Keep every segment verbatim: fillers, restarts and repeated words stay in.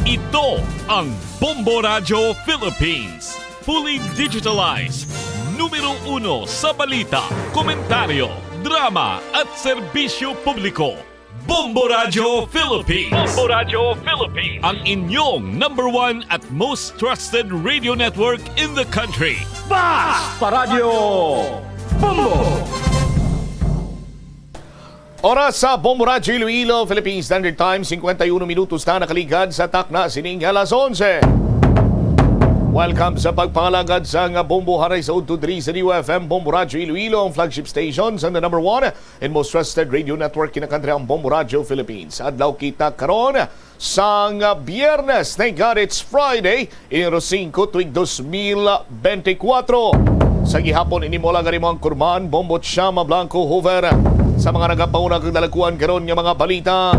Ito ang Bombo Radyo Philippines. Fully digitalized. Numero uno sa balita, komentaryo, drama, at serbisyo publiko. Bombo Radyo Philippines. Bombo Radyo Philippines. Ang inyong number one at most trusted radio network in the country. Basta Radyo Bombo! Oras sa Bombo Radyo Iloilo, Philippine Standard Time, cincuenta y uno minutos na nakaligad sa takna sining alas onse. Welcome sa pagpangalagad sa nga Bombo Haray sa Udto diri sa D U F M, Bombo Radyo Iloilo, ang flagship station sa the number one and most trusted radio network in the country, ang Bombo Radyo Philippines. Adlaw kita karon sang Biyernes. Thank God it's Friday. Enero singko, tuig dos mil bentikwatro. Sa gihapon, ini mo lang gani mo ang kurman, Bombo Chama Blanco Hoover. Sa mga nagapauna kag dalakuan karon nga mga balita,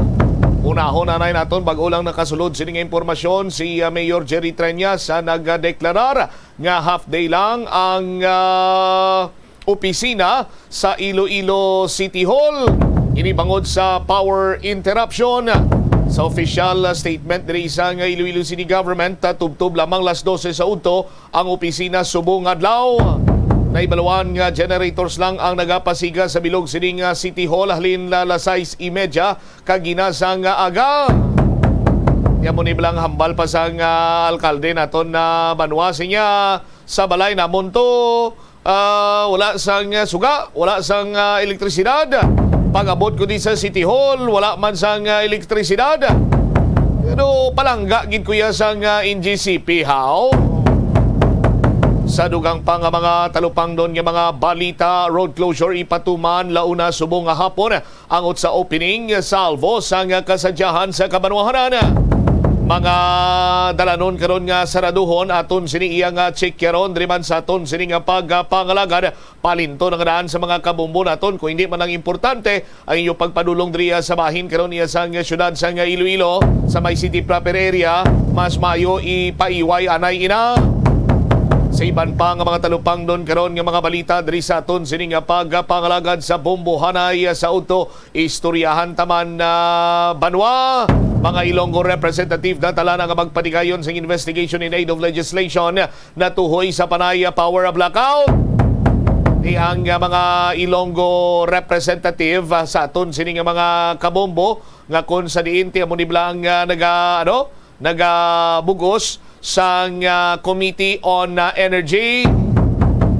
unahon anay naton bag-o lang nakasulod sini nga impormasyon si, ah, Mayor Jerry Treñas, ah, nagdeklarar nga half day lang ang, ah, opisina sa Iloilo City Hall. Ini bangod sa power interruption. Sa official statement diri sa nga Iloilo City Government, tubtob lamang las dose sa udto ang opisina subong adlaw. Naibaluan nga generators lang ang nagapasiga sa bilog sining, ah, City Hall halin la, las sais y media kag ginasa nga aga. Iya mo ni bilang hambal pa sang, ah, alkalde naton na banwa sinya sa balay namon to. Ah, wala sang, ah, suga, wala sang, ah, elektrisidad. Pag-abot ko di sa City Hall, wala man sang, ah, elektrisidad. Pero palangga gid kuya sang, ah, N G C P, how? Sa dugang pa nga mga talupangnon nga mga balita, road closure ipatuman launa subong nga hapon angot sa opening salvo sang kasadyahan sa kabanwahanan. Mga dalanon karon nga saraduhon aton sini iya nga tsikyaron diri man sa aton sini nga pagpangalagad. Palinto na nga daan sa mga kabombo naton, kung hindi man lang importante ang inyo pagpadulong diri sa bahin karon iya sang syudad sang Iloilo, sa may city proper area, mas maayo ipaiway anay ina. Sa iban pa nga mga talupangnon karon nga mga balita diri sa aton sini nga pagpangalagad sa bombohanay sa udto, istoryahan ta man na banwa. Mga Ilonggo representative na tala na nga magpatigayon sang investigation in aid of legislation natuhoy sa Panay Power Blackout. Di ang, ah, mga Ilonggo representative, ah, sa aton sini nga mga kabombo nga kon sa diin ti amo ni bala ang, ah, naga, ano, nagabugos sang, ah, Committee on, ah, Energy.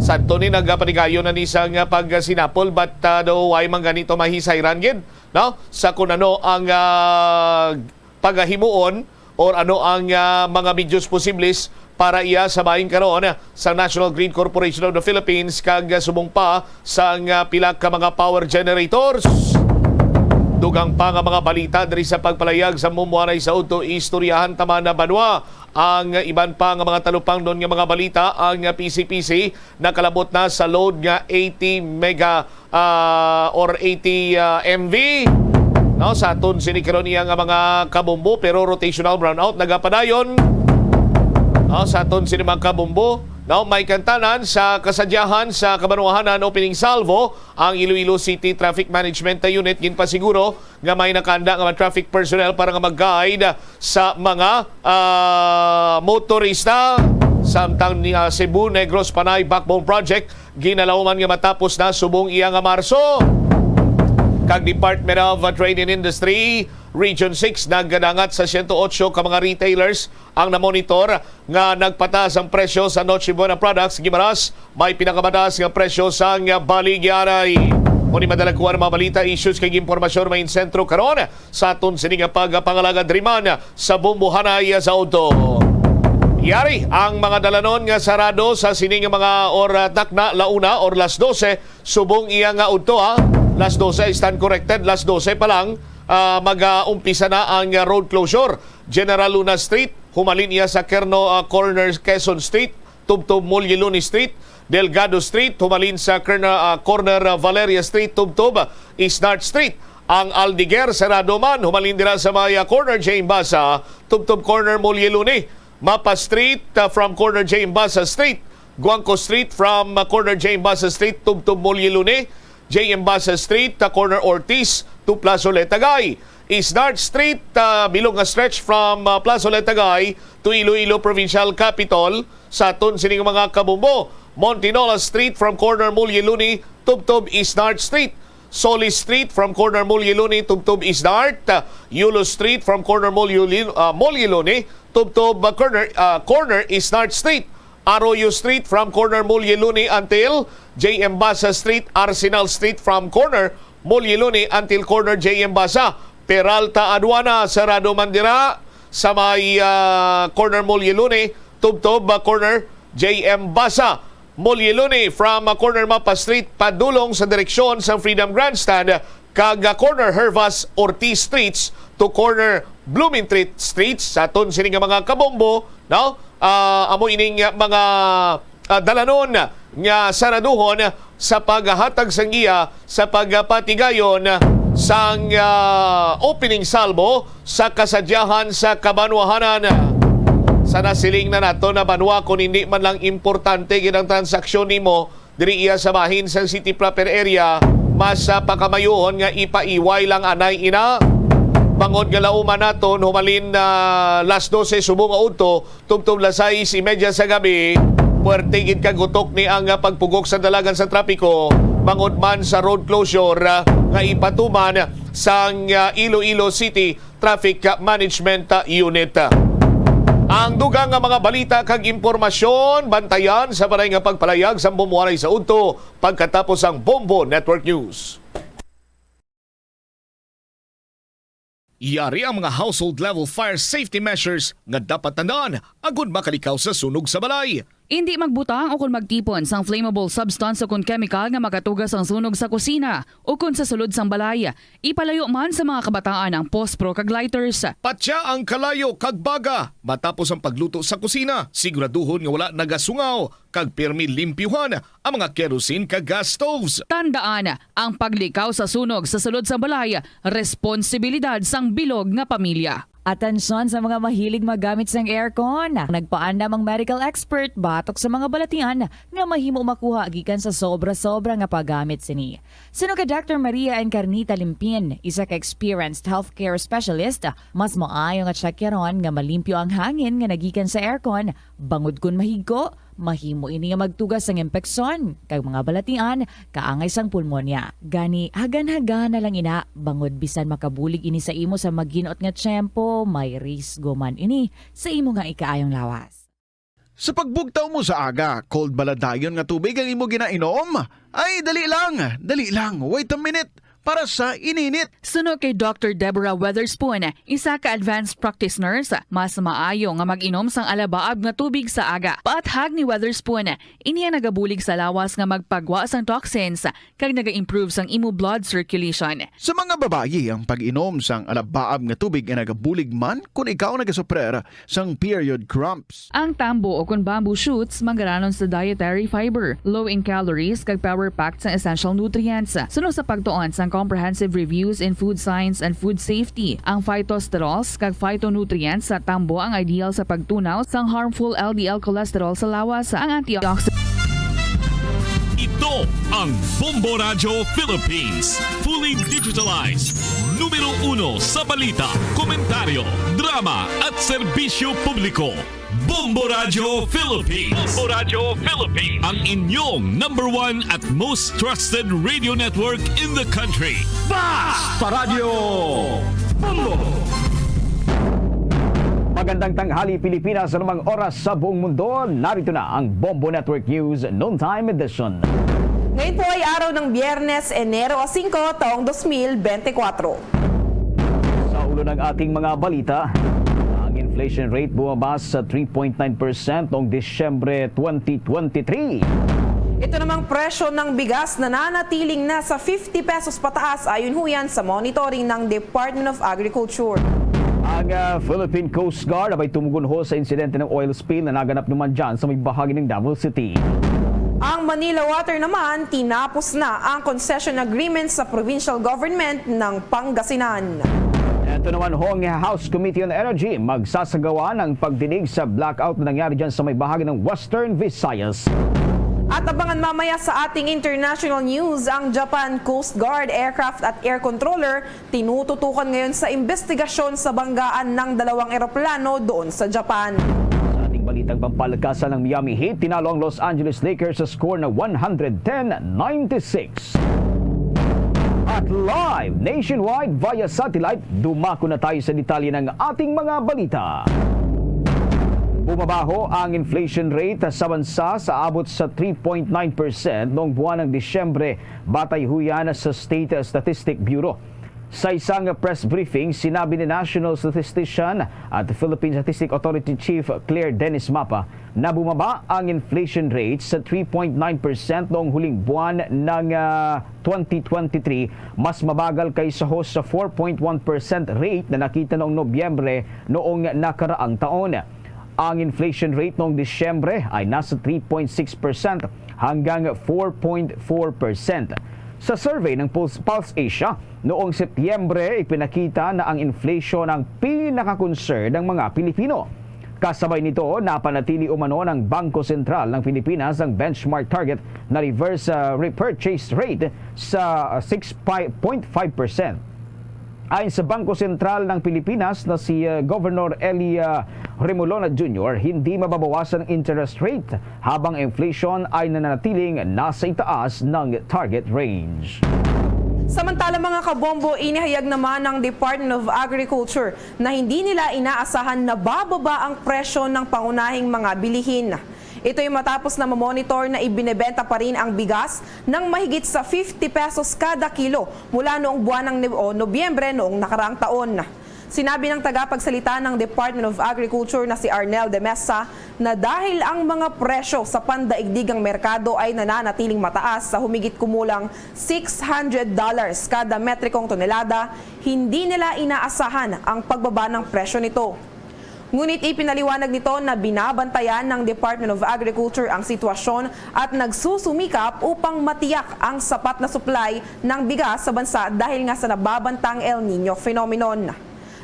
Sadto ni nagapatigayon na ni sang, ah, pagsinapol, but, ah, daw way man gani to mahisayran gid, no? Sa kun ano ang, ah, pagahimuon or ano ang, ah, mga medyos posibles para iya sa bahin karon sa National Grid Corporation of the Philippines kag, ah, subong pa sang, ah, pila ka mga power generators. Dugang pa nga mga balita diri sa pagpalayag sa mumuanay sa udto, istoryahan ta man na banwa. Ang iban pa nga mga talupangnon nga mga balita, ang P C P C nakalabot na sa load nga eighty mega, ah, or eighty, ah, M V. No, sa aton sini karon iya nga mga kabombo, pero rotational brownout nagapadayon. No, sa aton sini mga kabombo, no, may kantanan sa kasadyahan sa kabanwahanan opening salvo ang Iloilo City Traffic Management Unit ginpasiguro nga may nakahanda nga mga traffic personnel para nga mag-guide sa mga, ah, motorista. Samtang ni, ah, Cebu Negros Panay Backbone Project ginalauman nga matapos na subong iya nga Marso. Kag Department of Trade and Industry, Region six nagdangat sa siyento otso ka mga retailers ang namonitor nga nagpataas ang presyo sa Noche Buena products, gimaras may pinakamataas nga presyo sang baligyaray. Kung di madala kuha ang mga balita, issues kag impormasyon may insentro karon sa aton sini nga pagpangalagad riman sa bumbuhanay sa udto. Yari ang mga dalanon nga sarado sa sini nga mga or, ah, takna launa or las dose subong iya nga udto, ha. Las dose, stand corrected, las dose pa lang, ah, mag-umpisa na ang road closure. General Luna Street, humalin iya sa Kerno, ah, corner Quezon Street, tubtob Mulye Luni Street, Delgado Street, humalin sa Kerna-, ah, corner, ah, Valeria Street, tubtob Isnart Street. Ang Aldeguer, sarado man, humalin dira sa may, ah, corner J M Basa, tubtob corner Mulye Luni. Mapa Street, ah, from corner J M Basa Street. Guangco Street, from, ah, corner J M Basa Street, tubtob Mulye Luni. J M Basa Street, ah, corner Ortiz, to Plaza Oletagay. Isnart Street, ah, bilog nga stretch from, ah, Plaza Oletagay to Iloilo Provincial Capitol. Sa aton sining mga kabombo, Montinola Street from corner Mulyeluni tubtob Isnart Street. Solis Street from corner Mulyeluni tubtob Isnart. Yulo Street from corner Mulyeluni, ah, Mulyeluni tubtob, ah, corner, ah, corner Isnart Street. Arroyo Street from corner Mulyeluni until J M Basa Street. Arsenal Street from corner Mulyeluni until corner J M Basa. Peralta Aduana, sarado man dira sa may, ah, corner Mulyeluni tubtob, ah, corner J M Basa. Mulyeluni from, ah, corner Mapa Street padulong sa direksyon sa Freedom Grandstand kag, ah, corner Hervas Ortiz Streets to corner Blumentritt Streets. Sa aton sini nga mga kabombo, no? Ah, amo ining mga, ah, dalanon nga saraduhon sa paghatag sang giya sa pagpatigayon sang, ah, opening salvo sa kasadyahan sa kabanwahanan. Sa nasiling na nato na banwa, kung hindi man lang importante gid ang transaksyon nimo diri iya sa bahin sang city proper area, mas, ah, pakamayuhon nga ipaiway lang anay ina. Bangod nga lauman naton humalin na las dose subong nga udto, tubtob las sais y media sa gabi, puwerte gid kag gutok ni ang, ah, pagpugok sa dalagan sa trapiko, bangod man sa road closure, ah, nga ipatuman sang, ah, Iloilo City Traffic Management, ah, Unit. Ang dugang nga mga balita kag impormasyon, bantayan sa balay nga pagpalayag sa bumuwaray sa udto pagkatapos ang Bombo Network News. Yari ang mga household level fire safety measures nga dapat tandaan agud makalikaw sa sunog sa balay. Indi magbutang o kon magtipon sang flammable substance o kon kemikal nga makatuga sang sunog sa kusina o kon sa sulod sang balay. Ipalayo man sa mga kabataan ang pospro kag lighters. Patya ang kalayo kag baga matapos ang pagluto sa kusina. Siguraduhon nga wala nagasungaw kag pirmi limpyuhan ang mga kerosene kag gas stoves. Tandaan, ang paglikaw sa sunog sa sulod sang balay, responsibilidad sang bilog nga pamilya. Atensyon sa mga mahilig maggamit sang aircon. Nagpaandam ang medical expert batok sa mga balatian nga mahimo makuha gikan sa sobra-sobra nga paggamit sini. Suno kay Doctor Maria Encarnita Limpin, isa ka experienced healthcare specialist, mas maayo nga tsakyaron nga malimpyo ang hangin nga nagikan sa aircon, bangod kon mahigko, mahimo ini nga magtuga sang impeksyon kag mga balatian kaangay sang pulmonya. Gani, hagan-hagana lang ina, bangod bisan makabulig ini sa imo sa maginot nga tiyempo, may risgo man ini sa imo nga ikaayong lawas. Sa pagbugtaw mo sa aga, cold ba la dayon nga tubig ang imo ginainom? Ay, dali lang, dali lang, wait a minute, para sa ininit. Suno kay Doctor Deborah Weatherspoon, isa ka advanced practice nurse, mas maayo nga mag-inom sang alabaab nga tubig sa aga. Paathag ni Weatherspoon, ini ang nagabulig sa lawas nga magpagwa sang toxins kag naga-improve sang imo blood circulation. Sa mga babayi, ang pag-inom sang alabaab nga tubig ay nagabulig man kon ikaw nagasuprer sang period cramps. Ang tambo o kon bamboo shoots manggaranon sa dietary fiber, low in calories, kag power-packed sang essential nutrients. Suno sa pagtuon sang Comprehensive Reviews in Food Science and Food Safety, ang phytosterols kag phytonutrients sa tambo ang ideal sa pagtunaw sang harmful L D L cholesterol sa lawas. Ang antioxidant Ito ang Bombo Radyo Philippines, fully digitalized. Numero uno sa balita, komentaryo, drama at serbisyo publiko. Bombo Radyo Philippines. Bombo Radyo Philippines. Ang inyong number one at most trusted radio network in the country. Basta Radyo Bombo! Magandang tanghali, Pilipinas, sa anumang oras sa buong mundo. Narito na ang Bombo Network News Noontime Edition. Ngayon po ay araw ng Biyernes, Enero singko, taong dos mil bente kwatro. Sa ulo ng ating mga balita, ang inflation rate bumaba sa three point nine percent noong Disyembre twenty twenty-three. Ito namang presyo ng bigas nananatiling nasa fifty pesos pataas, ayon ho yan sa monitoring ng Department of Agriculture. Ang, ah, Philippine Coast Guard abay tumugon ho sa insidente ng oil spill na naganap naman dyan sa may bahagi ng Davao City. Ang Manila Water naman, tinapos na ang concession agreement sa provincial government ng Pangasinan. Ito naman ho ang House Committee on Energy magsasagawa ng pagdinig sa blackout na nangyari dyan sa may bahagi ng Western Visayas. Tabangan mamaya sa ating international news, ang Japan Coast Guard aircraft at air controller tinututukan ngayon sa investigasyon sa banggaan ng dalawang eroplano doon sa Japan. Sa ating balitang pampalakasan, ng Miami Heat tinalo ang Los Angeles Lakers sa score na one hundred ten ninety-six. At live nationwide via satellite, dumako na tayo sa detalye ng ating mga balita. Bumabaho ang inflation rate sa bansa sa abot sa three point nine percent noong buwan ng Disyembre, batay huyan sa State Statistic Bureau. Sa isang press briefing, sinabi ni National Statistician at Philippine Statistic Authority Chief Claire Dennis Mapa na bumaba ang inflation rate sa three point nine percent noong huling buwan ng, ah, twenty twenty-three. Mas mabagal kaysa ho sa four point one percent rate na nakita noong Nobyembre noong nakaraang taon. Ang inflation rate noong Disyembre ay nasa three point six percent hanggang four point four percent. Sa survey ng Pulse, Pulse Asia, noong Setyembre, ipinakita na ang inflation ang pinaka-concern ng mga Pilipino. Kasabay nito, napanatili umano ng Bangko Sentral ng Pilipinas ang benchmark target na reverse, ah, repurchase rate sa six point five percent. Ayon sa Bangko Sentral ng Pilipinas na si, ah, Governor Eli, ah, Remolona Junior, hindi mababawasan ang interest rate habang inflation ay nananatiling nasa itaas ng target range. Samantala, mga kabombo, inihayag naman ng Department of Agriculture na hindi nila inaasahan na bababa ang presyo ng pangunahing mga bilihin. Ito'y matapos na mamonitor na ibinebenta pa rin ang bigas ng mahigit sa fifty pesos kada kilo mula noong buwan ng Nib-, o Nobyembre noong nakaraang taon. Sinabi ng tagapagsalita ng Department of Agriculture na si Arnel de Mesa na dahil ang mga presyo sa pandaigdigang merkado ay nananatiling mataas sa humigit kumulang six hundred dollars kada metrikong tonelada, hindi nila inaasahan ang pagbaba ng presyo nito. Ngunit ipinaliwanag nito na binabantayan ng Department of Agriculture ang sitwasyon at nagsusumikap upang matiyak ang sapat na supply ng bigas sa bansa dahil nga sa nababantang El Niño phenomenon.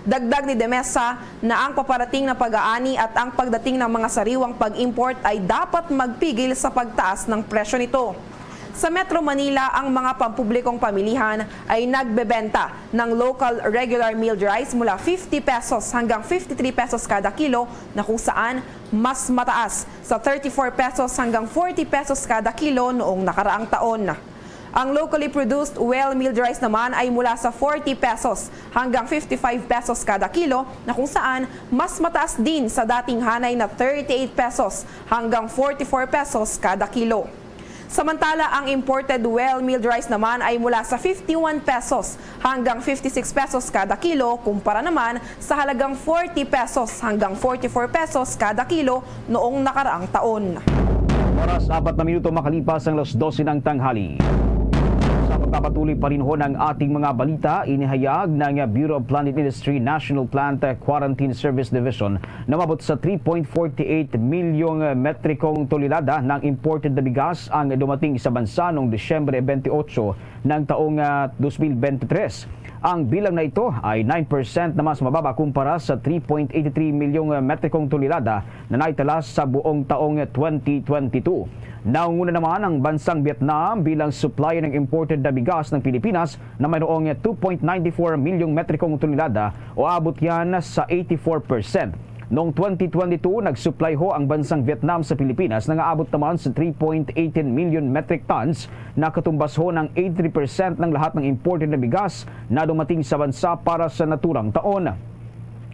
Dagdag ni de Mesa na ang paparating na pag-aani at ang pagdating ng mga sariwang pag-import ay dapat magpigil sa pagtaas ng presyo nito. Sa Metro Manila, ang mga pampublikong pamilihan ay nagbebenta ng local regular milled rice mula fifty pesos hanggang fifty-three pesos kada kilo, na kung saan mas mataas sa thirty-four pesos hanggang forty pesos kada kilo noong nakaraang taon. Ang locally produced well milled rice naman ay mula sa forty pesos hanggang fifty-five pesos kada kilo, na kung saan mas mataas din sa dating hanay na thirty-eight pesos hanggang forty-four pesos kada kilo. Samantala, ang imported well milled rice naman ay mula sa fifty-one pesos hanggang fifty-six pesos kada kilo, kumpara naman sa halagang forty pesos hanggang forty-four pesos kada kilo noong nakaraang taon. Oras, apat na minuto makalipas ang alas dose ng tanghali. Sa pagpapatuloy pa rin ho ng ating mga balita, inihayag ng Bureau of Plant and Industry National Plant Quarantine Service Division na umabot sa three point forty eight milyong metrikong tonelada ng imported na bigas ang dumating sa bansa noong Disyembre twenty-eight ng taong, ah, twenty twenty-three. Ang bilang na ito ay nine percent na mas mababa kumpara sa three point eight three milyong metrikong tonelada na naitala sa buong taong twenty twenty-two. Nangunguna naman ang bansang Vietnam bilang supplier ng imported na bigas ng Pilipinas na mayroong two point nine four milyong metrikong tonelada o abot yan sa eighty-four percent. Noong twenty twenty-two, nag-supply ho ang bansang Vietnam sa Pilipinas na nga abot naman sa three point eighteen million metric tons, na katumbas ho ng eighty-three percent ng lahat ng imported na bigas na dumating sa bansa para sa naturang taon.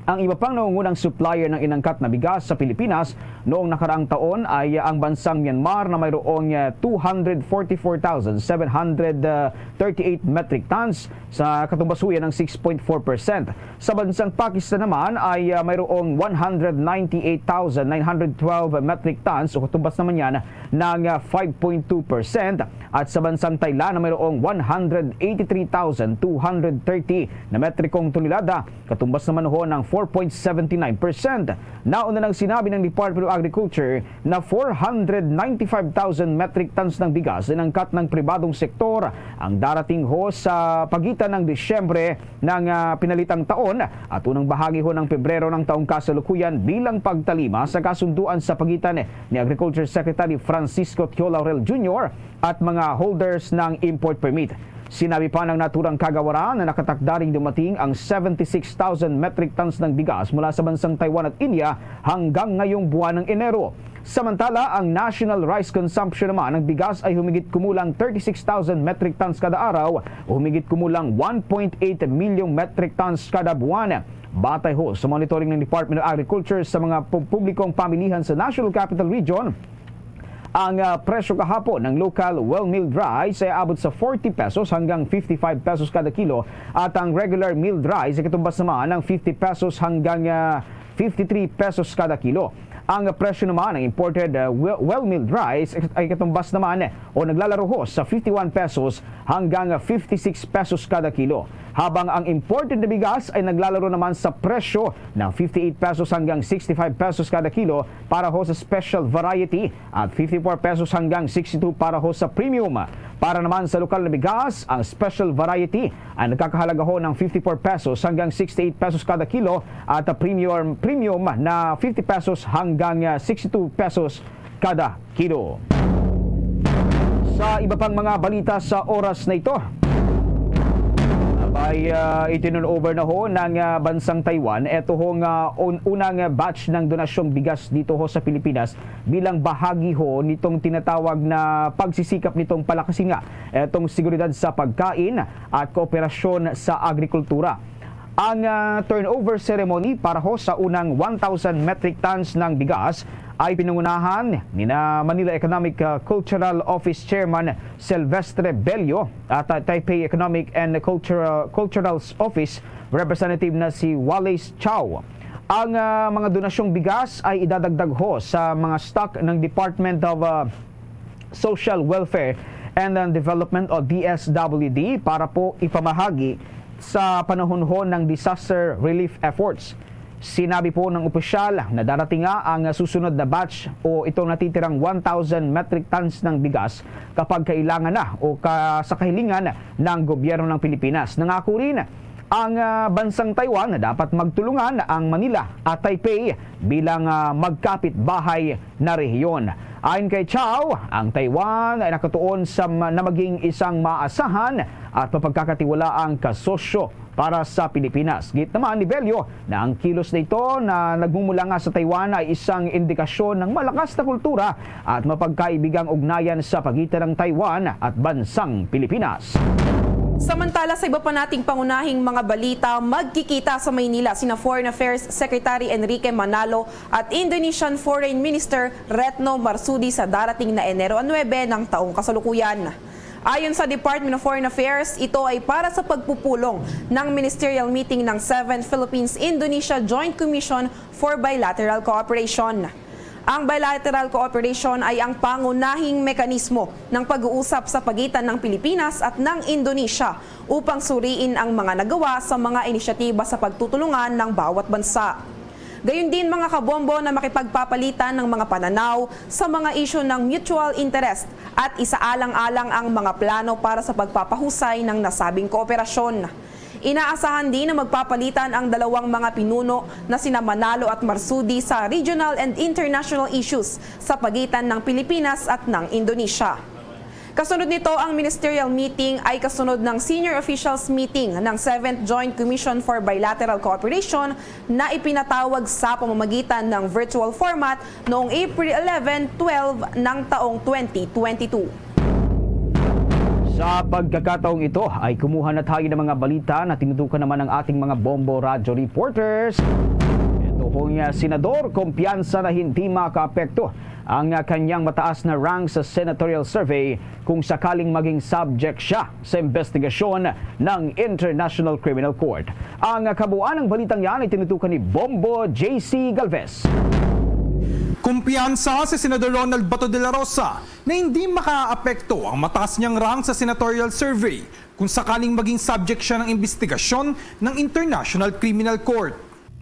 Ang iba pang nangungunang supplier ng inangkat na bigas sa Pilipinas noong nakaraang taon ay ang bansang Myanmar na mayroong, eh, two hundred forty-four thousand seven hundred thirty-eight metric tons, sa katumbas ho yan ng six point four percent. Sa bansang Pakistan naman ay, ah, mayroong one hundred ninety-eight thousand nine hundred twelve metric tons o katumbas naman yan ng, ah, five point two percent. At sa bansang Thailand na mayroong one hundred eighty-three thousand two hundred thirty na metrikong tonelada, katumbas naman ho ng four point seven nine percent. Nauna nang sinabi ng Department of Agriculture na four hundred ninety-five thousand metric tons ng bigas ang inangkat ng pribadong sektor ang darating ho sa pagitan ng Disyembre ng, ah, pinalitang taon at unang bahagi ho ng Pebrero ng taong kasalukuyan bilang pagtalima sa kasunduan sa pagitan ni Agriculture Secretary Francisco Tio Laurel Junior at mga holders ng import permit. Sinabi pa ng naturang kagawaran na nakatakda ring dumating ang seventy-six thousand metric tons ng bigas mula sa bansang Taiwan at India hanggang ngayong buwan ng Enero. Samantala, ang national rice consumption naman ng bigas ay humigit kumulang thirty-six thousand metric tons kada araw o humigit kumulang one point eight million metric tons kada buwan. Batay ho sa monitoring ng Department of Agriculture sa mga pu-, publikong pamilihan sa National Capital Region, ang, ah, presyo kahapon ng local well milled rice ay abot sa forty pesos hanggang fifty-five pesos kada kilo, at ang regular milled rice ay katumbas naman ng fifty pesos hanggang, ah, fifty-three pesos kada kilo. Ang presyo naman ng imported, ah, well, well milled rice ay katumbas naman o naglalaro ho sa fifty-one pesos hanggang fifty-six pesos kada kilo, habang ang imported na bigas ay naglalaro naman sa presyo ng fifty-eight pesos hanggang sixty-five pesos kada kilo para ho sa special variety at fifty-four pesos hanggang sixty-two para ho sa premium. Para naman sa lokal na bigas, ang special variety ay nagkakahalaga ho ng fifty-four pesos hanggang sixty-eight pesos kada kilo at premium, premium na fifty pesos hanggang, ah, sixty-two pesos kada kilo. Sa iba pang mga balita sa oras na ito, abay, ah, itinurnover na ho ng, ah, bansang Taiwan eto ho nga un-, unang batch ng donasyong bigas dito ho sa Pilipinas bilang bahagi ho nitong tinatawag na pagsisikap nitong palakasin nga etong seguridad sa pagkain at kooperasyon sa agrikultura. Ang, ah, turnover ceremony para ho sa unang one thousand metric tons ng bigas ay pinangunahan nina Manila Economic, ah, Cultural Office Chairman Silvestre Bello at, ah, Taipei Economic and Cultural, Cultural Office Representative na si Wallace Chow. Ang, ah, mga donasyong bigas ay idadagdag ho sa mga stock ng Department of, ah, Social Welfare and, ah, Development o D S W D para po ipamahagi sa panahon ho ng disaster relief efforts. Sinabi po ng opisyal na darating nga ang susunod na batch o itong natitirang one thousand metric tons ng bigas kapag kailangan na o ka, sa kahilingan ng gobyerno ng Pilipinas. Nangako rin ang, ah, bansang Taiwan na dapat magtulungan ang Manila at Taipei bilang, ah, magkapit-bahay na rehiyon. Ayon kay Chow, ang Taiwan ay nakatuon sa ma-, na maging isang maasahan at mapagkakatiwalaang kasosyo para sa Pilipinas. Giit naman ni Bello na ang kilos na ito na nagmumula nga sa Taiwan ay isang indikasyon ng malakas na kultura at mapagkaibigang ugnayan sa pagitan ng Taiwan at bansang Pilipinas. Samantala, sa iba pa nating pangunahing mga balita, magkikita sa Maynila sina Foreign Affairs Secretary Enrique Manalo at Indonesian Foreign Minister Retno Marsudi sa darating na Enero nuebe ng taong kasalukuyan. Ayon sa Department of Foreign Affairs, ito ay para sa pagpupulong ng ministerial meeting ng seventh Philippines-Indonesia Joint Commission for Bilateral Cooperation. Ang bilateral cooperation ay ang pangunahing mekanismo ng pag-uusap sa pagitan ng Pilipinas at ng Indonesia upang suriin ang mga nagawa sa mga inisyatiba sa pagtutulungan ng bawat bansa. Gayon din, mga kabombo, na makipagpapalitan ng mga pananaw sa mga isyu ng mutual interest at isaalang-alang ang mga plano para sa pagpapahusay ng nasabing kooperasyon. Inaasahan din na magpapalitan ang dalawang mga pinuno na sina Manalo at Marsudi sa regional and international issues sa pagitan ng Pilipinas at ng Indonesia. Kasunod nito, ang ministerial meeting ay kasunod ng senior officials meeting ng seventh Joint Commission for Bilateral Cooperation na ipinatawag sa pamamagitan ng virtual format noong April eleven, twelve ng taong twenty twenty-two. Sa pagkakataong ito ay kumuha na tayo ng mga balita na tinutukan naman ng ating mga Bombo Radyo reporters. Ito hong, ah, senador, kumpiyansa na hindi makaapekto ang, ah, kanyang mataas na rank sa senatorial survey kung sakaling maging subject siya sa investigasyon ng International Criminal Court. Ang, ah, kabuuan ng balitang yan ay tinutukan ni Bombo J C Galvez. Kumpiyansa si Senador Ronald Bato de la Rosa na hindi makaapekto ang mataas niyang rank sa senatorial survey kung sakaling maging subject siya ng investigasyon ng International Criminal Court.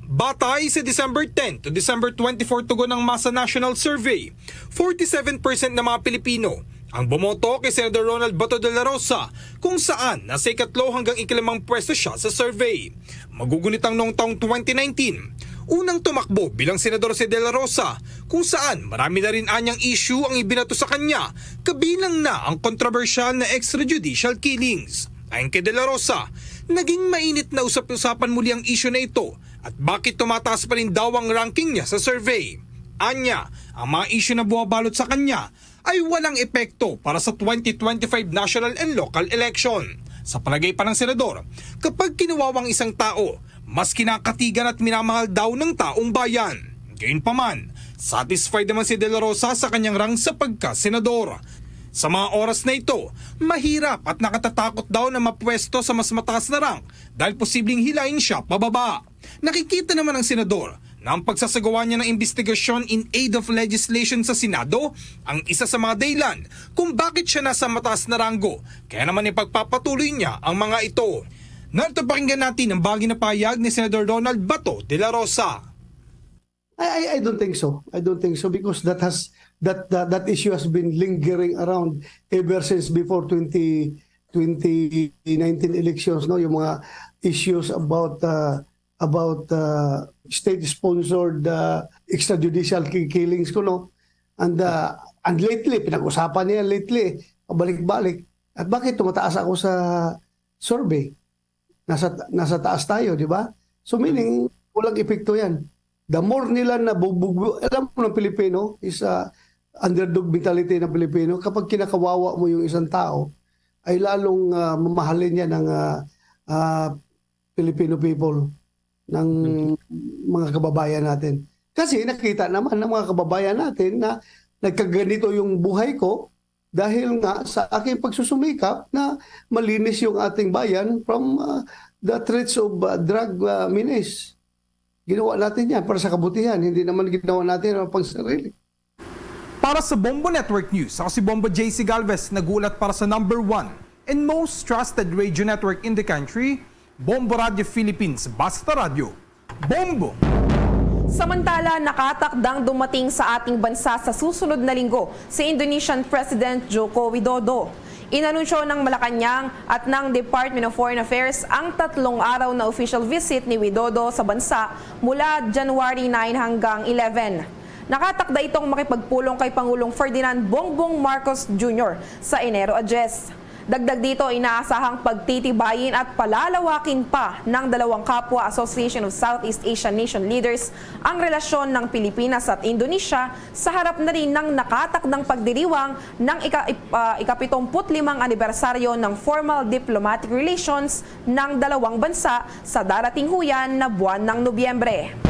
Batay sa December ten to December twenty-four tugon ng Masa National Survey, forty-seven percent ng mga Pilipino ang bumoto kay Senador Ronald Bato de la Rosa, kung saan nasa ikatlo hanggang ikalimang pwesto siya sa survey. Magugunit ang noong taong twenty nineteen, unang tumakbo bilang senador si de la Rosa, kung saan marami na rin anyang issue ang ibinato sa kanya, kabilang na ang kontrobersyal na extrajudicial killings. Ayon kay de la Rosa, naging mainit na usap-usapan muli ang issue na ito at bakit tumataas pa rin daw ang ranking niya sa survey. Anya, ang mga issue na bumabalot sa kanya ay walang epekto para sa twenty twenty-five national and local election. Sa palagay pa ng senador, kapag kinuwawa ang isang tao, mas kinakatigan at minamahal daw ng taong bayan. Gayunpaman, satisfied naman si De La Rosa sa kanyang rank sa pagka-senador. Sa mga oras na ito, mahirap at nakatatakot daw na mapwesto sa mas mataas na rank dahil posibleng hilain siya pababa. Nakikita naman ng senador na ang pagsasagawa niya ng investigasyon in aid of legislation sa Senado ang isa sa mga dahilan kung bakit siya nasa mataas na ranggo, kaya naman ipagpapatuloy niya ang mga ito. Narito, pakinggan natin ang bahagi na pahayag ni Senador Ronald Bato de la Rosa. I, I, I don't think so. I don't think so because that has that that, that issue has been lingering around ever since before twenty, twenty nineteen elections, no, yung mga issues about uh, about uh, state sponsored uh, extrajudicial ki- killings ko, no. And uh, and lately, pinag-usapan niya lately, pabalik-balik. At bakit tumataas ako sa survey? Nasa nasa taas tayo, di ba? So meaning, walang epekto 'yan. The more nila na bubugbo, alam mo ng Pilipino is uh, underdog mentality ng Pilipino. Kapag kinakawawa mo yung isang tao, ay lalong uh, mamahalin niya ng uh, uh, Filipino people, ng mga kababayan natin. Kasi nakita naman ng mga kababayan natin na nagkaganito yung buhay ko dahil nga sa aking pagsusumikap na malinis yung ating bayan from uh, the threats of uh, drug uh, menace. Ginawa natin yan para sa kabutihan, hindi naman ginawa natin para pang sarili. Para sa Bombo Network News, ako si Bombo J C Galvez, nag-uulat para sa number one and most trusted radio network in the country, Bombo Radio Philippines, Basta Radio, Bombo! Samantala, nakatakdang dumating sa ating bansa sa susunod na linggo si Indonesian President Joko Widodo. Inanunsyo ng Malacañang at ng Department of Foreign Affairs ang tatlong araw na official visit ni Widodo sa bansa mula January nine hanggang eleven. Nakatakda itong makipagpulong kay Pangulong Ferdinand Bongbong Marcos Junior sa Enero a diyes. Dagdag dito, inaasahang pagtitibayin at palalawakin pa ng dalawang kapwa Association of Southeast Asian Nation Leaders ang relasyon ng Pilipinas at Indonesia sa harap na rin ng nakatakdang pagdiriwang ng ika, uh, ika-pitumpu't limang anibersaryo ng formal diplomatic relations ng dalawang bansa sa darating huyan na buwan ng Nobyembre.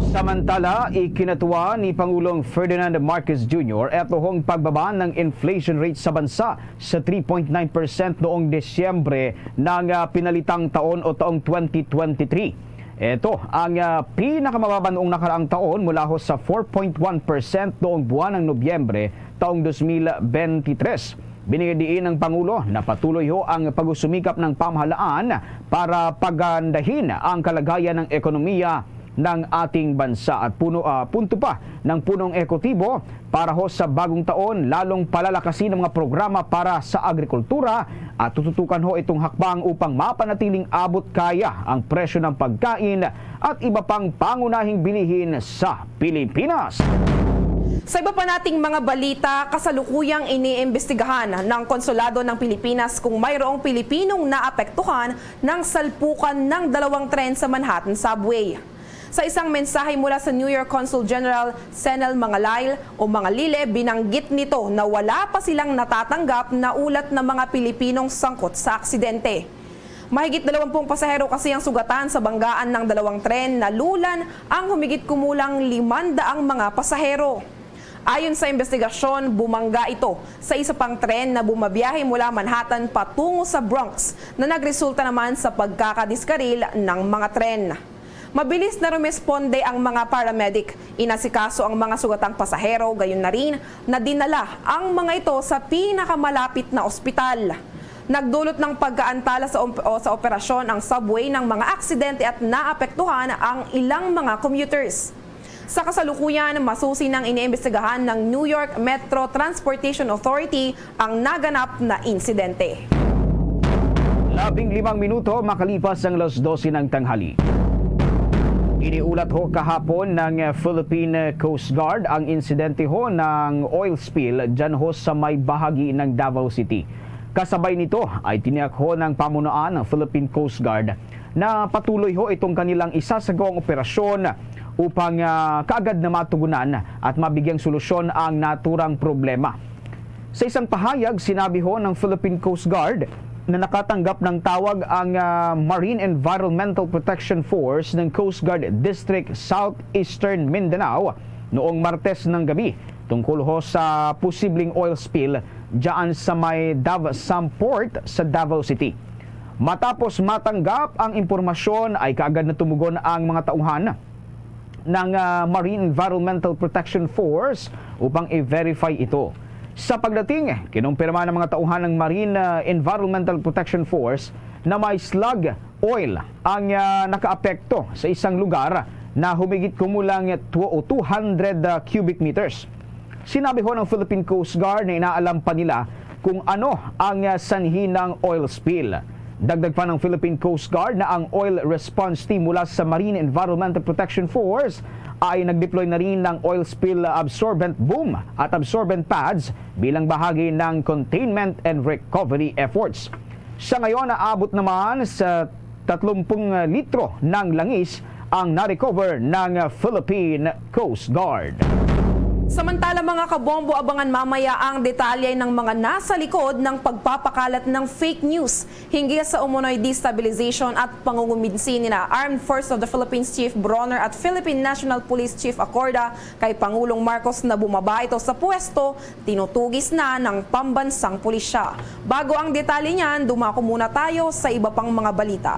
Samantala, ikinatuwa ni Pangulong Ferdinand Marcos Junior ang atuhong pagbaba ng inflation rate sa bansa sa three point nine percent noong Disyembre ng ah, pinalitang taon o taong twenty twenty-three. Ito ang ah, pinakamababa noong nakaraang taon mula ho sa four point one percent noong buwan ng Nobyembre taong dos mil bente tres. Binigay diin ng Pangulo na patuloy ho ang pagsusumikap ng pamahalaan para pagandahin ang kalagayan ng ekonomiya ng ating bansa. At puno, ah, punto pa ng punong ehekutibo, para ho sa bagong taon, lalong palalakasin ang mga programa para sa agrikultura at tututukan ho itong hakbang upang mapanatiling abot kaya ang presyo ng pagkain at iba pang pangunahing bilihin sa Pilipinas. Sa iba pa nating mga balita, kasalukuyang iniimbestigahan ng Konsulado ng Pilipinas kung mayroong Pilipinong naapektuhan ng salpukan ng dalawang tren sa Manhattan Subway. Sa isang mensahe mula sa New York Consul General Senel Mangalayl o Mangalile, binanggit nito na wala pa silang natatanggap na ulat ng mga Pilipinong sangkot sa aksidente. Mahigit dalawampung pasahero kasi ang sugatan sa banggaan ng dalawang tren na lulan ang humigit kumulang limandaang mga pasahero. Ayon sa imbestigasyon, bumangga ito sa isa pang tren na bumabiyahe mula Manhattan patungo sa Bronx na nagresulta naman sa pagkakadiskaril ng mga tren. Mabilis na rumesponde ang mga paramedic, inasikaso ang mga sugatang pasahero, gayon na rin na dinala ang mga ito sa pinakamalapit na ospital. Nagdulot ng pagkaantala sa, um, o sa operasyon ang subway ng mga aksidente at naapektuhan ang ilang mga commuters. Sa kasalukuyan, masusi nang iniimbestigahan ng New York Metro Transportation Authority ang naganap na insidente. Labing limang minuto makalipas ang alas dose ng tanghali. Iniulat ho kahapon ng Philippine Coast Guard ang insidente ho ng oil spill dyan ho sa may bahagi ng Davao City. Kasabay nito ay tiniyak ho ng pamunuan ng Philippine Coast Guard na patuloy ho itong kanilang isasagawang operasyon upang, ah, kaagad na matugunan at mabigyang solusyon ang naturang problema. Sa isang pahayag, sinabi ho ng Philippine Coast Guard na nakatanggap ng tawag ang, ah, Marine Environmental Protection Force ng Coast Guard District Southeastern Mindanao noong Martes ng gabi tungkol ho sa posibleng oil spill dyan sa may Davsam Port sa Davao City. Matapos matanggap ang impormasyon ay kaagad na tumugon ang mga tauhan ng, ah, Marine Environmental Protection Force upang i-verify ito. Sa pagdating, kinumpirma ng mga tauhan ng Marine, ah, Environmental Protection Force na may slug oil ang, ah, nakaapekto sa isang lugar na humigit kumulang two, o two hundred, ah, cubic meters. Sinabi ho ng Philippine Coast Guard na inaalam pa nila kung ano ang, ah, sanhi ng oil spill. Dagdag pa ng Philippine Coast Guard na ang oil response team mula sa Marine Environmental Protection Force ay nag-deploy na rin ng oil spill absorbent boom at absorbent pads bilang bahagi ng containment and recovery efforts. Sa ngayon, naabot naman sa tatlumpung litro ng langis ang na-recover ng Philippine Coast Guard. Samantala, mga kabombo, abangan mamaya ang detalye ng mga nasa likod ng pagpapakalat ng fake news hinggil sa umunoy destabilization at pangungumbinsi nina Armed Forces of the Philippines Chief Bronner at Philippine National Police Chief Acorda kay Pangulong Marcos na bumaba ito sa pwesto, tinutugis na ng pambansang pulisya. Bago ang detalye niyan, dumako muna tayo sa iba pang mga balita.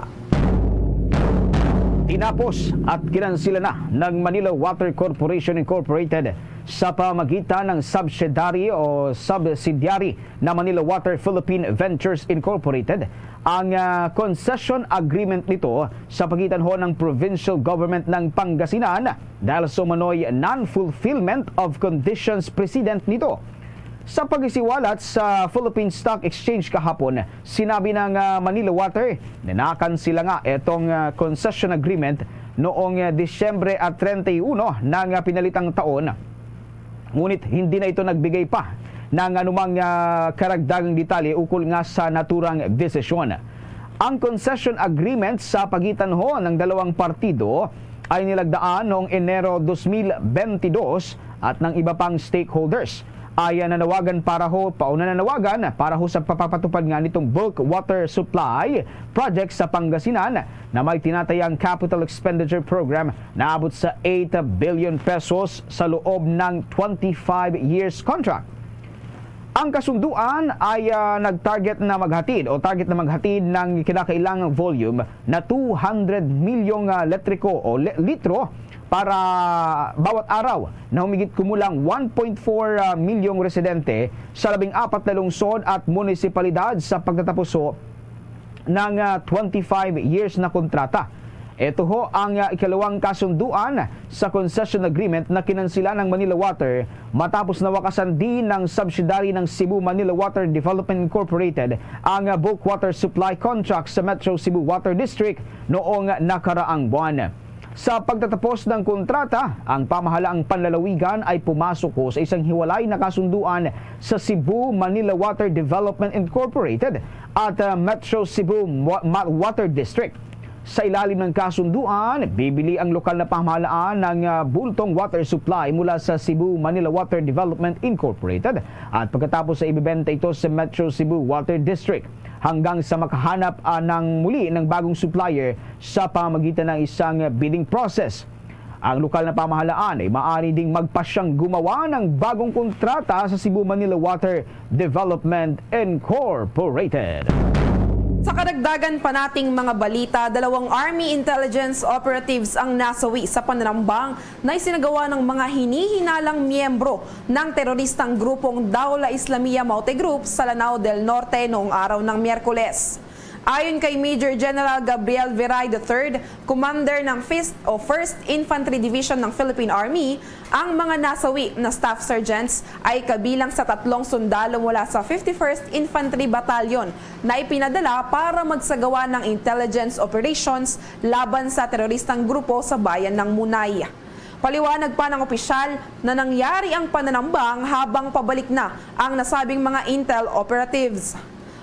Tinapos at kinansila na ng Manila Water Corporation Incorporated sa pamagitan ng subsidiary o subsidiary na Manila Water Philippine Ventures Incorporated ang, ah, concession agreement nito sa pagitan ho ng provincial government ng Pangasinan dahil sa umano'y non-fulfillment of conditions precedent nito. Sa pagisiwalat sa Philippine Stock Exchange kahapon, sinabi ng, ah, Manila Water na nakansila nga itong, ah, concession agreement noong, ah, Disyembre at treinta y uno ng, ah, pinalitang taon. Ngunit hindi na ito nagbigay pa ng anumang, ah, karagdagang detalye ukol nga sa naturang desisyon. Ang concession agreement sa pagitan ho ng dalawang partido ay nilagdaan noong Enero dos mil bentidós at ng iba pang stakeholders ay, ah, nanawagan para ho, pauna nanawagan para ho sa pagpapatupad nga nitong bulk water supply project sa Pangasinan na may tinatayang capital expenditure program na abot sa eight billion pesos sa loob ng twenty-five years contract. Ang kasunduan ay, ah, nag-target na maghatid o target na maghatid ng kinakailangang volume na two hundred milyong, ah, letriko o le-, litro para bawat araw na humigit kumulang one point four, ah, milyong residente sa labing apat na lungsod at munisipalidad sa pagtatapos ho ng, ah, twenty-five years na kontrata. Ito ho ang, ah, ikalawang kasunduan sa concession agreement na kinansila ng Manila Water matapos nawakasan din ng subsidiary ng Cebu Manila Water Development Incorporated ang, ah, bulk water supply contract sa Metro Cebu Water District noong nakaraang buwan. Sa pagtatapos ng kontrata, ang pamahalaang panlalawigan ay pumasok ho sa isang hiwalay na kasunduan sa Cebu Manila Water Development Incorporated at, ah, Metro Cebu Wa-, Ma-, Water District. Sa ilalim ng kasunduan, bibili ang lokal na pamahalaan ng, ah, bultong water supply mula sa Cebu Manila Water Development Incorporated at pagkatapos sa ibebenta ito sa Metro Cebu Water District hanggang sa makahanap, ah, ng muli ng bagong supplier sa pamamagitan ng isang bidding process. Ang lokal na pamahalaan ay maaari ding magpasyang gumawa ng bagong kontrata sa Cebu Manila Water Development Incorporated. Sa karagdagan pa nating mga balita, dalawang Army intelligence operatives ang nasawi sa pananambang na isinagawa ng mga hinihinalang miyembro ng teroristang grupong Daula Islamia Maute Group sa Lanao del Norte noong araw ng Miyerkules. Ayon kay Major General Gabriel Viray the third, commander ng fifth o first Infantry Division ng Philippine Army, ang mga nasawi na staff sergeants ay kabilang sa tatlong sundalo mula sa fifty-first Infantry Battalion na ipinadala para magsagawa ng intelligence operations laban sa teroristang grupo sa bayan ng Munay. Paliwanag pa ng opisyal na nangyari ang pananambang habang pabalik na ang nasabing mga intel operatives.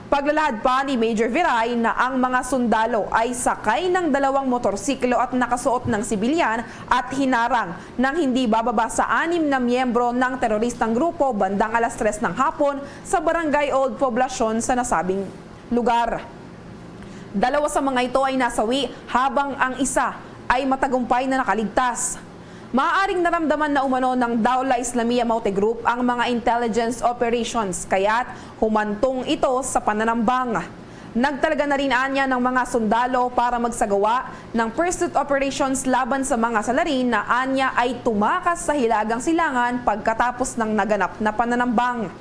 Paglalahad pa ni Major Viray na ang mga sundalo ay sakay ng dalawang motorsiklo at nakasuot ng sibilyan at hinarang ng hindi bababa sa anim na miyembro ng teroristang grupo bandang alas tres ng hapon sa Barangay Old Poblacion sa nasabing lugar. Dalawa sa mga ito ay nasawi, habang ang isa ay matagumpay na nakaligtas. Maaaring naramdaman na umano ng Daula Islamia Maute Group ang mga intelligence operations, kaya't humantong ito sa pananambang. Nagtalaga na rin anya ng mga sundalo para magsagawa ng pursuit operations laban sa mga salarin na anya ay tumakas sa Hilagang Silangan pagkatapos ng naganap na pananambang.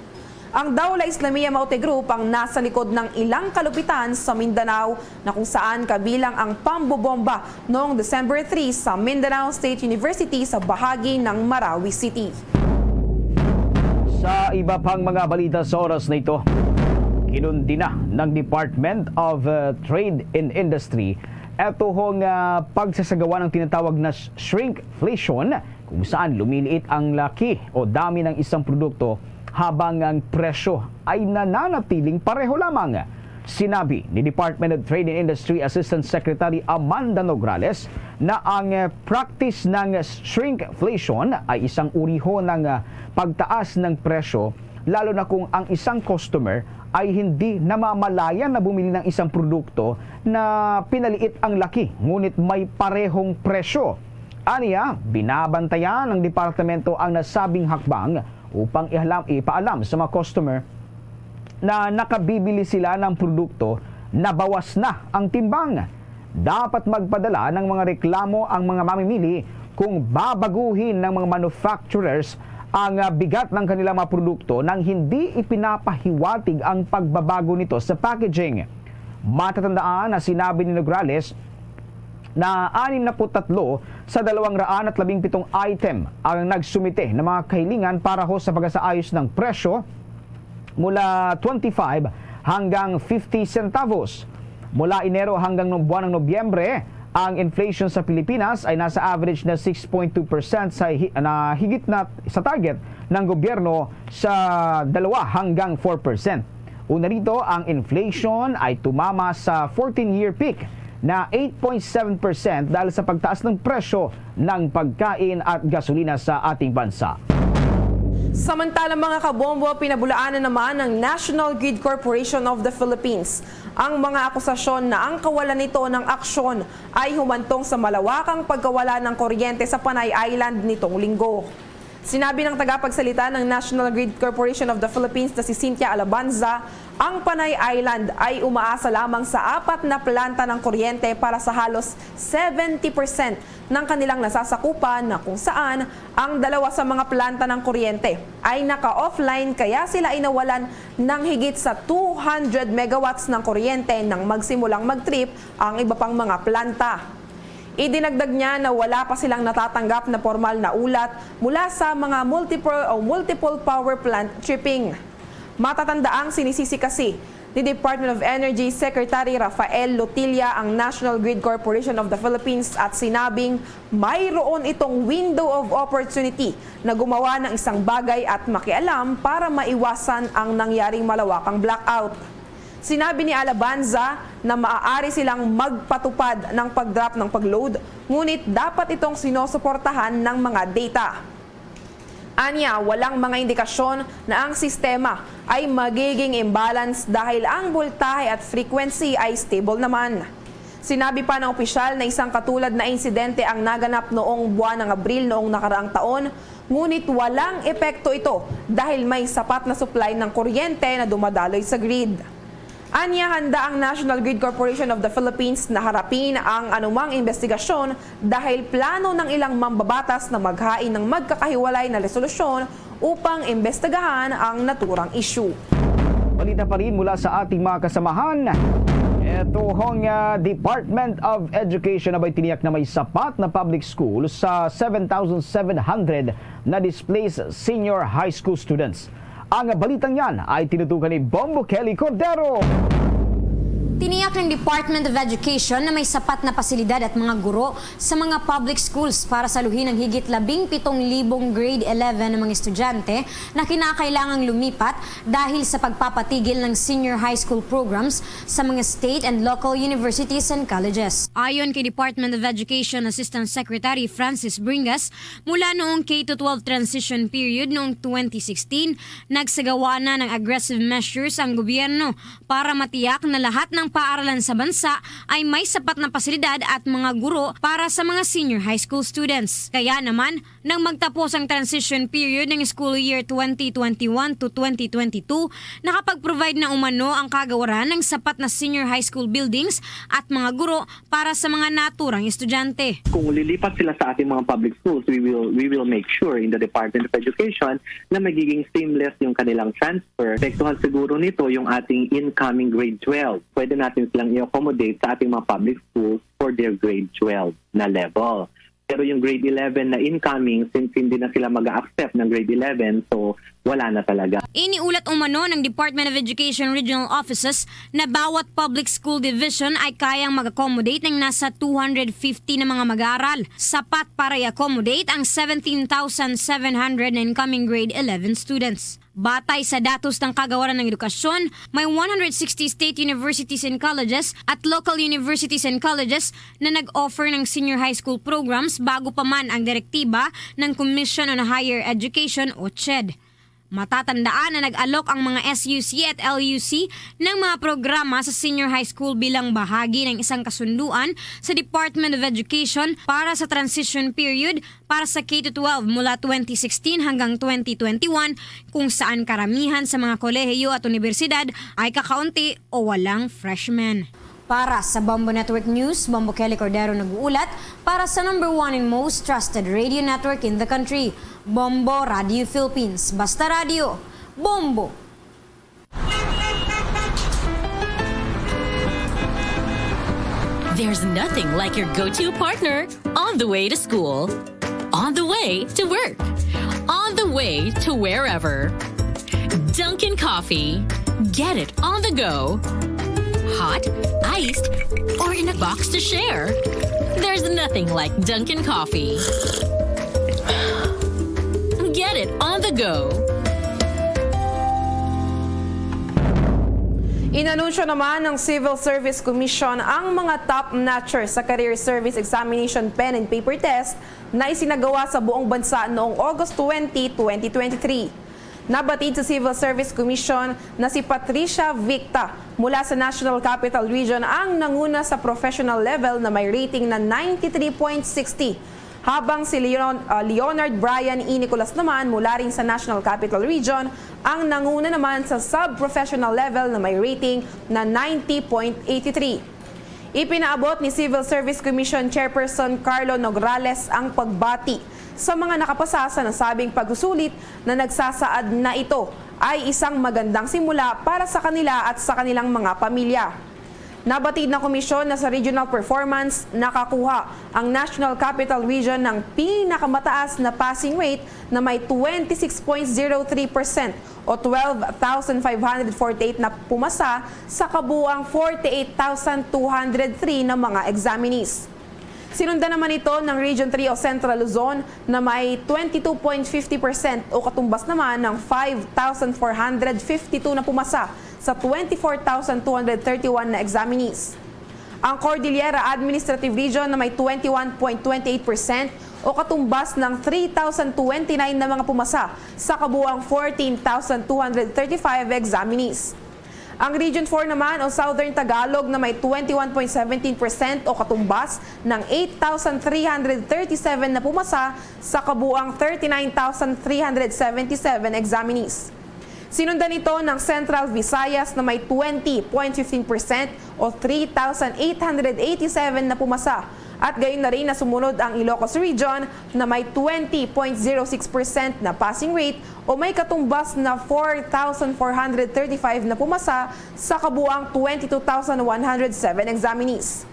Ang Daula Islamia Maute Group ang nasa likod ng ilang kalupitan sa Mindanao, na kung saan kabilang ang pambobomba noong December three sa Mindanao State University sa bahagi ng Marawi City. Sa iba pang mga balita sa oras na ito, kinundina ng Department of uh, Trade and Industry eto hong uh, pagsasagawa ng tinatawag na shrinkflation, kung saan lumiliit ang laki o dami ng isang produkto habang ang presyo ay nananatiling pareho lamang. Sinabi ni Department of Trade and Industry Assistant Secretary Amanda Nograles na ang, eh, practice ng shrinkflation ay isang uri ho ng, ah, pagtaas ng presyo, lalo na kung ang isang customer ay hindi namamalayan na bumili ng isang produkto na pinaliit ang laki ngunit may parehong presyo. Aniya, binabantayan ng departamento ang nasabing hakbang upang ihalam, ipaalam sa mga customer na nakabibili sila ng produkto na bawas na ang timbang. Dapat magpadala ng mga reklamo ang mga mamimili kung babaguhin ng mga manufacturers ang, ah, bigat ng kanilang mga produkto nang hindi ipinapahiwatig ang pagbabago nito sa packaging. Matatandaan na sinabi ni Nograles na anim na put tatlo sa dalawang raan at labing pitong item ang nagsumite ng mga kahilingan para ho sa pagsaayos ng presyo mula twenty-five hanggang fifty centavos. Mula Enero hanggang no-, buwan ng Nobyembre, ang inflation sa Pilipinas ay nasa average na six point two percent sa hi-, na higit na sa target ng gobyerno sa dalawa hanggang four percent. Una rito, ang inflation ay tumama sa fourteen-year peak na eight point seven percent dahil sa pagtaas ng presyo ng pagkain at gasolina sa ating bansa. Samantala, mga kabombo, pinabulaanan naman ng National Grid Corporation of the Philippines ang mga akusasyon na ang kawalan nito ng aksyon ay humantong sa malawakang pagkawala ng kuryente sa Panay Island nitong linggo. Sinabi ng tagapagsalita ng National Grid Corporation of the Philippines na si Cynthia Alabanza, ang Panay Island ay umaasa lamang sa apat na planta ng kuryente para sa halos seventy percent ng kanilang nasasakupan, na kung saan ang dalawa sa mga planta ng kuryente ay naka-offline, kaya sila ay nawalan ng higit sa two hundred megawatts ng kuryente nang magsimulang mag-trip ang iba pang mga planta. Idinagdag niya na wala pa silang natatanggap na pormal na ulat mula sa mga multiple o multiple power plant tripping. Matatandaang sinisisi kasi ni Department of Energy Secretary Rafael Lotilla ang National Grid Corporation of the Philippines at sinabing mayroon itong window of opportunity na gumawa ng isang bagay at makialam para maiwasan ang nangyaring malawakang blackout. Sinabi ni Alabanza na maaari silang magpatupad ng pag-drop ng pag-load, ngunit dapat itong sinusuportahan ng mga data. Anya, walang mga indikasyon na ang sistema ay magiging imbalance dahil ang boltahe at frequency ay stable naman. Sinabi pa ng opisyal na isang katulad na insidente ang naganap noong buwan ng Abril noong nakaraang taon, ngunit walang epekto ito dahil may sapat na supply ng kuryente na dumadaloy sa grid. Anya, handa ang National Grid Corporation of the Philippines na harapin ang anumang imbestigasyon dahil plano ng ilang mambabatas na maghain ng magkakahiwalay na resolusyon upang imbestigahan ang naturang issue. Balita pa rin mula sa ating mga kasamahan. Ito hong, ah, Department of Education na may tiniyak na may sapat na public school sa seven thousand seven hundred na displaced senior high school students. Ang balitang yan ay tinutukan ni Bombo Kelly Cordero. Tiniyak ng Department of Education na may sapat na pasilidad at mga guro sa mga public schools para saluhin ang higit labing pitong libong grade eleven ng mga estudyante na kinakailangang lumipat dahil sa pagpapatigil ng senior high school programs sa mga state and local universities and colleges. Ayon kay Department of Education Assistant Secretary Francis Bringas, mula noong K to twelve transition period noong twenty sixteen, nagsagawa na ng aggressive measures ang gobyerno para matiyak na lahat ng paaralan sa bansa ay may sapat na pasilidad at mga guro para sa mga senior high school students. Kaya naman, nang magtapos ang transition period ng school year twenty twenty-one to twenty twenty-two, nakapag-provide na umano ang kagawaran ng sapat na senior high school buildings at mga guro para sa mga naturang estudyante. Kung lilipat sila sa ating mga public schools, we will, we will make sure in the Department of Education na magiging seamless yung kanilang transfer. Epektuhan siguro nito yung ating incoming grade twelve. Pwede natin silang i-accommodate sa ating mga public schools for their grade twelve na level. Pero yung grade eleven na incoming, since hindi na sila mag-accept ng grade eleven, so wala na talaga. Iniulat umano ng Department of Education Regional Offices na bawat public school division ay kayang mag-accommodate ng nasa two hundred fifty na mga mag-aaral, sapat para i-accommodate ang seventeen thousand seven hundred na incoming grade eleven students. Batay sa datos ng Kagawaran ng Edukasyon, may one hundred sixty state universities and colleges at local universities and colleges na nag-offer ng senior high school programs bago pa man ang direktiba ng Commission on Higher Education o CHED. Matatandaan na nag-alok ang mga S U C at L U C ng mga programa sa senior high school bilang bahagi ng isang kasunduan sa Department of Education para sa transition period para sa K to twelve mula twenty sixteen hanggang twenty twenty-one, kung saan karamihan sa mga kolehiyo at unibersidad ay kakaunti o walang freshmen. Para sa Bombo Network News, Bombo Kelly Cordero nag-uulat para sa number one and most trusted radio network in the country, Bombo Radio Philippines. Basta Radio, Bombo! There's nothing like your go-to partner on the way to school, on the way to work, on the way to wherever. Dunkin' Coffee. Get it on the go. Hot, iced, or in a box to share. There's nothing like Dunkin' Coffee. Get it on the go. Inanunsyo naman ng Civil Service Commission ang mga top notcher sa Career Service Examination Pen and Paper Test na isinagawa sa buong bansa noong August twenty, twenty twenty-three. Nabatid sa Civil Service Commission na si Patricia Victa mula sa National Capital Region ang nanguna sa professional level na may rating na ninety-three point sixty, habang si Leon-, ah, Leonard Brian E. Nicolas naman mula rin sa National Capital Region ang nanguna naman sa sub-professional level na may rating na ninety point eighty-three. Ipinaabot ni Civil Service Commission Chairperson Carlo Nograles ang pagbati sa mga nakapasa sa nasabing pagsusulit na nagsasaad na ito ay isang magandang simula para sa kanila at sa kanilang mga pamilya. Nabatid ng komisyon na sa regional performance, nakakuha ang National Capital Region ng pinakamataas na passing rate na may twenty-six point zero three percent o twelve thousand five hundred forty-eight na pumasa sa kabuang forty-eight thousand two hundred three na mga examinees. Sinundan naman ito ng Region three o Central Luzon na may twenty-two point fifty percent o katumbas naman ng five thousand four hundred fifty-two na pumasa sa twenty-four thousand two hundred thirty-one na examinees. Ang Cordillera Administrative Region na may twenty-one point twenty-eight percent o katumbas ng three thousand twenty-nine na mga pumasa sa kabuang fourteen thousand two hundred thirty-five examinees. Ang Region four naman o Southern Tagalog na may twenty-one point seventeen percent o katumbas ng eight thousand three hundred thirty-seven na pumasa sa kabuang thirty-nine thousand three hundred seventy-seven examinees. Sinundan ito ng Central Visayas na may twenty point fifteen percent o three thousand eight hundred eighty-seven na pumasa. At gayon na rin na sumunod ang Ilocos Region na may twenty point zero six percent na passing rate o may katumbas na four thousand four hundred thirty-five na pumasa sa kabuang twenty-two thousand one hundred seven examinees.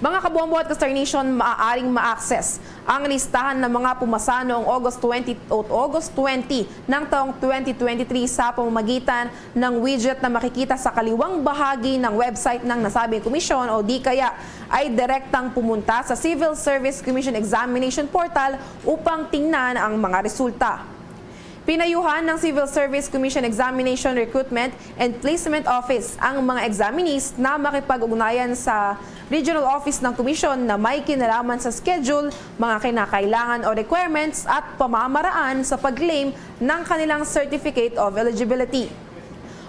Mga kabuang buhat ka Star Nation, maaaring ma-access ang listahan ng mga pumasa noong August twenty o August twenty ng taong twenty twenty-three sa pamamagitan ng widget na makikita sa kaliwang bahagi ng website ng nasabing komisyon o di kaya ay direktang pumunta sa Civil Service Commission Examination Portal upang tingnan ang mga resulta. Pinayuhan ng Civil Service Commission Examination Recruitment and Placement Office ang mga examinees na makipag-ugnayan sa regional office ng komisyon na may kinalaman sa schedule, mga kinakailangan o requirements at pamamaraan sa pag-claim ng kanilang Certificate of Eligibility.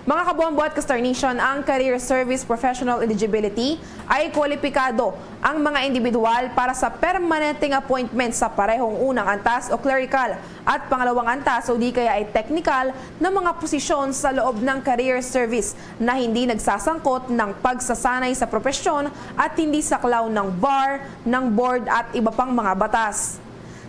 Mga kabuang buhat ka Star Nation, ang Career Service Professional Eligibility ay kwalipikado ang mga individual para sa permanenteng appointment sa parehong unang antas o clerical at pangalawang antas o di kaya ay technical na mga posisyon sa loob ng career service na hindi nagsasangkot ng pagsasanay sa propesyon at hindi saklaw ng bar, ng board at iba pang mga batas.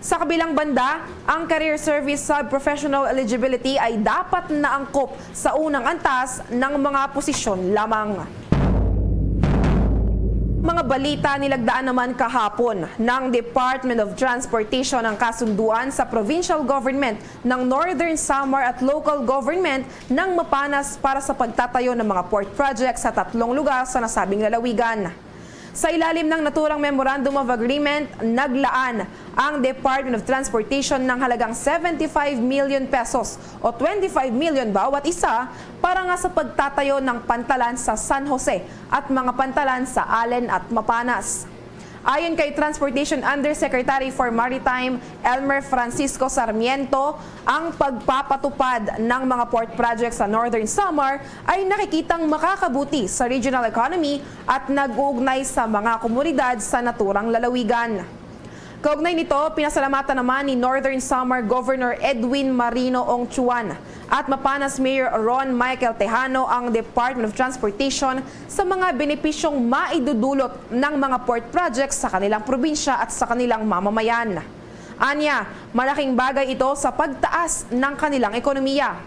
Sa kabilang banda, ang Career Service Sub-Professional Eligibility ay dapat naangkop sa unang antas ng mga posisyon lamang. Mga balita. Nilagdaan naman kahapon ng Department of Transportation ang kasunduan sa provincial government ng Northern Samar at local government ng Mapanas para sa pagtatayo ng mga port project sa tatlong lugar sa nasabing lalawigan. Sa ilalim ng naturang Memorandum of Agreement, naglaan ang Department of Transportation ng halagang seventy-five million pesos o twenty-five million bawat isa para nga sa pagtatayo ng pantalan sa San Jose at mga pantalan sa Alen at Mapanas. Ayon kay Transportation Undersecretary for Maritime Elmer Francisco Sarmiento, ang pagpapatupad ng mga port project sa Northern Samar ay nakikitang makakabuti sa regional economy at nag-uugnay sa mga komunidad sa naturang lalawigan. Kaugnay nito, pinasalamatan naman ni Northern Samar Governor Edwin Marino Ongchuan at Mapanas Mayor Ron Michael Tejano ang Department of Transportation sa mga benepisyong maidudulot ng mga port projects sa kanilang probinsya at sa kanilang mamamayan. Anya, malaking bagay ito sa pagtaas ng kanilang ekonomiya.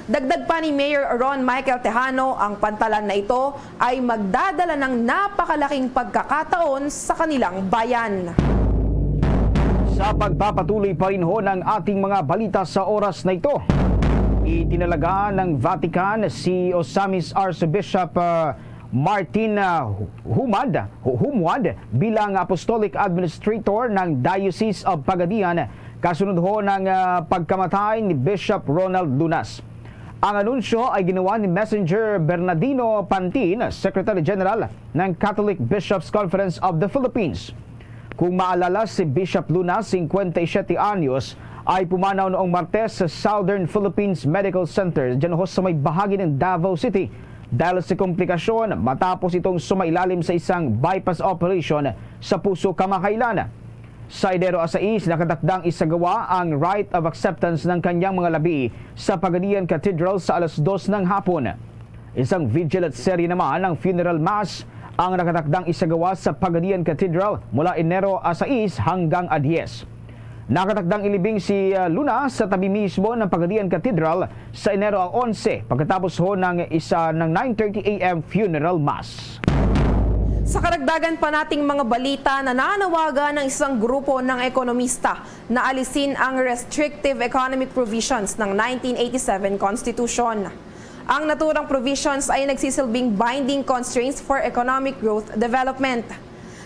Dagdag pa ni Mayor Ron Michael Tejano, ang pantalan na ito ay magdadala ng napakalaking pagkakataon sa kanilang bayan. Sa pagpapatuloy pa rin ho ng ating mga balita sa oras na ito, itinalaga ng Vatican si Ozamiz Archbishop, ah, Martin, ah, Humad, Humwad bilang Apostolic Administrator ng Diocese of Pagadian, kasunod ho ng, ah, pagkamatay ni Bishop Ronald Lunas. Ang anunsyo ay ginawa ni Messenger Bernardino Pantin, Secretary General ng Catholic Bishops Conference of the Philippines. Kung maalala, si Bishop Luna, singkwenta y siyete anyos, ay pumanaw noong Martes sa Southern Philippines Medical Center, dyan ho sa may bahagi ng Davao City, dahil sa komplikasyon matapos itong sumailalim sa isang bypass operation sa puso kamakailan. Sa Enero a sais, nakatakdang isagawa ang rite of acceptance ng kanyang mga labi sa Pagadian Cathedral sa alas dos ng hapon. Isang vigil at serye naman ang funeral mass ang nakatakdang isagawa sa Pagadian Cathedral mula Enero a sais hanggang a diyes. Nakatakdang ilibing si, ah, Luna sa tabi mismo ng Pagadian Cathedral sa Enero a onse, pagkatapos ho ng isa ng nine thirty a m funeral mass. Sa karagdagan pa nating mga balita, nananawagan ng isang grupo ng ekonomista na alisin ang restrictive economic provisions ng nineteen eighty-seven Constitution. Ang naturang provisions ay nagsisilbing binding constraints for economic growth development.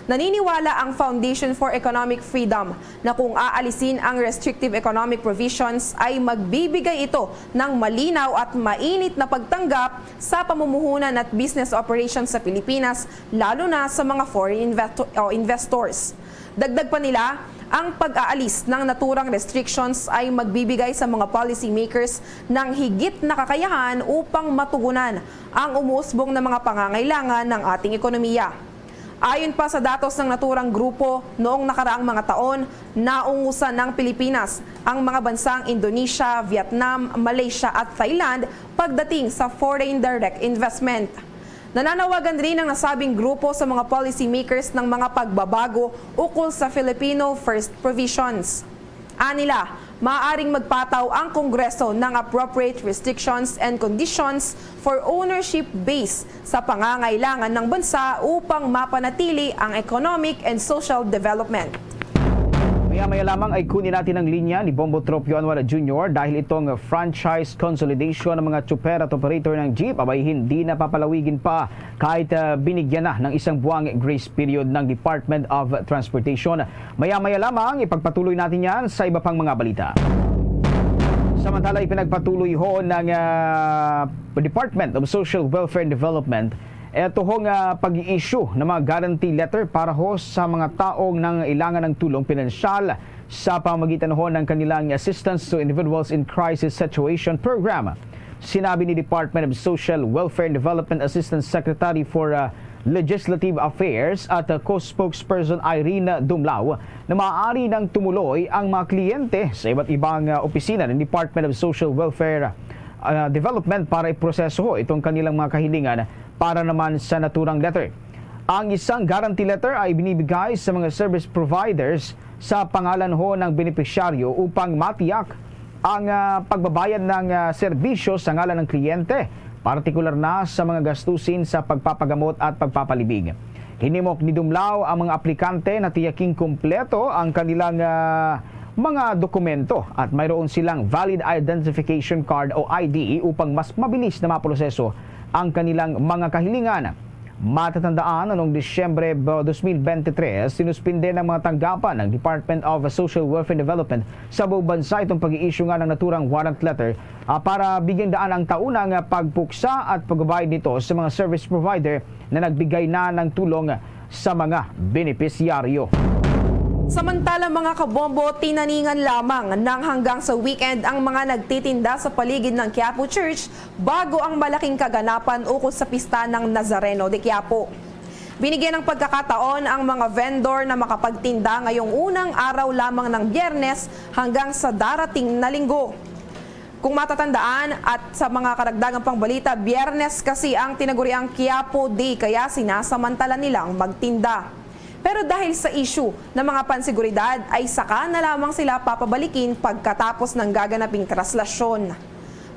Naniniwala ang Foundation for Economic Freedom na kung aalisin ang restrictive economic provisions ay magbibigay ito ng malinaw at mainit na pagtanggap sa pamumuhunan at business operations sa Pilipinas, lalo na sa mga foreign investo-, o investors. Dagdag pa nila, ang pag-aalis ng naturang restrictions ay magbibigay sa mga policymakers ng higit na kakayahan upang matugunan ang umuusbong na mga pangangailangan ng ating ekonomiya. Ayon pa sa datos ng naturang grupo, noong nakaraang mga taon, naungusan ng Pilipinas ang mga bansang Indonesia, Vietnam, Malaysia at Thailand pagdating sa foreign direct investment. Nananawagan rin ang nasabing grupo sa mga policymakers ng mga pagbabago ukol sa Filipino First Provisions. Anila, maaaring magpataw ang Kongreso ng appropriate restrictions and conditions for ownership base sa pangangailangan ng bansa upang mapanatili ang economic and social development. Maya-maya lamang ay kunin natin ang linya ni Bombo Tropio Anual Junior dahil itong franchise consolidation ng mga tsuper at operator ng jeep abay hindi na papalawigin pa kahit ah, binigyan na ng isang buwang grace period ng Department of Transportation. Maya-maya lamang, ipagpatuloy natin yan sa iba pang mga balita. Samantala, ipinagpatuloy ho ng ah, Department of Social Welfare and Development ito hong ah, pag-i-issue ng mga guarantee letter para ho sa mga taong nangailangan ng tulong pinansyal sa pamamagitan ho ng kanilang Assistance to Individuals in Crisis Situation Program. Sinabi ni Department of Social Welfare and Development Assistant Secretary for ah, Legislative Affairs at ah, co-spokesperson Irene Dumlao na maaari nang tumuloy ang mga kliyente sa iba't ibang ah, opisina ng Department of Social Welfare ah, Development para iproseso ho itong kanilang mga kahilingan para naman sa naturang letter. Ang isang guarantee letter ay binibigay sa mga service providers sa pangalan ho ng benepisyaryo upang matiyak ang ah, pagbabayad ng ah, serbisyo sa ngalan ng kliyente, partikular na sa mga gastusin sa pagpapagamot at pagpapalibing. Hinimok ni Dumlao ang mga aplikante na tiyaking kumpleto ang kanilang ah, mga dokumento at mayroon silang valid identification card o I D upang mas mabilis na maproseso ang kanilang mga kahilingan. Matatandaan na noong Disyembre dos mil bente tres, sinuspinde ng mga tanggapan ng Department of Social Welfare and Development sa buong bansa itong pag-i-issue nga ng naturang warrant letter ah, para bigyang daan ang taunang pagpuksa at pagbabayad nito sa mga service provider na nagbigay na ng tulong sa mga benepisyaryo. Samantala, mga kabombo, tinaningan lamang ng hanggang sa weekend ang mga nagtitinda sa paligid ng Quiapo Church bago ang malaking kaganapan ukol sa pista ng Nazareno de Quiapo. Binigyan ng pagkakataon ang mga vendor na makapagtinda ngayong unang araw lamang ng Biyernes hanggang sa darating na Linggo. Kung matatandaan, at sa mga karagdagang pangbalita, Biyernes kasi ang tinaguriang Quiapo Day, kaya sinasamantala nilang magtinda. Pero dahil sa issue ng mga panseguridad ay saka na lamang sila papabalikin pagkatapos ng gaganaping traslasyon.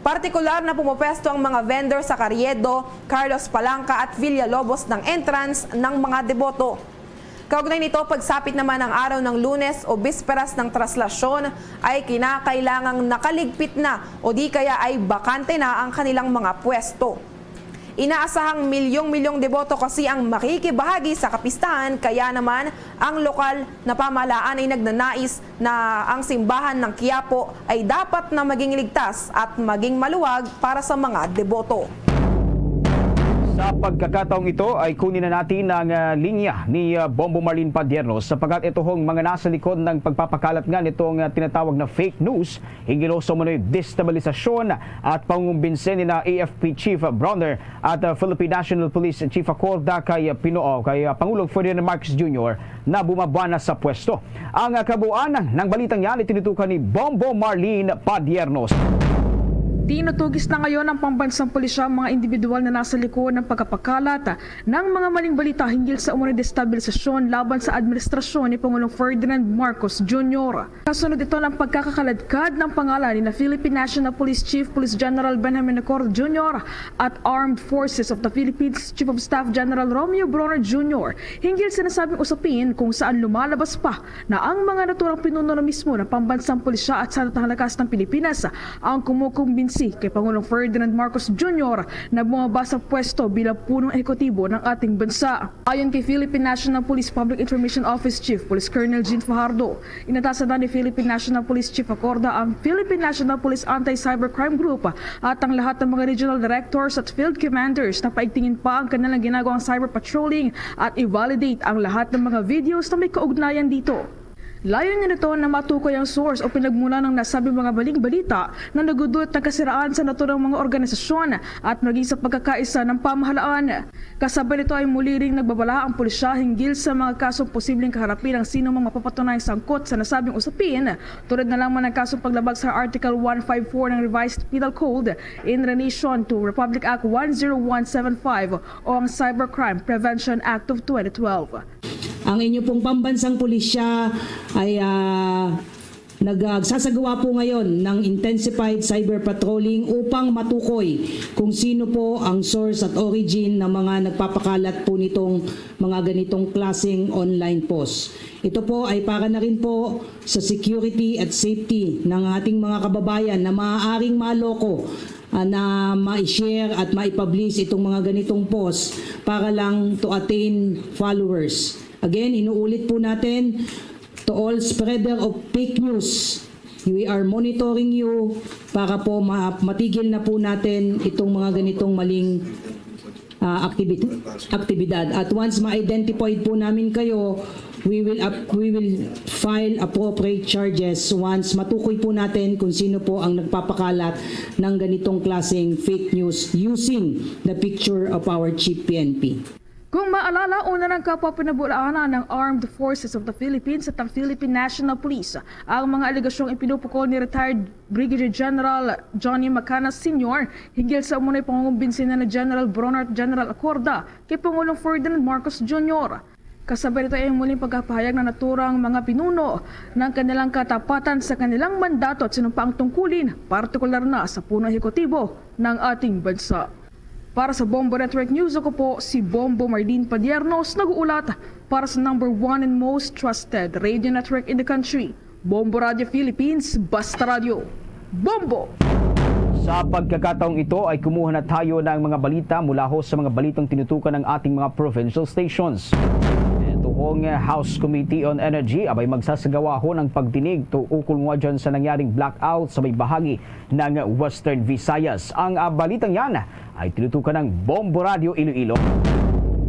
Partikular na pumupwesto ang mga vendor sa Carriedo, Carlos Palanca at Villalobos ng entrance ng mga deboto. Kaugnay nito, pagsapit naman ang araw ng Lunes o bisperas ng traslasyon ay kinakailangang nakaligpit na o di kaya ay bakante na ang kanilang mga pwesto. Inaasahang milyong-milyong deboto kasi ang makikibahagi sa kapistahan, kaya naman ang lokal na pamahalaan ay nagnanais na ang simbahan ng Quiapo ay dapat na maging ligtas at maging maluwag para sa mga deboto. Sa pagkakataong ito ay kunin na natin ang ah, linya ni ah, Bombo Marlene Padierno sapagkat ito hong mga nasa likod ng pagpapakalat nga nitong ah, tinatawag na fake news hinggil sa umano'y destabilisasyon at pangungumbinse ni na A F P Chief Bronner at ah, Philippine National Police Chief Acorda kay ah, Pinoo, kay ah, Pangulong Ferdinand Marcos Junior na bumabuana sa pwesto. Ang ah, kabuuan ng balitang yan itinutukan ni Bombo Marlene Padiernos. Tinutugis na ngayon ng pambansang pulisya ang mga individual na nasa likod ng pagkapakalat ng mga maling balita hinggil sa umano'y destabilisasyon laban sa administrasyon ni Pangulong Ferdinand Marcos Junior. Kasunod ito ng pagkakakaladkad ng pangalan ni na Philippine National Police Chief Police General Benjamin Accord Junior at Armed Forces of the Philippines Chief of Staff General Romeo Bronner Junior hinggil sa nasabing usapin kung saan lumalabas pa na ang mga naturang pinuno na mismo ng pambansang pulisya at sa Armadahang Lakas ng Pilipinas ang kumukumbinsi kay Pangulong Ferdinand Marcos Junior na bumaba sa pwesto bilang punong ehekutibo ng ating bansa. Ayon kay Philippine National Police Public Information Office Chief Police Colonel Jean Fajardo, inatasan na ni Philippine National Police Chief Acorda ang Philippine National Police Anti-Cybercrime Group at ang lahat ng mga regional directors at field commanders na paigtingin pa ang kanilang ginagawang cyber patrolling at i-validate ang lahat ng mga videos na may kaugnayan dito. Layunin nito na matukoy ang source o pinagmula ng nasabing mga maling balita na nagdudulot ng kasiraan sa naturang mga organisasyon at maging sa pagkakaisa ng pamahalaan. Kasabay nito ay muli ring nagbabala ang pulisya hinggil sa mga kasong posibleng kaharapin ng sino mang mapapatunayang sangkot sa nasabing usapin, tulad na lamang ng kasong paglabag sa Article one five four ng Revised Penal Code in relation to Republic Act one zero one seven five o ang Cybercrime Prevention Act of twenty twelve. Ang inyo pong pambansang pulisya ay ah, nagsasagawa po ngayon ng intensified cyber patrolling upang matukoy kung sino po ang source at origin ng mga nagpapakalat po nitong mga ganitong klaseng online post. Ito po ay para na rin po sa security at safety ng ating mga kababayan na maaaring maloko ah, na ma-share at maipublish itong mga ganitong post para lang to attain followers. Again, inuulit po natin, to all spreader of fake news, we are monitoring you para po ma- matigil na po natin itong mga ganitong maling ah, activit- aktibidad. At once ma-identified po namin kayo, we will up- we will file appropriate charges once matukoy po natin kung sino po ang nagpapakalat ng ganitong klaseng fake news using the picture of our Chief P N P. Kung maalala, una ng kapwa pinabulaanan ng Armed Forces of the Philippines at ang Philippine National Police ang mga alegasyong ipinupukol ni retired Brigadier General Johnny Macana Senior hinggil sa umunoy pangungumbinsi na ni General Bron at General Acorda kay Pangulong Ferdinand Marcos Junior. Kasabay nito ay muling pagkapahayag na naturang mga pinuno ng kanilang katapatan sa kanilang mandato at sinumpaang tungkulin, partikular na sa punong ehekutibo ng ating bansa. Para sa Bombo Network News, ako po si Bombo Marlene Padiernos, nag-uulat para sa number one and most trusted radio network in the country, Bombo Radio Philippines, Basta Radio. Bombo! Sa pagkakataong ito ay kumuha na tayo ng mga balita mula ho sa mga balitang tinutukan ng ating mga provincial stations. Ito hong House Committee on Energy abay magsasagawa ho ng pagdinig to ukol nga dyan sa nangyaring blackout sa may bahagi ng Western Visayas. Ang ah, balitang yan ay tinutukan ng Bombo Radio Iloilo.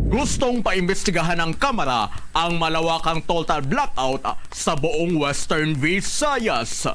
Gustong paimbestigahan ng Kamara ang malawakang total blackout sa buong Western Visayas.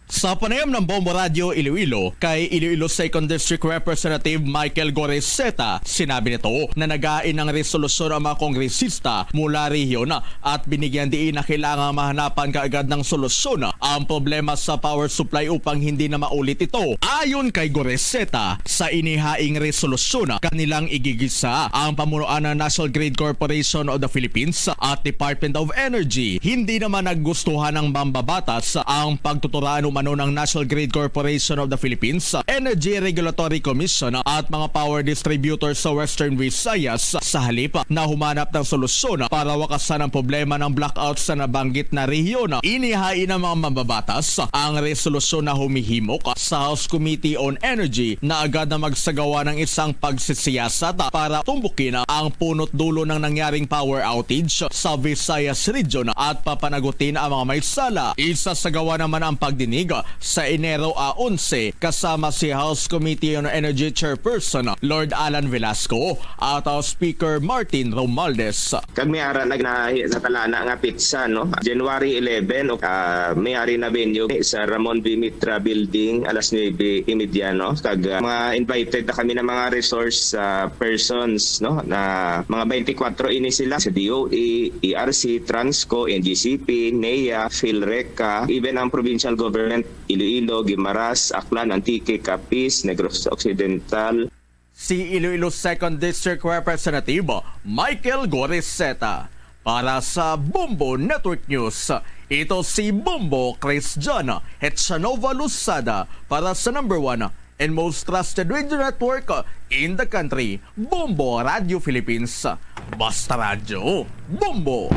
Sa panayam ng Bombo Radio Iloilo kay Iloilo Second District Representative Michael Goreseta, sinabi nito na nagain ng resolusyon ang mga kongresista mula rehiyon at binigyan diin na kailangang mahanapan kaagad ng solusyon ang problema sa power supply upang hindi na maulit ito. Ayon kay Goreseta, sa inihaing resolusyon, kanilang igigisa ang pamunuan ng National Grid Corporation of the Philippines at Department of Energy. Hindi naman nagustuhan ng mambabatas ang pagtuturaan umano ng National Grid Corporation of the Philippines, Energy Regulatory Commission at mga power distributors sa Western Visayas. Sa halip na humanap ng solusyon para wakasan ang problema ng blackout sa nabanggit na rehiyon, inihain ng mga mambabatas ang resolusyon na humihimok sa House Committee on Energy na agad na magsagawa ng isang pagsisiyasat para tumbukin ang punot dulo ng nangyaring power outage sa Visayas Region at papanagutin ang mga may sala. Isasagawa naman ang pagdinig sa Enero a onse kasama si House Committee on Energy Chairperson Lord Alan Velasco at House Speaker Martin Romualdez. Kag may ara na ginahi sa talana nga petsa, no? January eleven, o, ah, may ari na venue sa Ramon V. Mitra Building, alas nuebe y media, no? Kag, ah, mga invited na kami na mga resource, ah, persons, no? Na mga twenty-four ini sila sa D O E, E R C, Transco, N G C P, NEA, PhilReCa, even ang provincial government, Iloilo, Guimaras, Aklan, Antique, Capiz, Negros Occidental, si Iloilo Second District Representative Michael Goriseta. Para sa Bombo Network News, ito si Bombo Christian Hetsanova Losada para sa number one and most trusted radio network in the country, Bombo Radio Philippines. Basta Radyo, Bombo!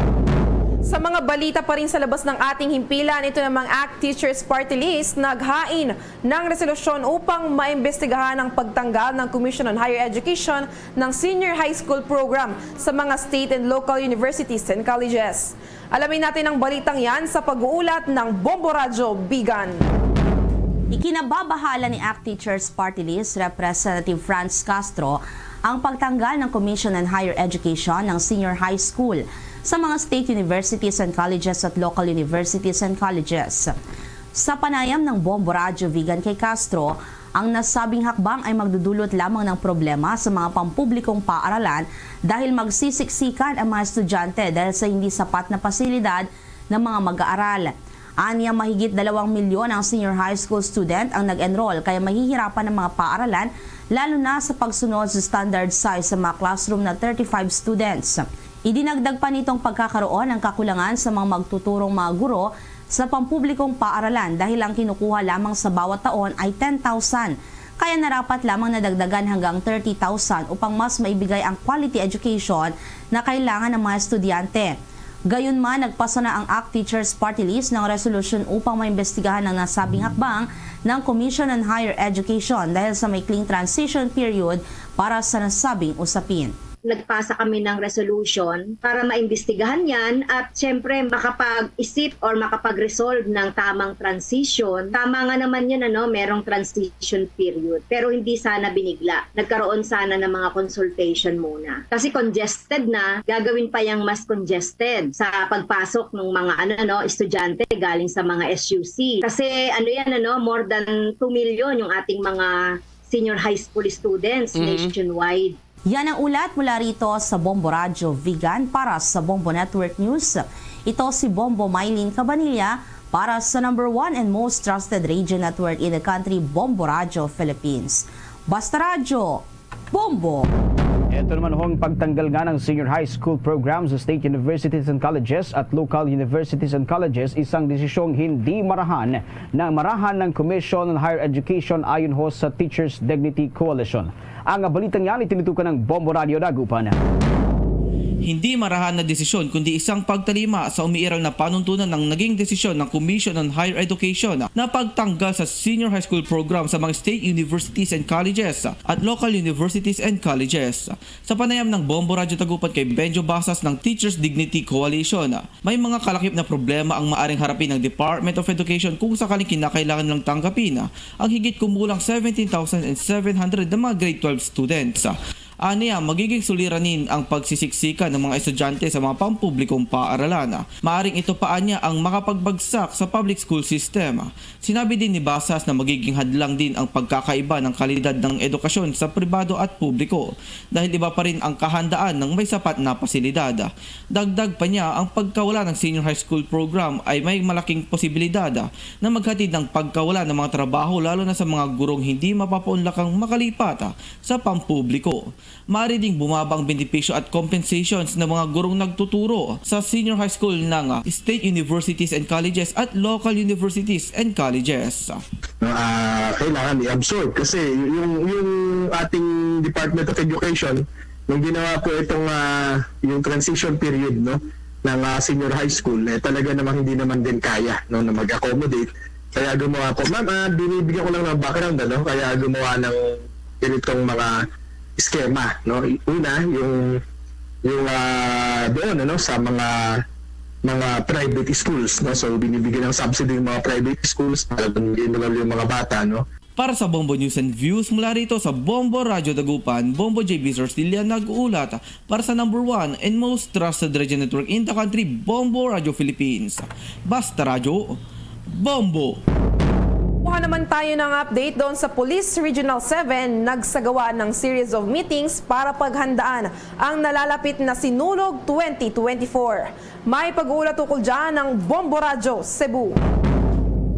Sa mga balita pa rin sa labas ng ating himpilan, ito namang ACT Teachers Party List naghain ng resolusyon upang maimbestigahan ang pagtanggal ng Commission on Higher Education ng Senior High School Program sa mga state and local universities and colleges. Alamin natin ang balitang yan sa pag-uulat ng Bombo Radyo Bigan. Ikinababahala ni ACT Teachers Party List Representative Franz Castro ang pagtanggal ng Commission on Higher Education ng Senior High School sa mga state universities and colleges at local universities and colleges. Sa panayam ng Bombo Radyo Vigan kay Castro, ang nasabing hakbang ay magdudulot lamang ng problema sa mga pampublikong paaralan dahil magsisiksikan ang mga estudyante dahil sa hindi sapat na pasilidad ng mga mag-aaral. Anya, mahigit dalawang milyon ang senior high school student ang nag-enroll, kaya mahihirapan ang mga paaralan, lalo na sa pagsunod sa standard size sa mga classroom na thirty-five students. Idinagdag pa nitong pagkakaroon ng kakulangan sa mga magtuturong mga guro sa pampublikong paaralan dahil ang kinukuha lamang sa bawat taon ay ten thousand. Kaya narapat lamang na dagdagan hanggang thirty thousand upang mas maibigay ang quality education na kailangan ng mga estudyante. Gayunman, nagpasa na ang ACT Teachers Party List ng resolusyon upang maimbestigahan ang nasabing hakbang ng Commission on Higher Education dahil sa maikling transition period para sa nasabing usapin. Nagpasa kami ng resolution para maimbestigahan yan at siyempre makapag-isip or makapag-resolve ng tamang transition. Tama nga naman yun, ano, merong transition period, pero hindi sana binigla. Nagkaroon sana ng mga consultation muna. Kasi congested na, gagawin pa yang mas congested sa pagpasok ng mga, ano, no, estudyante galing sa mga S U C. Kasi ano yan, ano, more than two million yung ating mga senior high school students Mhm. nationwide. Yan ang ulat mula rito sa Bombo Radyo Vigan. Para sa Bombo Network News, ito si Bombo Mylene Cabanilla para sa number one and most trusted radio network in the country, Bombo Radyo Philippines. Basta Radyo, Bombo! Ito naman hong pagtanggal nga ng senior high school program sa state universities and colleges at local universities and colleges, isang desisyong hindi marahan na marahan ng Commission on Higher Education ayon ho sa Teachers Dignity Coalition. Ang balitang yan itinutukan ng Bombo Radio Dagupan. Hindi marahan na desisyon kundi isang pagtalima sa umiiral na panuntunan ng naging desisyon ng Commission on Higher Education na pagtanggal sa senior high school program sa mga state universities and colleges at local universities and colleges. Sa panayam ng Bombo Radyo Dagupan kay Benjo Basas ng Teachers Dignity Coalition, may mga kalakip na problema ang maaring harapin ng Department of Education kung sakaling kinakailangan nilang tanggapin ang higit kumulang seventeen thousand seven hundred na mga grade twelve students. Aniya, magiging suliranin ang pagsisiksikan ng mga estudyante sa mga pampublikong paaralan. Maaring ito pa anya ang makapagbagsak sa public school system. Sinabi din ni Basas na magiging hadlang din ang pagkakaiba ng kalidad ng edukasyon sa pribado at publiko dahil iba pa rin ang kahandaan ng may sapat na pasilidad. Dagdag pa niya, ang pagkawala ng senior high school program ay may malaking posibilidad na maghatid ng pagkawala ng mga trabaho, lalo na sa mga gurong hindi mapapaunlakang makalipat sa pampubliko. Maaari ding bumaba ang benepisyo at compensations ng mga gurong nagtuturo sa senior high school ng state universities and colleges at local universities and colleges. No, ah, kailangan i-absorb kasi yung yung ating Department of Education, nung ginawa po itong ah, yung transition period, no, ng ah, senior high school, eh, talaga namang hindi naman din kaya, no, na mag-accommodate. Kaya gumawa po, ma'am, ah, binibigyan ko lang ng background, ano, kaya gumawa ng ganitong mga eskema, no. Una, yung yung ah, doon, ano, sa mga mga private schools, no. So binibigyan ng subsidy yung mga private schools para doon i-enroll yung mga bata, no. Para sa Bombo News and Views, mula rito sa Bombo Radyo Dagupan, Bombo J B Sorsilia nag-uulat para sa number one and most trusted radio network in the country, Bombo Radyo Philippines. Basta Radyo, Bombo! Kuha naman tayo ng update doon sa Police Regional seven, nagsagawa ng series of meetings para paghandaan ang nalalapit na Sinulog twenty twenty-four. May pag-uulat ukol dyan ng Bombo Radyo Cebu.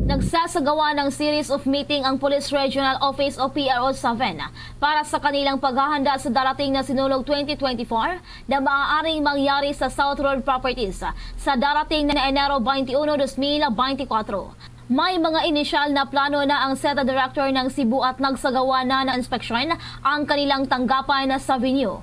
Nagsasagawa ng series of meeting ang Police Regional Office o P R O seven para sa kanilang paghahanda sa darating na Sinulog twenty twenty-four na maaaring mangyari sa South Road Properties sa darating na Enero twenty-one, dos mil beintikwatro. May mga inisyal na plano na ang SETA Director ng Cebu at nagsagawa na ng inspeksyon ang kanilang tanggapan sa venue.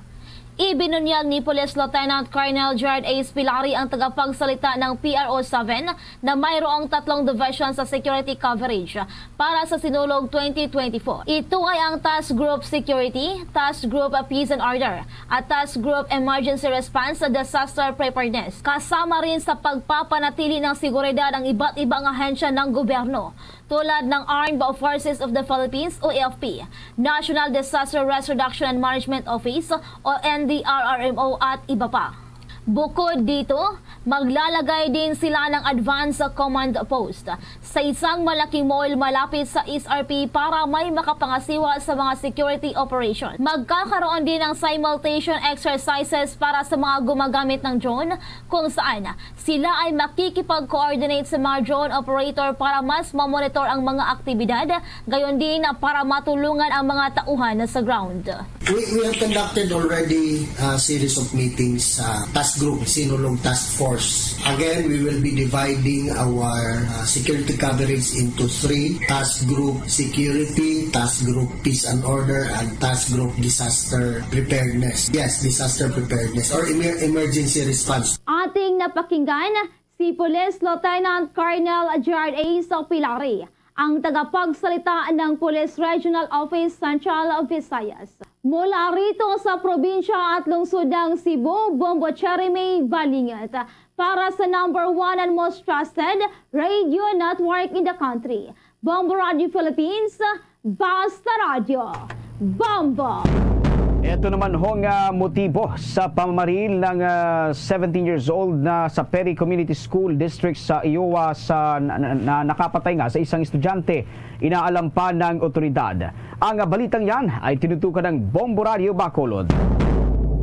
Ibinunyag ni Police Lieutenant Colonel Gerard A. Spilari, ang tagapagsalita ng P R O seven, na mayroong tatlong division sa security coverage para sa Sinulog twenty twenty-four. Ito ay ang Task Group Security, Task Group Peace and Order, at Task Group Emergency Response sa Disaster Preparedness. Kasama rin sa pagpapanatili ng seguridad ang iba't ibang ahensya ng gobyerno, tulad ng Armed Forces of the Philippines o A F P, National Disaster Risk Reduction and Management Office o N D R R M O at iba pa. Bukod dito, maglalagay din sila ng advance command post sa isang malaking mall malapit sa S R P para may makapangasiwa sa mga security operation. Magkakaroon din ng simultaneous exercises para sa mga gumagamit ng drone, kung saan sila ay makikipag-coordinate sa mga drone operator para mas mamonitor ang mga aktibidad, gayon din para matulungan ang mga tauhan sa ground. We, we have conducted already a series of meetings sa task group, Sinulog Task Force. Again, we will be dividing our uh, security coverage into three: task group security, task group peace and order, and task group disaster preparedness. Yes, disaster preparedness or emer- emergency response. Ating napakinggan si Police Lieutenant Colonel Gerard A. Sopilari, ang tagapagsalita ng Police Regional Office Central Visayas. Mula rito sa probinsya at lungsod ng Cebu, Bombo Cherry May Balingat para sa number one and most trusted radio network in the country, Bombo Radio Philippines, Basta Radyo, Bombo! Ito naman hong ah, motibo sa pamamaril ng ah, seventeen years old na sa Perry Community School District sa Iowa sa na, na, na nakapatay nga sa isang estudyante. Inaalam pa ng otoridad. Ang balitang yan ay tinutukan ng Bombo Radio Bacolod.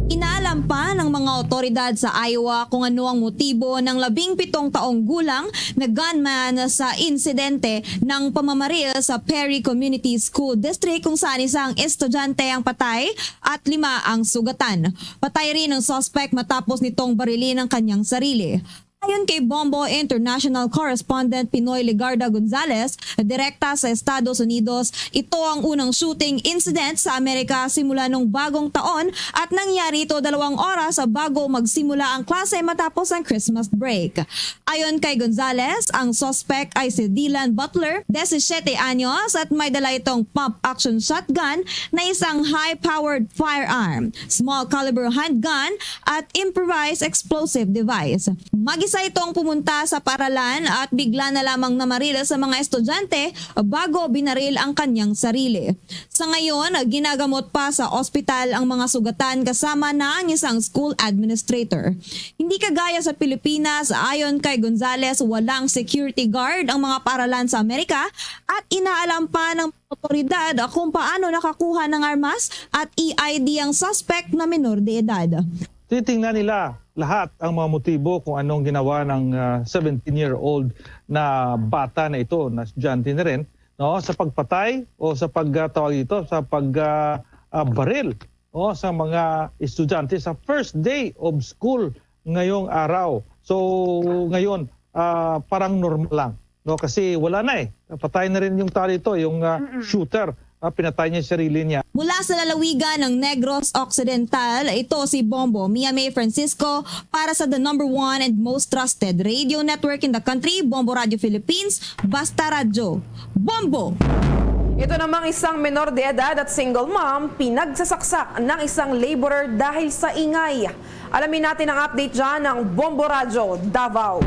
Inaalam pa ng mga otoridad sa Iowa kung ano ang motibo ng labing pitong taong gulang na gunman sa insidente ng pamamaril sa Perry Community School District kung saan isang estudyante ang patay at lima ang sugatan. Patay rin ang suspect matapos nitong barilin ang kanyang sarili. Ayon kay Bombo International Correspondent Pinoy Legarda Gonzalez, direkta sa Estados Unidos, ito ang unang shooting incident sa Amerika simula nung bagong taon at nangyari ito dalawang oras bago magsimula ang klase matapos ang Christmas break. Ayon kay Gonzalez, ang suspect ay si Dylan Butler, disisiete anyos, at may dala itong pump action shotgun na isang high-powered firearm, small caliber handgun, at improvised explosive device. Mag-isa itong pumunta sa paralan at bigla na lamang namaril sa mga estudyante bago binaril ang kanyang sarili. Sa ngayon, ginagamot pa sa ospital ang mga sugatan kasama na ang isang school administrator. Hindi kagaya sa Pilipinas, ayon kay Gonzalez, walang security guard ang mga paralan sa Amerika at inaalam pa ng otoridad kung paano nakakuha ng armas at E I D ang suspect na menor de edad. Titingnan nila lahat ang mga motibo kung anong ginawa ng ah, seventeen-year-old na bata na ito, na estudyante na rin, no, sa pagpatay o sa pagtawag dito, sa pag ah, ah, baril, no, sa mga estudyante sa first day of school ngayong araw. So ngayon, ah, parang normal lang, no, kasi wala na eh. Patay na rin yung tao ito, yung ah, shooter. Ah, pinatay niya yung sarili niya. Mula sa lalawigan ng Negros Occidental, ito si Bombo Mia May Francisco para sa the number one and most trusted radio network in the country, Bombo Radio Philippines, Basta Radyo. Bombo! Ito namang isang menor de edad at single mom, pinagsasaksak ng isang laborer dahil sa ingay. Alamin natin ang update dyan ng Bombo Radyo Davao.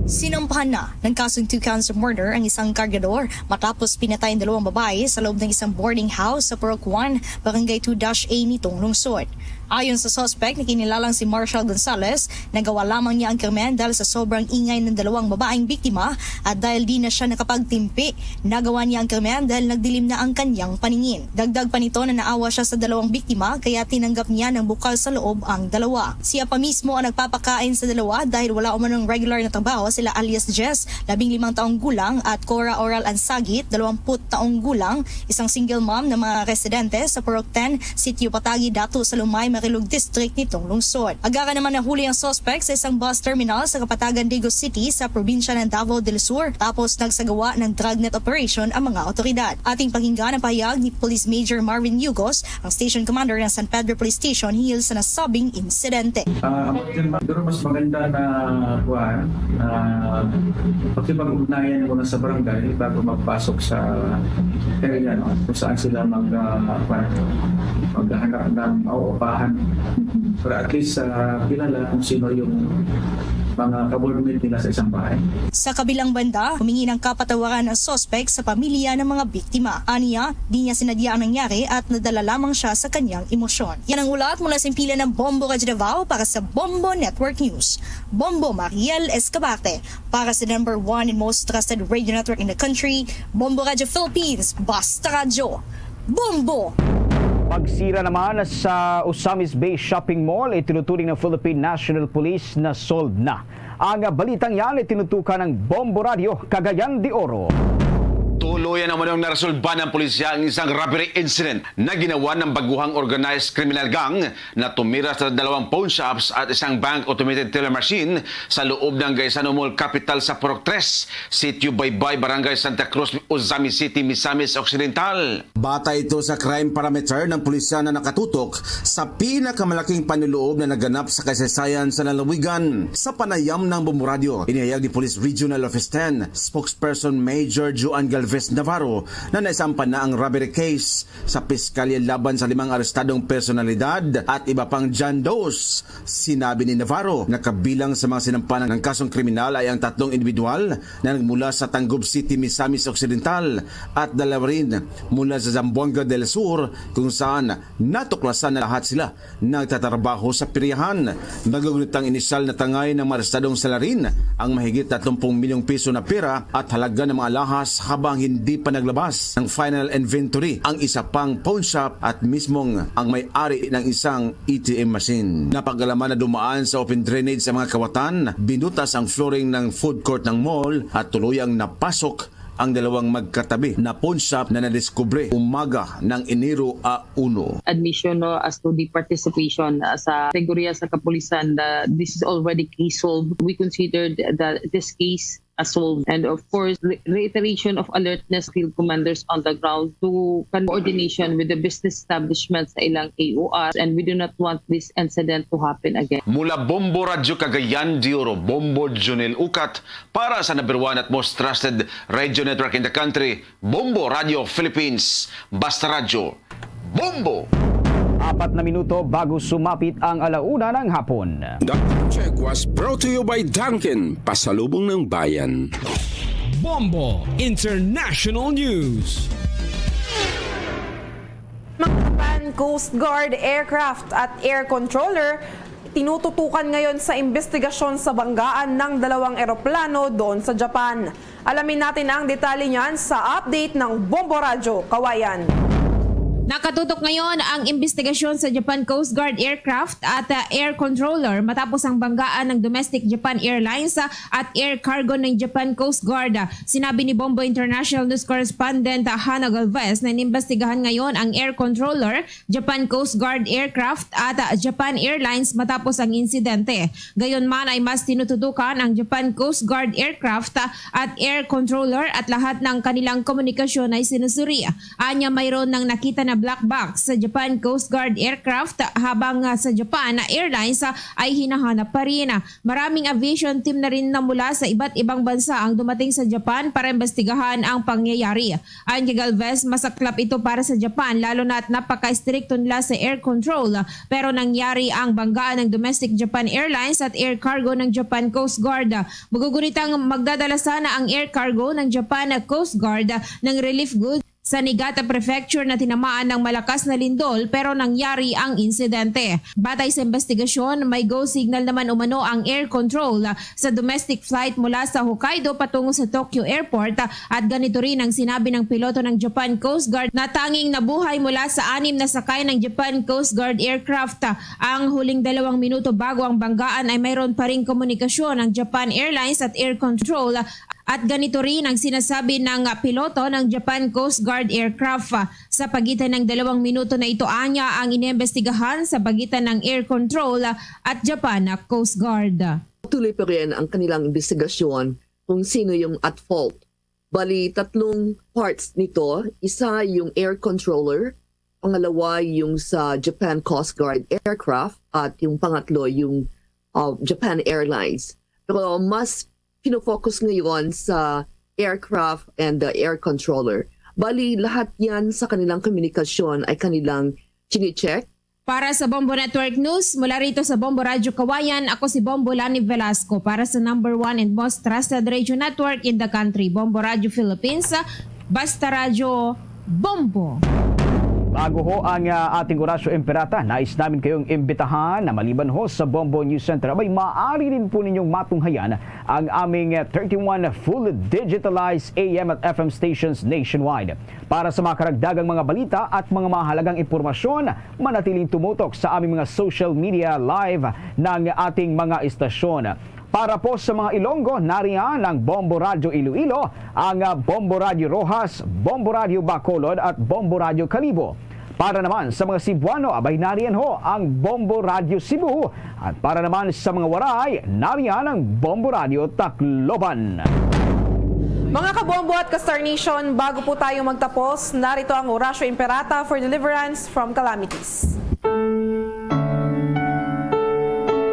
Sinampahan na ng kasong two counts of murder ang isang kargador matapos pinatay ang dalawang babae sa loob ng isang boarding house sa Purok one, Barangay two dash A nitong lungsod. Ayon sa suspect na kinilalang si Marshall Gonzalez, nagawa lamang niya ang krimen dahil sa sobrang ingay ng dalawang babaeng biktima at dahil di na siya nakapagtimpi. Nagawa niya ang krimen dahil nagdilim na ang kanyang paningin. Dagdag pa nito na naawa siya sa dalawang biktima kaya tinanggap niya ng bukal sa loob ang dalawa. Siya pa mismo ang nagpapakain sa dalawa dahil wala umanong regular na trabaho sila alias Jess, labing limang taong gulang, at Cora Oral Ansagit, dalawamput taong gulang, isang single mom na mga residente sa Purok ten, Sitio Patagi, Dato Salumay, Marilog District nitong lungsod. Agara naman nahuli ang suspect sa isang bus terminal sa Kapatagan, Digos City sa probinsya ng Davao del Sur tapos nagsagawa ng dragnet operation ang mga otoridad. Ating pakinggan ang pahayag ni Police Major Marvin Yugos, ang station commander ng San Pedro Police Station hinggil sa nasabing insidente. Ah, ang Pero mas maganda na, kuwan, na pakipag-ugnayan muna sa barangay bago magpasok sa area, no? Kung saan sila mag, ah, kuwan, maghahanap ng mauupahan. Pero at least, ah, kilala kung sino yung mga kabornate nila sa isang bahay. Sa kabilang banda, humingi ng kapatawaran ang suspect sa pamilya ng mga biktima. Aniya, di niya sinadya ang nangyari at nadala lamang siya sa kanyang emosyon. Yan ang ulat mula sa himpilan ng Bombo Radyo Davao para sa Bombo Network News. Bombo Mariel Escabarte para sa number one and most trusted radio network in the country, Bombo Radyo Philippines, Basta Radyo. Bombo! Pagsira naman sa Ozamiz Bay Shopping Mall, itinuturing ng Philippine National Police na solved na. Ang balitang yan itinutukan ng Bombo Radio, Cagayan de Oro. Tuluyan naman ang naresolba ng pulisya ang isang robbery incident na ginawa ng baguhang organized criminal gang na tumira sa dalawang pawn shops at isang bank automated teller machine sa loob ng Gaisano Mall, kapital sa Purok Tres, Sitio Baybay, Barangay Santa Cruz, Ozamiz City, Misamis Occidental. Bata ito sa crime parameter ng pulisya na nakatutok sa pinakamalaking panluloob na naganap sa kasaysayan sa lalawigan. Sa panayam ng Bombo Radio, inihayag ni Police Regional Office ten, Spokesperson Major Joan Galvez Navarro, na naisampan na ang robbery case sa piskalya laban sa limang arestadong personalidad at iba pang John Does. Sinabi ni Navarro na kabilang sa mga sinampanan ng kasong kriminal ay ang tatlong individual na nagmula sa Tangub City, Misamis Occidental at dalawa rin mula sa Zamboanga del Sur, kung saan natuklasan na lahat sila nagtatrabaho sa piryahan. Magugunit ang inisyal na tangay ng mga arestadong salarin, ang mahigit tatlong pung milyong piso na pera at halaga ng mga alahas, habang hindi pa naglabas ng final inventory ang isa pang pawn shop at mismong ang may-ari ng isang A T M machine. Napag-alaman na dumaan sa open drainage sa mga kawatan, binutas ang flooring ng food court ng mall at tuluyang napasok ang dalawang magkatabi na pawn shop na nadiskubre umaga ng Enero a uno. Admission, no, as to the participation, uh, sa kategorya sa kapulisan, uh, this is already case solved. We considered that this case as solved. And of course, re- reiteration of alertness field commanders on the ground to coordination with the business establishments sa ilang A O Rs, and we do not want this incident to happen again. Mula Bombo Radyo Cagayan de Oro, Bombo Junel Ukat, para sa number one at most trusted radio network in the country, Bombo Radio Philippines. Basta Radyo, Bombo! Apat na minuto bago sumapit ang alauna ng hapon. The Check was brought to you by Dunkin, Pasalubong ng Bayan. Bombo International News. Mga Japan Coast Guard aircraft at air controller tinututukan ngayon sa imbestigasyon sa banggaan ng dalawang eroplano doon sa Japan. Alamin natin ang detalye niyan sa update ng Bombo Radyo Kawayan. Nakatutok ngayon ang imbestigasyon sa Japan Coast Guard aircraft at uh, air controller matapos ang banggaan ng domestic Japan Airlines uh, at air cargo ng Japan Coast Guard. Sinabi ni Bombo International News Correspondent uh, Hana Galvez na inimbestigahan ngayon ang air controller, Japan Coast Guard aircraft at uh, Japan Airlines matapos ang insidente. Gayon man ay mas tinututukan ang Japan Coast Guard aircraft at air controller at lahat ng kanilang komunikasyon ay sinusuri. Anya mayroon nang nakita na black box sa Japan Coast Guard aircraft habang ah, sa Japan na airlines ah, ay hinahanap pa rin. Maraming aviation team na rin na mula sa iba't ibang bansa ang dumating sa Japan para imbestigahan ang pangyayari. Ayon kay Galvez, masaklap ito para sa Japan, lalo na at napaka-estrikto nila sa air control. Pero nangyari ang banggaan ng domestic Japan Airlines at air cargo ng Japan Coast Guard. Magugunitang magdadala sana ang air cargo ng Japan Coast Guard ng relief goods sa Niigata Prefecture na tinamaan ng malakas na lindol, pero nangyari ang insidente. Batay sa investigasyon, may go signal naman umano ang air control sa domestic flight mula sa Hokkaido patungo sa Tokyo Airport, at ganito rin ang sinabi ng piloto ng Japan Coast Guard na tanging nabuhay mula sa anim na sakay ng Japan Coast Guard aircraft. Ang huling dalawang minuto bago ang banggaan ay mayroon pa ring komunikasyon ang Japan Airlines at air control. At ganito rin ang sinasabi ng piloto ng Japan Coast Guard aircraft. Sa pagitan ng dalawang minuto na ito, anya ang inimbestigahan sa pagitan ng air control at Japan Coast Guard. Tuloy pa rin ang kanilang imbestigasyon kung sino yung at fault. Bali, tatlong parts nito. Isa yung air controller, pangalawa yung sa Japan Coast Guard aircraft, at yung pangatlo yung uh, Japan Airlines. Pero mas pinofocus ngayon sa aircraft and the air controller. Bali, lahat yan sa kanilang komunikasyon ay kanilang chine-check Para sa Bombo Network News, mula rito sa Bombo Radyo Kawayan, ako si Bombo Lani Velasco. Para sa number one and most trusted radio network in the country, Bombo Radyo Philippines, Basta Radyo, Bombo. Bago ho ang, ah, ating Orasyo Imperata, nais namin kayong imbitahan na maliban ho sa Bombo News Center, abay, maaari din po ninyong matunghayan ang aming, ah, thirty-one fully digitalized A M at F M stations nationwide. Para sa mga karagdagang mga balita at mga mahalagang impormasyon, manatiling tumutok sa aming mga social media live ng ating mga istasyon. Para po sa mga Ilonggo, nariyan ang Bombo Radyo Iloilo, ang, ah, Bombo Radyo Roxas, Bombo Radyo Bacolod, at Bombo Radyo Kalibo. Para naman sa mga Cebuano, abay, nariyan ho ang Bombo Radyo Cebu. At para naman sa mga Waray, nariyan ang Bombo Radyo Tacloban. Mga kabombo at ka-Star Nation, bago po tayo magtapos, narito ang Orasyo Imperata for deliverance from calamities.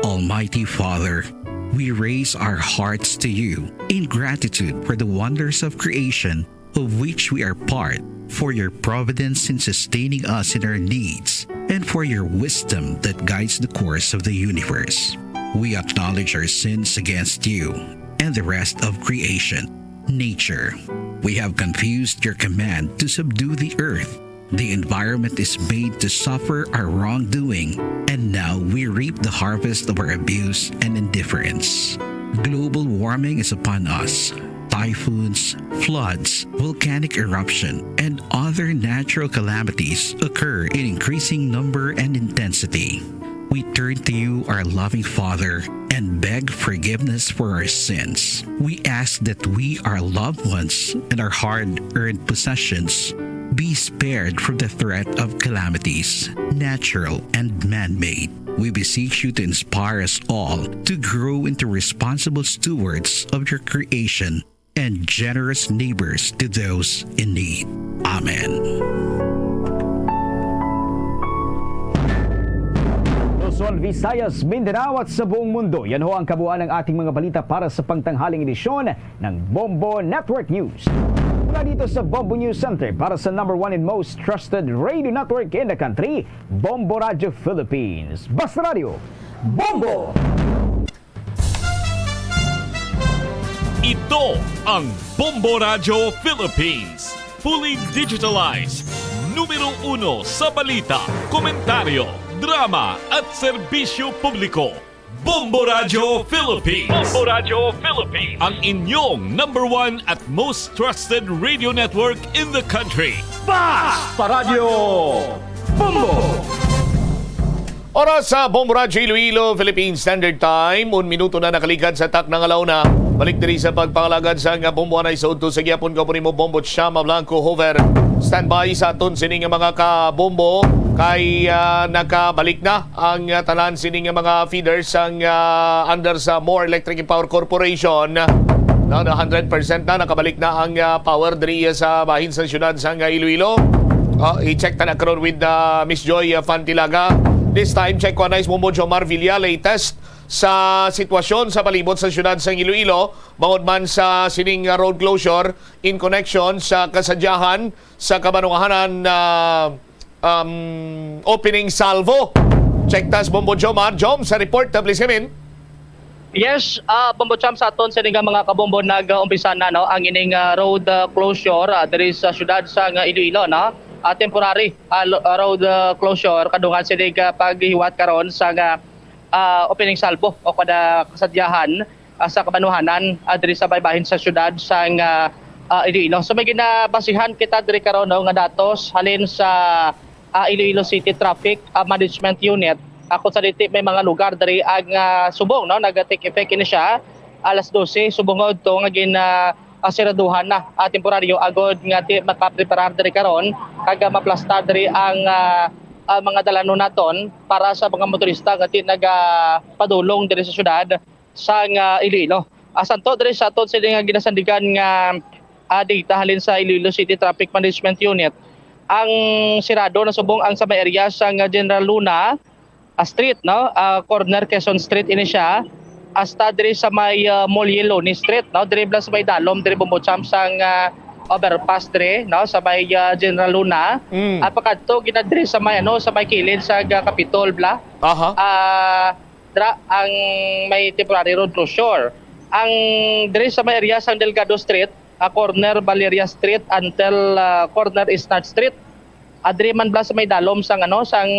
Almighty Father, we raise our hearts to you in gratitude for the wonders of creation, of which we are part, for your providence in sustaining us in our needs, and for your wisdom that guides the course of the universe. We acknowledge our sins against you and the rest of creation, nature. We have confused your command to subdue the earth. The environment is made to suffer our wrongdoing, and now we reap the harvest of our abuse and indifference. Global warming is upon us. Typhoons, floods, volcanic eruption, and other natural calamities occur in increasing number and intensity. We turn to you, our loving Father, and beg forgiveness for our sins. We ask that we, our loved ones, and our hard-earned possessions be spared from the threat of calamities, natural and man-made. We beseech you to inspire us all to grow into responsible stewards of your creation and generous neighbors to those in need. Amen. Luzon, Visayas, Mindanao at sa buong mundo, yan ho ang kabuuan ng ating mga balita para sa pangtanghaling edisyon ng Bombo Network News. Mula dito sa Bombo News Center, para sa number one and most trusted radio network in the country, Bombo Radyo Philippines. Basta Radyo, Bombo! Ito ang Bombo Radyo Philippines. Fully digitalized. Numero uno sa balita, komentaryo, drama, at serbisyo publiko. Bombo Radyo Philippines. Bombo Radyo Philippines. Ang inyong number one at most trusted radio network in the country. Basta Radyo Bombo! Oras sa Bombo Radyo Iloilo, Philippine Standard Time. Un minuto na nakaligad sa takna nga launa. Balik diri sa pagpangalagad sa nga Bombo Anay sa udto sa gihapon, ko po nimo Bombo Chama Blanco Hover. Standby sa aton sini nga mga kabombo kay, ah, nakabalik na ang, ah, tanan sini nga mga feeders sang, ah, under sa More Electric Power Corporation. No, the hundred percent na nakabalik na ang, ah, power diri sa bahin sa siyudad sang, ah, Iloilo. Oh, i-check ta na karon with, ah, Miss Joy, ah, Fantilaga. This time, check ko anay si Bombo Jomar Villa, latest sa sitwasyon sa palibot sa siyudad sang Iloilo, bangod man sa sining, ah, road closure in connection sa kasadyahan sa kabanwahanan, ah, um, opening salvo. Check ta si Bombo Jomar. Jom, sa report, ah, please come in. Yes, ah, Bombo Cham, sa aton sini nga mga kabombo, nag-umpisa na, no, ang ining, ah, road, ah, closure, ah, diri sa siyudad sang Iloilo, no? Ah, temporary, ah, lo-, ah, road, ah, closure kadungan sini nga paghiwat karon sa nga, ah, opening salvo o kada kasadyahan, ah, sa kabanwahanan, ah, diri sa baybayin sa siyudad sang, ah, ah, Iloilo. So, may ginabasihan kita diri karon, no, nga datos halin sa ah, Iloilo City Traffic, ah, Management Unit. Ah, kung sa diti may mga lugar diri ang, ah, subong, no, nag-take effect ini siya alas dose subong nga udto nga gin, ah, ah, siraduhan na, ah, temporaryo agod nga di makapreparar diri karon kag, ah, maplastar diri ang, ah, ah, mga dalanon naton para sa mga motorista nga di nagapadulong diri sa syudad sang, ah, Iloilo. Ah, santo diri sa aton sini nga ginasandigan nga, ah, data halin sa Iloilo City Traffic Management Unit, ang sirado na subong ang sa may area sang, ah, General Luna, ah, Street, no? Ah, corner Quezon Street ini siya. Hasta diri sa may, ah, Molieloni Street, no? Diri bala sa may dalom, diri Bombo Cham sang, ah, overpass diri, no, sa may, ah, General Luna. Mm. Ah, pakadto gid na diri sa may, ano, sa may kilid sa, ah, Capitol, bla. Aha. Ah, dra-, ang may temporary road closure. Ang diri sa may area sang Delgado Street, ah, corner Valeria Street until, ah, corner Isnard Street. Ah, diri man bla sa may dalom sang, ano, sang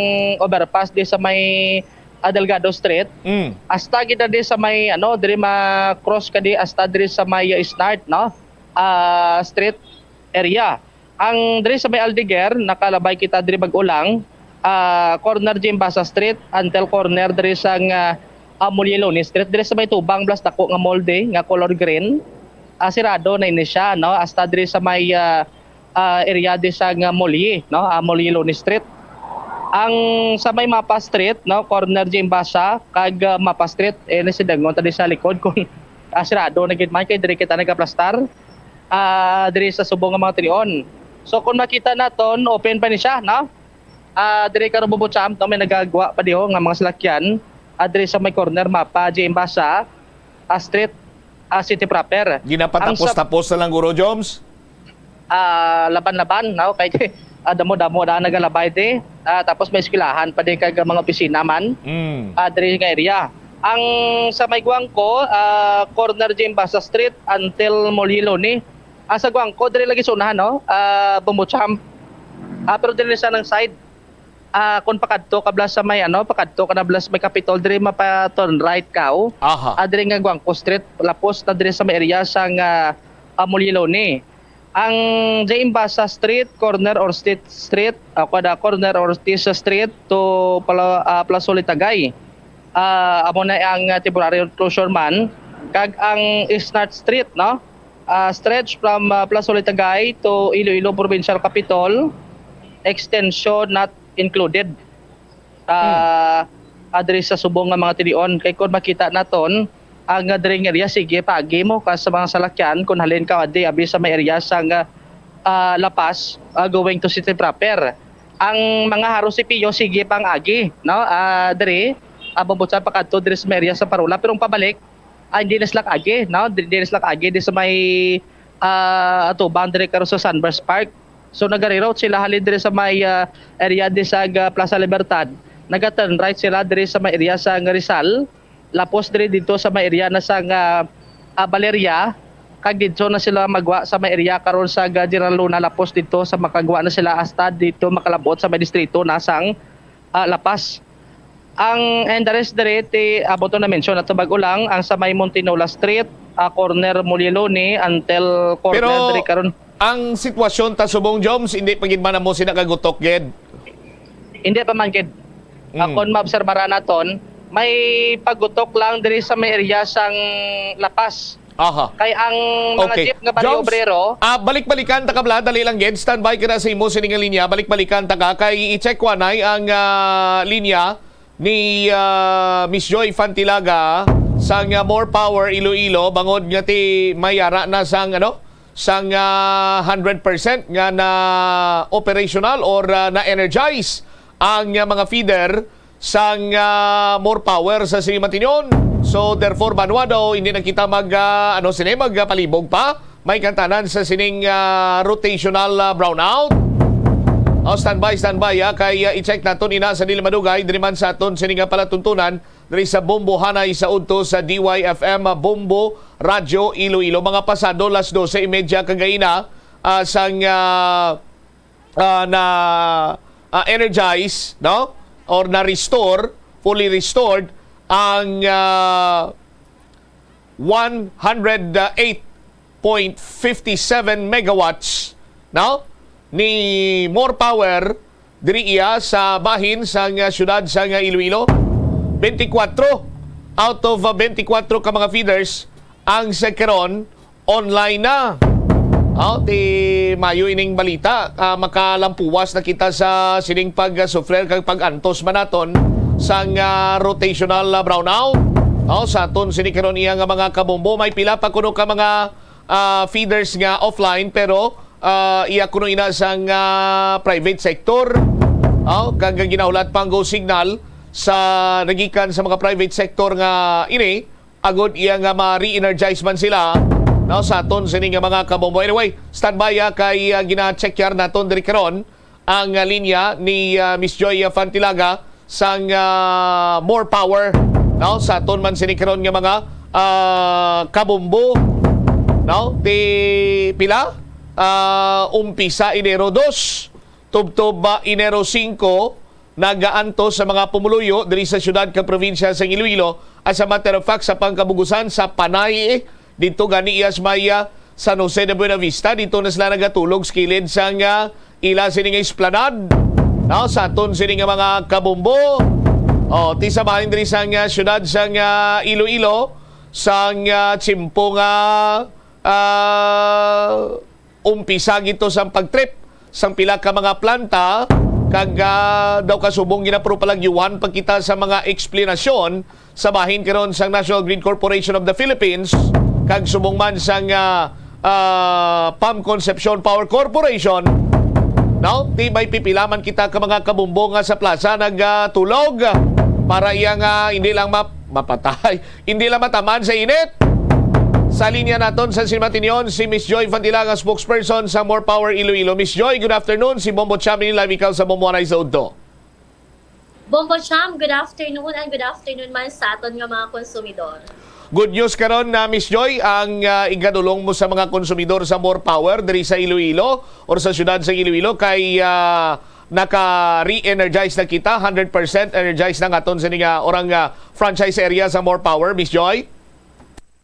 overpass di sa may, ah, Delgado Street. Mm. Hasta gid na di sa may, ano, diri ma-cross ka di hasta diri sa may, ah, Isnard, no? Ah, street area. Ang diri sa may Aldeguer, nakalabay kita diri bag-o lang, ah, corner Jimbasa Street until corner diri sang, ah, ah, Mulyeloni Street. Diri sa may tubang, blas dako nga mall di, nga color green. Ah, sirado na ini siya, no? Hasta diri sa may, ah, ah, area di sang, ah, Mulye, no? Ah, Mulyeloni Street. Ang sa may Mapa Street, no? Corner Jimbasa kag, ah, Mapa Street, eh, nasidangon ta di sa likod kung, ah, sirado na gid man kay diri kita nagaplastar. Ah, diri sa subong nga mga tinion. So, kung makita naton, open pa ni siya, no? Ah, diri karon, Bombo Champ, no, may nagagwa pa diho nga mga salakyan. Ah, diri sa may corner Mapa, J M Basa, ah, Street, ah, City Proper. Ang sa Ginapatapos-tapos na lang, Guro Joms? Ah, laban-laban, no? Kay, ah, damo-damo na nagalabay di. Ah, tapos may eskwelahan pa di kag mga opisina man. Mm. Ah, diri nga area. Ang sa may Guangco, ah, corner Jimbasa Street until Mulyeloni. Ah, sa Guangco, diri lagi sa unahan, no? Ah, Bombo Champ. Ah, pero diri sa nang side. Ah, kung pakadto ka bla sa may, ano, pakadto ka na bla sa may Capitol, diri mapa-turn right ka, oh. Aha. Ah, diri nga Guangco Street, lapos na diri sa may area sang, ah, ah, Mulyeloni. Ang J M Basa Street, corner Ortiz Street, ah, kada corner Ortiz Street to Pala-, ah, Plaza Oletagay. Ah, amo na ang, ah, temporary closure man. Kag ang Isnard Street, no? Ah, stretch from, ah, Plaza Oletagay to Iloilo Provincial Capitol, extension not included. Ah, Hmm. Ah, diri sa subong nga mga tinion. Kay kung makita naton, ang, ah, diri nga area, sige, paagi mo ka sa mga salakyan, kung halin ka, di, abi sa may area sa nga, ah, La Paz, ah, going to City Proper. Ang mga Haro C P U, sige pang agi, no? Ah, diri, ah, mabutsan pa kadto diri sa may area sa Parola. Pero ang pabalik, ah, hindi na sila kaagi, no? Di, di na sila kaagi di sa may, ah, atubang diri karon sa Sunburst Park. So, nagareroute sila halin diri sa may, ah, area di sa, ah, Plaza Libertad. Naga-turn right sila diri sa may area sa Rizal. Lapos diri dito sa may area na sa, ah, ah, Valeria. Kag dito na sila magwa sa may area karon sa, ah, General Luna. Lapos dito sa makagwa na sila hasta dito makalabot sa may distrito na sang, ah, La Paz. Ang, and the rest diri, ti, amo to na-mention nato bag-o lang, ang sa may Montinola Street, ah, corner Mulyeloni until corner Pero diri karon. Ang sitwasyon ta subong, Joms, hindi pa gid man mo sina kagutok gid? Hindi pa man gid. Ah, Mm. Kung maobserbaran naton, may pagutok lang diri sa may area sang La Paz. Aha. Kay ang mga Okay. jeep nga Barrio Joms, Obrero, ah, balik-balikan ta ka bla, dali lang gid. Standby ka na sa imo sini nga linya. Balik-balikan ta ka kay i-check ko anay ang, ah, linya ni, ah, Miss Joy Fantilaga sang, ah, More Power Iloilo, bangod nga ti may ara na sang, ano, sang, ah, hundred percent nga na operational or, ah, na energize ang, ah, mga feeder sang, ah, More Power sa sini matinyon. So, therefore, banwa daw, hindi na kita mag, ah, ano, sini, magpalibog pa. May kantanan sa sining, ah, rotational, ah, brownout. Oh, standby, standby, ah. Kay, ah, i-check naton ina sa dili madugay, diri man sa aton sining, ah, palatuntunan, diri sa Bombo Hanay sa udto sa D Y F M, ah, Bombo Radyo Iloilo. Mga pasado las doce y media kagaina, ah, sang, ah, ah, na, ah, energize, no? Or na-restore, fully restored ang, ah, one hundred eight point fifty seven megawatts, no? Ni More Power diri iya sa bahin sang, ah, siyudad sang, ah, Iloilo. Twenty-four out of, ah, twenty-four ka mga feeders ang sa karon online na. Oh, ti mayo ining balita, ah, makalampuwas na kita sa sining pag-suffer kag pag-antos man naton sang, ah, rotational, ah, brownout. Oh, sa aton sini karon iya nga mga kabombo, may pila pa kuno ka mga, ah, feeders nga offline, pero, ah, iya kuno ina sang, ah, private sector. Oh, kag ang ginahulat pang go signal sa nagikan sa mga private sector nga ini, agod iya nga ma-re-energize man sila, Now, sa aton sini nga mga kabombo. Anyway, standby, ah, kay, ah, gina-check yar naton diri karon ang, ah, linya ni, ah, Miss Joy, ah, Fantilaga sang, ah, More Power. Now, sa aton man sini karon nga mga, ah, kabombo. Now, ti pila? Ah, umpisa Enero dos, tubtob, ah, Enero singko, nagaantos sa mga pumuluyo diri sa siyudad kag probinsya sa Iloilo. As a matter of fact, sa pangkabugusan sa Panay, dito gani iya sa may, ah, San Jose de Buenavista, dito na sila nagatulog sa kilid sang, ah, ila sini nga esplanade. Now, sa aton sini nga mga kabombo, oh, ti sa bahin diri sang, ah, siyudad sang, ah, Iloilo, sang, ah, tiyempo nga, ah, umpisa gito sang pagtrip sang pila ka mga planta, kag, ah, daw kasubong ginapro palagyuhan pa kita sa mga eksplanasyon sa bahin karon sang National Grid Corporation of the Philippines kag subong man sang, ah, ah, Pam Concepcion Power Corporation. Now, ti may pipila man kita ka mga kabombo nga sa plaza nagatulog para iya nga hindi lang map-, mapatay, hindi lang matamaan sa init. Sa linya naton sa Simatinyon, si Miss Joy Fantila, nga spokesperson sa More Power Iloilo. Miss Joy, good afternoon. Si Bombo Cham ini live ikaw sa Bombo Anay sa Udto. Bombo Cham, good afternoon, and good afternoon man sa aton nga mga konsumidor. Good news karon na, Miss Joy, ang, ah, igadulong mo sa mga konsumidor sa More Power diri sa Iloilo or sa siyudad sa Iloilo kay, ah, naka-re-energize na kita, hundred percent energized na ang aton sini nga orang, ah, franchise area sa More Power, Miss Joy?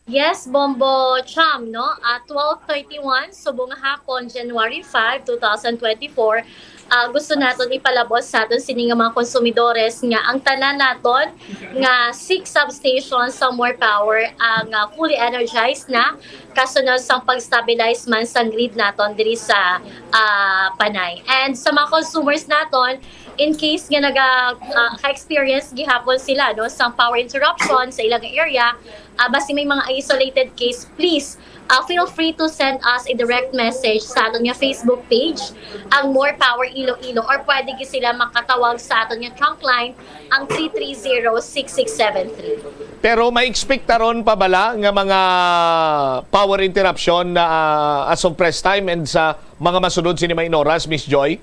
Yes, Bombo Cham, no? Ah, twelve thirty-one, subong nga hapon, January five, two thousand twenty-four. Ah, gusto naton ipalabot sa aton sini nga mga konsumidores nga ang tanan naton nga six substations sa More Power ang, ah, fully energized na, kasunod sang pag-stabilize man sang grid naton diri sa, ah, Panay. And sa mga consumers naton, in case nga naga, ah, ka-experience gihapon sila, no, sang power interruption sa ilang area, ah, basi may mga isolated case, please, ah, feel free to send us a direct message sa aton nga Facebook page, ang More Power Iloilo, or pwede gyud sila makatawag sa aton nga trunk line, ang three three zero, six six seven three. Pero may ekspektaron pa bala nga mga power interruption na, ah, as of press time and sa mga masunod sini may oras, Miss Joy?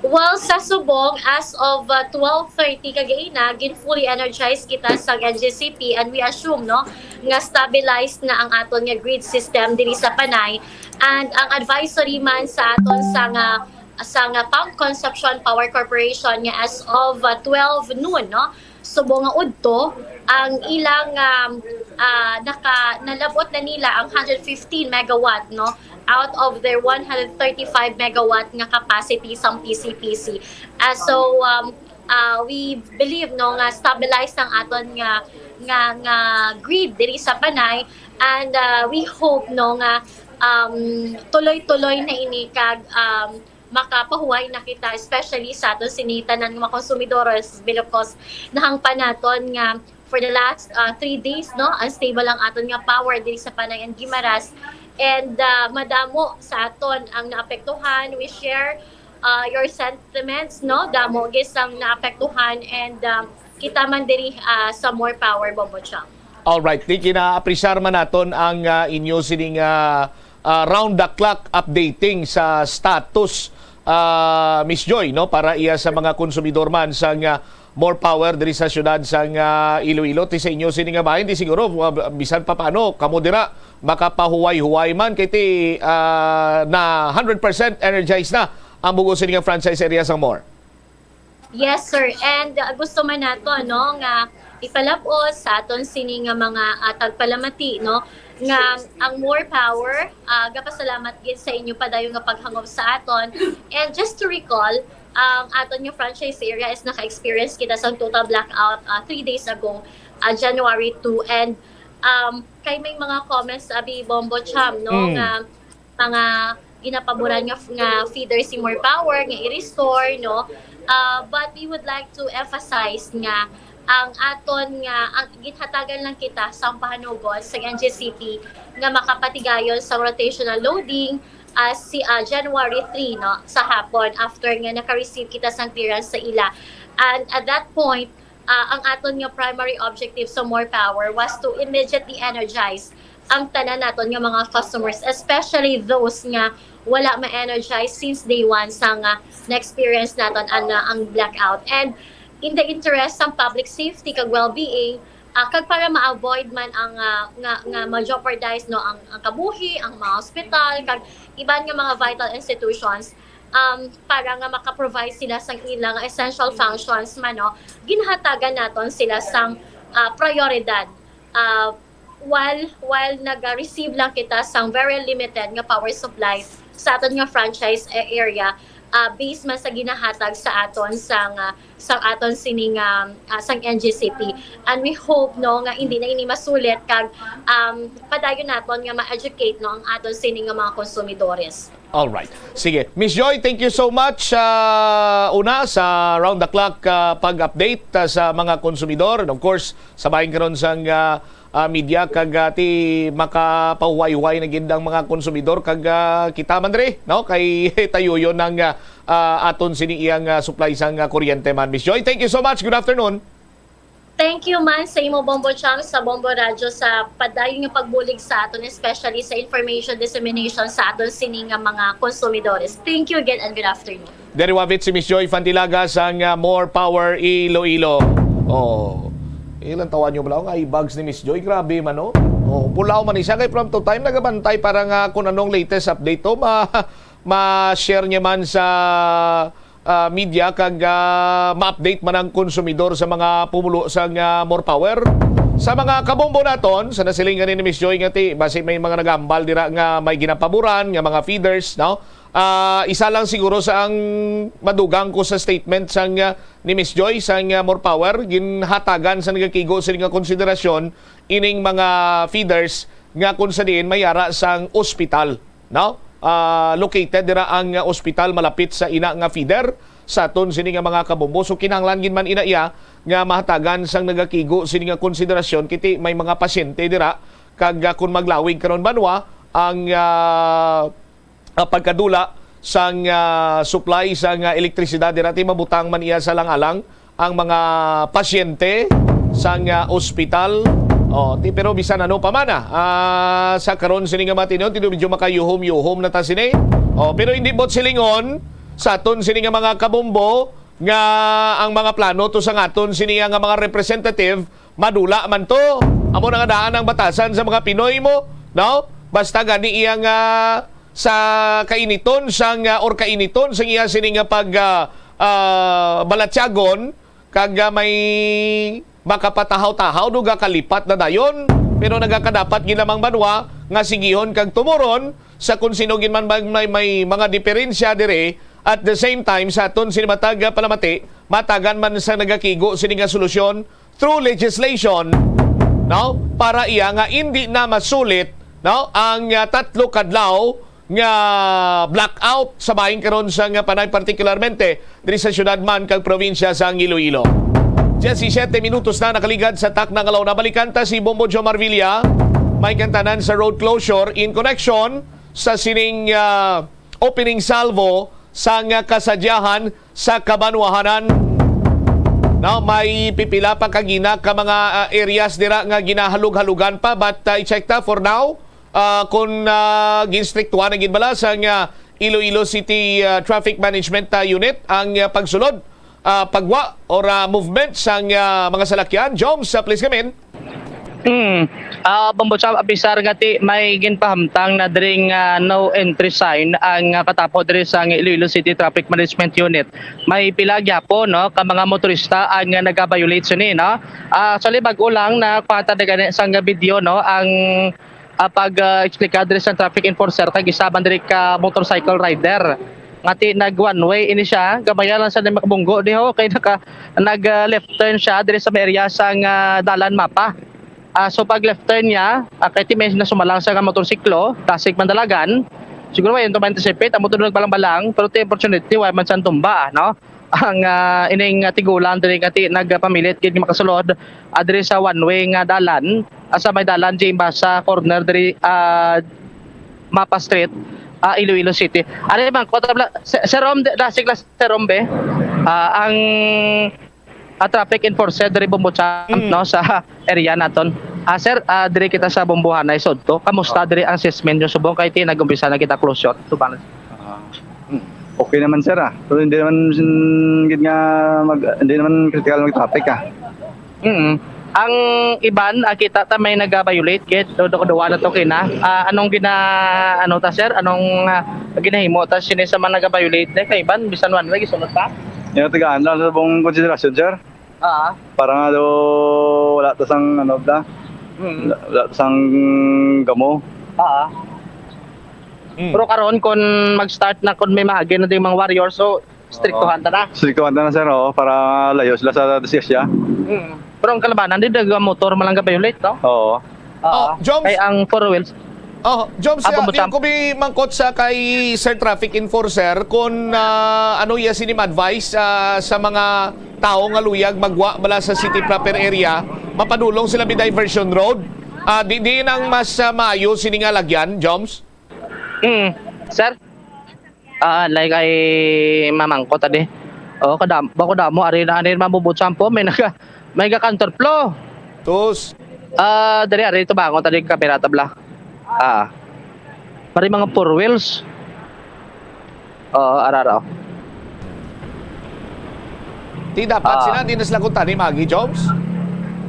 Well, sa subong, as of, uh, twelve thirty kagaina, gin-fully energized kita sa N G C P, and we assume, no, nga stabilized na ang aton nga grid system diri sa Panay. And ang advisory man sa aton sa nga, sa nga Pam Concepcion Power Corporation nga as of, uh, twelve noon, no, subong nga udto, ang ilang, um, ah, naka-, nalabot na nila ang hundred fifteen megawatt, no, out of their one hundred thirty-five megawatt nga capacity sang P C P C. Ah, so, um, ah, we believe, no, nga stabilize ang aton nga, nga, nga grid diri sa Panay, and, ah, we hope, no, nga, um, tuloy-tuloy na ini kag, um, makapahuway na kita, especially sa aton sini tanan nga mga konsumidores, because nahangpan naton nga for the last, uh, three days, no, unstable ang aton nga power diri sa Panay and Guimaras. And, uh, madamo sa aton ang naapektuhan. We share, uh, your sentiments, no? Damo gid sang naapektuhan, and, um, kita man diri, uh, sa More Power, Bombo Cham. Alright, di kina-appreciate man naton ang, ah, inyo sining, ah, ah, round the clock updating sa status, ah, Miss Joy, no, para iya sa mga konsumidor man sang, ah, More Power diri sa siyudad sang, ah, Iloilo. Ti sa inyo sini nga bahin, di siguro, ah, bisan pa paano, kamo dira makapahuway-huway man kay ti, ah, na hundred percent energized na ang bug-os sini nga franchise area sang More. Yes, sir. And, uh, gusto man nato, no, nga ipalab-os sa aton sini nga mga, uh, tagpalamati, no, nga ang More Power, uh, gapasalamat gid sa inyo padayon nga paghangop sa aton. And just to recall, ang aton nga franchise area is naka-experience kita sa total blackout, uh, three days ago, uh, January two. And, um, kay may mga comments, abi, Bombo Cham, no, Mm. nga mga ginapaboran nga, nga feeder si More Power nga i-restore, no? Ah, but we would like to emphasize nga ang aton nga, ang ginhatagan lang kita sa pahanugot sa N G C P nga makapatigayon sa rotational loading, ah, si, ah, January three, no, sa hapon, after nga naka-receive kita sang clearance sa ila. And at that point, ah, ang aton nga primary objective sa More Power was to immediately energize ang tanan naton nga mga customers, especially those nga wala ma-energize since day one sa nga na-experience naton ang, ang blackout. And in the interest sa public safety kag well-being, ah, kag para ma-avoid man ang, ah, nga, nga ma-jeopardize, no, ang, ang kabuhi, ang mga hospital, kag iban nga mga vital institutions, um, para nga maka-provide sila sang ilang essential functions man, no, ginhatagan naton sila sang, ah, prioridad. Ah, while, while naga-receive lang kita sang very limited nga power supply sa aton nga franchise a-, area, ah, based man sa ginahatag sa aton sang, ah, sang aton sining, ah, ah, sang N G C P. And we hope, no, nga hindi na ini masulit kag, um, padayon naton nga ma-educate, no, ang aton sining nga mga konsumidores. Alright. Sige. Miss Joy, thank you so much, ah, una sa round the clock, ah, pag-update, ah, sa mga konsumidor. And of course, sa bahin karon sang, ah, ah, media kag, ah, ti makapahuway-huway na gid ang mga konsumidor kag, ah, kita man diri, no, kay tayuyon ang, ah, ah, aton sini iyang, ah, supply sang, ah, kuryente man. Miss Joy, thank you so much. Good afternoon. Thank you man sa imo, Bombo Cham, sa Bombo Radyo, sa padayon nga pagbulig sa aton, especially sa information dissemination sa aton sini nga mga konsumidores. Thank you again and good afternoon. Diri wavit si Miss Joy Fantilaga sang, ah, More Power Iloilo. Oh. Ilang tawa nyo bala nga i-bags ni Miss Joy? Grabe man, no? Oh, pulaw man ni siya kay from to time nagabantay para nga kung anong latest update to ma ma-share niya man sa, ah, media kag, ah, ma-update man ang konsumidor sa mga pumulo sang, ah, More Power. Sa mga kabombo naton, sa nasiling gani ni Miss Joy nga ti basi may mga nagambal dira nga may ginapaboran nga mga feeders, no? Ah, isa lang siguro sa ang madugang ko sa statement sang, ah, ni Miss Joy sang, ah, More Power, ginhatagan sa nagakigo sini nga konsiderasyon ining mga feeders nga kung sa diin may ara sang ospital, no? Ah, located dira ang, ah, ospital malapit sa ina nga feeder sa aton sini nga mga kabombo. So kinahanglan gid man ina iya nga mahatagan sang nagakigo sini nga konsiderasyon kiti may mga pasyente dira kag, ah, kung maglawig karon banwa ang, ah, ah, pagkadula sang, ah, supply sang, ah, elektrisidad dira ti mabutang man iya sa lang-alang ang mga pasyente sang, ah, ospital. Oh, ti, pero bisan ano pa man, ah, ah, sa karon sini nga mga tinuon, ti medyo makayuhom-yuhom na ta sini. Oh, pero hindi bot silingon sa aton sini nga mga kabombo nga ang mga plano to sa ngaton sini nga mga representative madula man to. Amo na nga daan ang batasan sa mga Pinoy mo, no? Basta gani iya nga sa kainiton sang, ah, or kainiton sang iya sini nga pag, ah, ah, balatyagon kag, ah, may makapatahaw-tahaw do gakalipat na dayon, pero nagakadapat gid lamang banwa nga sigihon kag tumuron sa kung sino gid man may, may, may mga diferensya diri. At the same time, sa aton sini matag, ah, palamati, matagan man sa nagakigo sini nga solusyon through legislation, no, para iya nga indi na masulit, no, ang, ah, tatlo kadlaw nga blackout sa bahin karon sang Panay, partikularmente diri sa syudad man kag probinsya sang Iloilo. Diyesisiyete minutos na nakaligad sa takna nga law. Nabalikan ta si Bombo Joe Marvilla, may kantanan sa road closure in connection sa sining, ah, opening salvo sang kasadyahan sa kabanwahanan. Now, may pipila pa kagina ka mga, ah, areas dira nga ginahalog-halugan pa, but, ah, i-check ta for now, ah, kung, ah, ginstriktuhan na gid bala sang, ah, Iloilo City, ah, Traffic Management, ah, Unit ang, ah, pagsulod, ah, pagwa or, ah, movement sang, ah, mga salakyan. Joms, ah, please come in. Hmm. Ah, Bombo Cham, abisar nga ti may ginpahamtang na dring, ah, no entry sign ang, ah, katapo diri sa Iloilo City Traffic Management Unit. May pila gyapon, no, ka mga motorista ang, ah, nagabiolate sini, no. Ah, actually, bag-o lang na kuwanta na gani sang video, no, ang, ah, pag, ah, explika diri sa traffic enforcer kag isa man diri ka motorcycle rider nga ti nag one way ini siya, gamaya lang sa makabunggo diho kay naka nag, ah, left turn siya diri sa may area sang, ah, dalan mapa. Ah, so pag left turn niya, ah, kay ti may nasumalang sa nga motorsiklo, dasig man dalagan. Siguro way to ma-anticipate, ang motor nagbalang-balang, pero ti unfortunately way man siya tumba, ah, no? Ang, ah, ining, ah, tigulang diri nga ti nagpamilit gid makasulod, ah, diri sa one way nga dalan, ah, sa may dalan Jimba sa corner diri, ah, Mapa Street, ah, Iloilo City. Ari man, kuwanta bala, Sir, Sir Rom, dasig lang, Sir Rom, be. Ah, ang, ah, traffic enforcer diri Bombo Cham, Mm. no, sa area naton. Ah, sir, ah, diri kita sa Bumbuhanay, Sodto. Kamusta diri ang assessment nyo subong kay ti nag-umpisa na kita closure? Subong. Ah, hmm. Okay naman, sir, ah. Pero hindi naman, mm, gid nga mag-, hindi naman critical mag-traffic, ah. Mm. Ang iban, ah, kita ta may nag-violate gid, do, do, duwa na to kina. Ah, anong gina-, ano ta, sir? Anong, ah, ginahimo ta sini sa mga nag-violate? Kay iban, bisan one way, gisunod pa? Yung tagaan lang sa buong konsiderasyon, sir. Ah. Para nga daw wala ta sang, ano, bla? Mm. Wala, wala ta sang gamo. Ah. Mm. Pero karon, kung mag-start na, kung may maagi na ding mga warrior, so, strictohan ta na. Strictohan ta na, sir, oo, para layo sila sa disgrasya. Mm. Pero ang kalabanan, di daw motor man lang ga-violate, no? Oo. Oo. Oh, Joms. Kay ang four wheels. Oh, Joms, Ah, ah, Bumbo yung Champ. Kubi mangkot sa kay Sir Traffic Enforcer, kung, ah, ano iya sining advice, ah, sa mga tao nga luyag magwa bala sa city proper area, mapadulong sila bi diversion road. Ah, di, di nang mas, ah, maayo sini nga lagyan, Joms? Mm, sir? Ah, like, ay mamangkot, adi. Oh, kadam-, bako damo, ari na, ari, mabubot sampo, may naga-, may ga counterflow. Tus. Ah, dali, ari, ito ba? Ang tadi, kamera, tabla. Ah. Pari mga four wheels. Oo, ara, ara, oh. Ti dapat Ah. sila, di na sila kung tanim agi, Joms?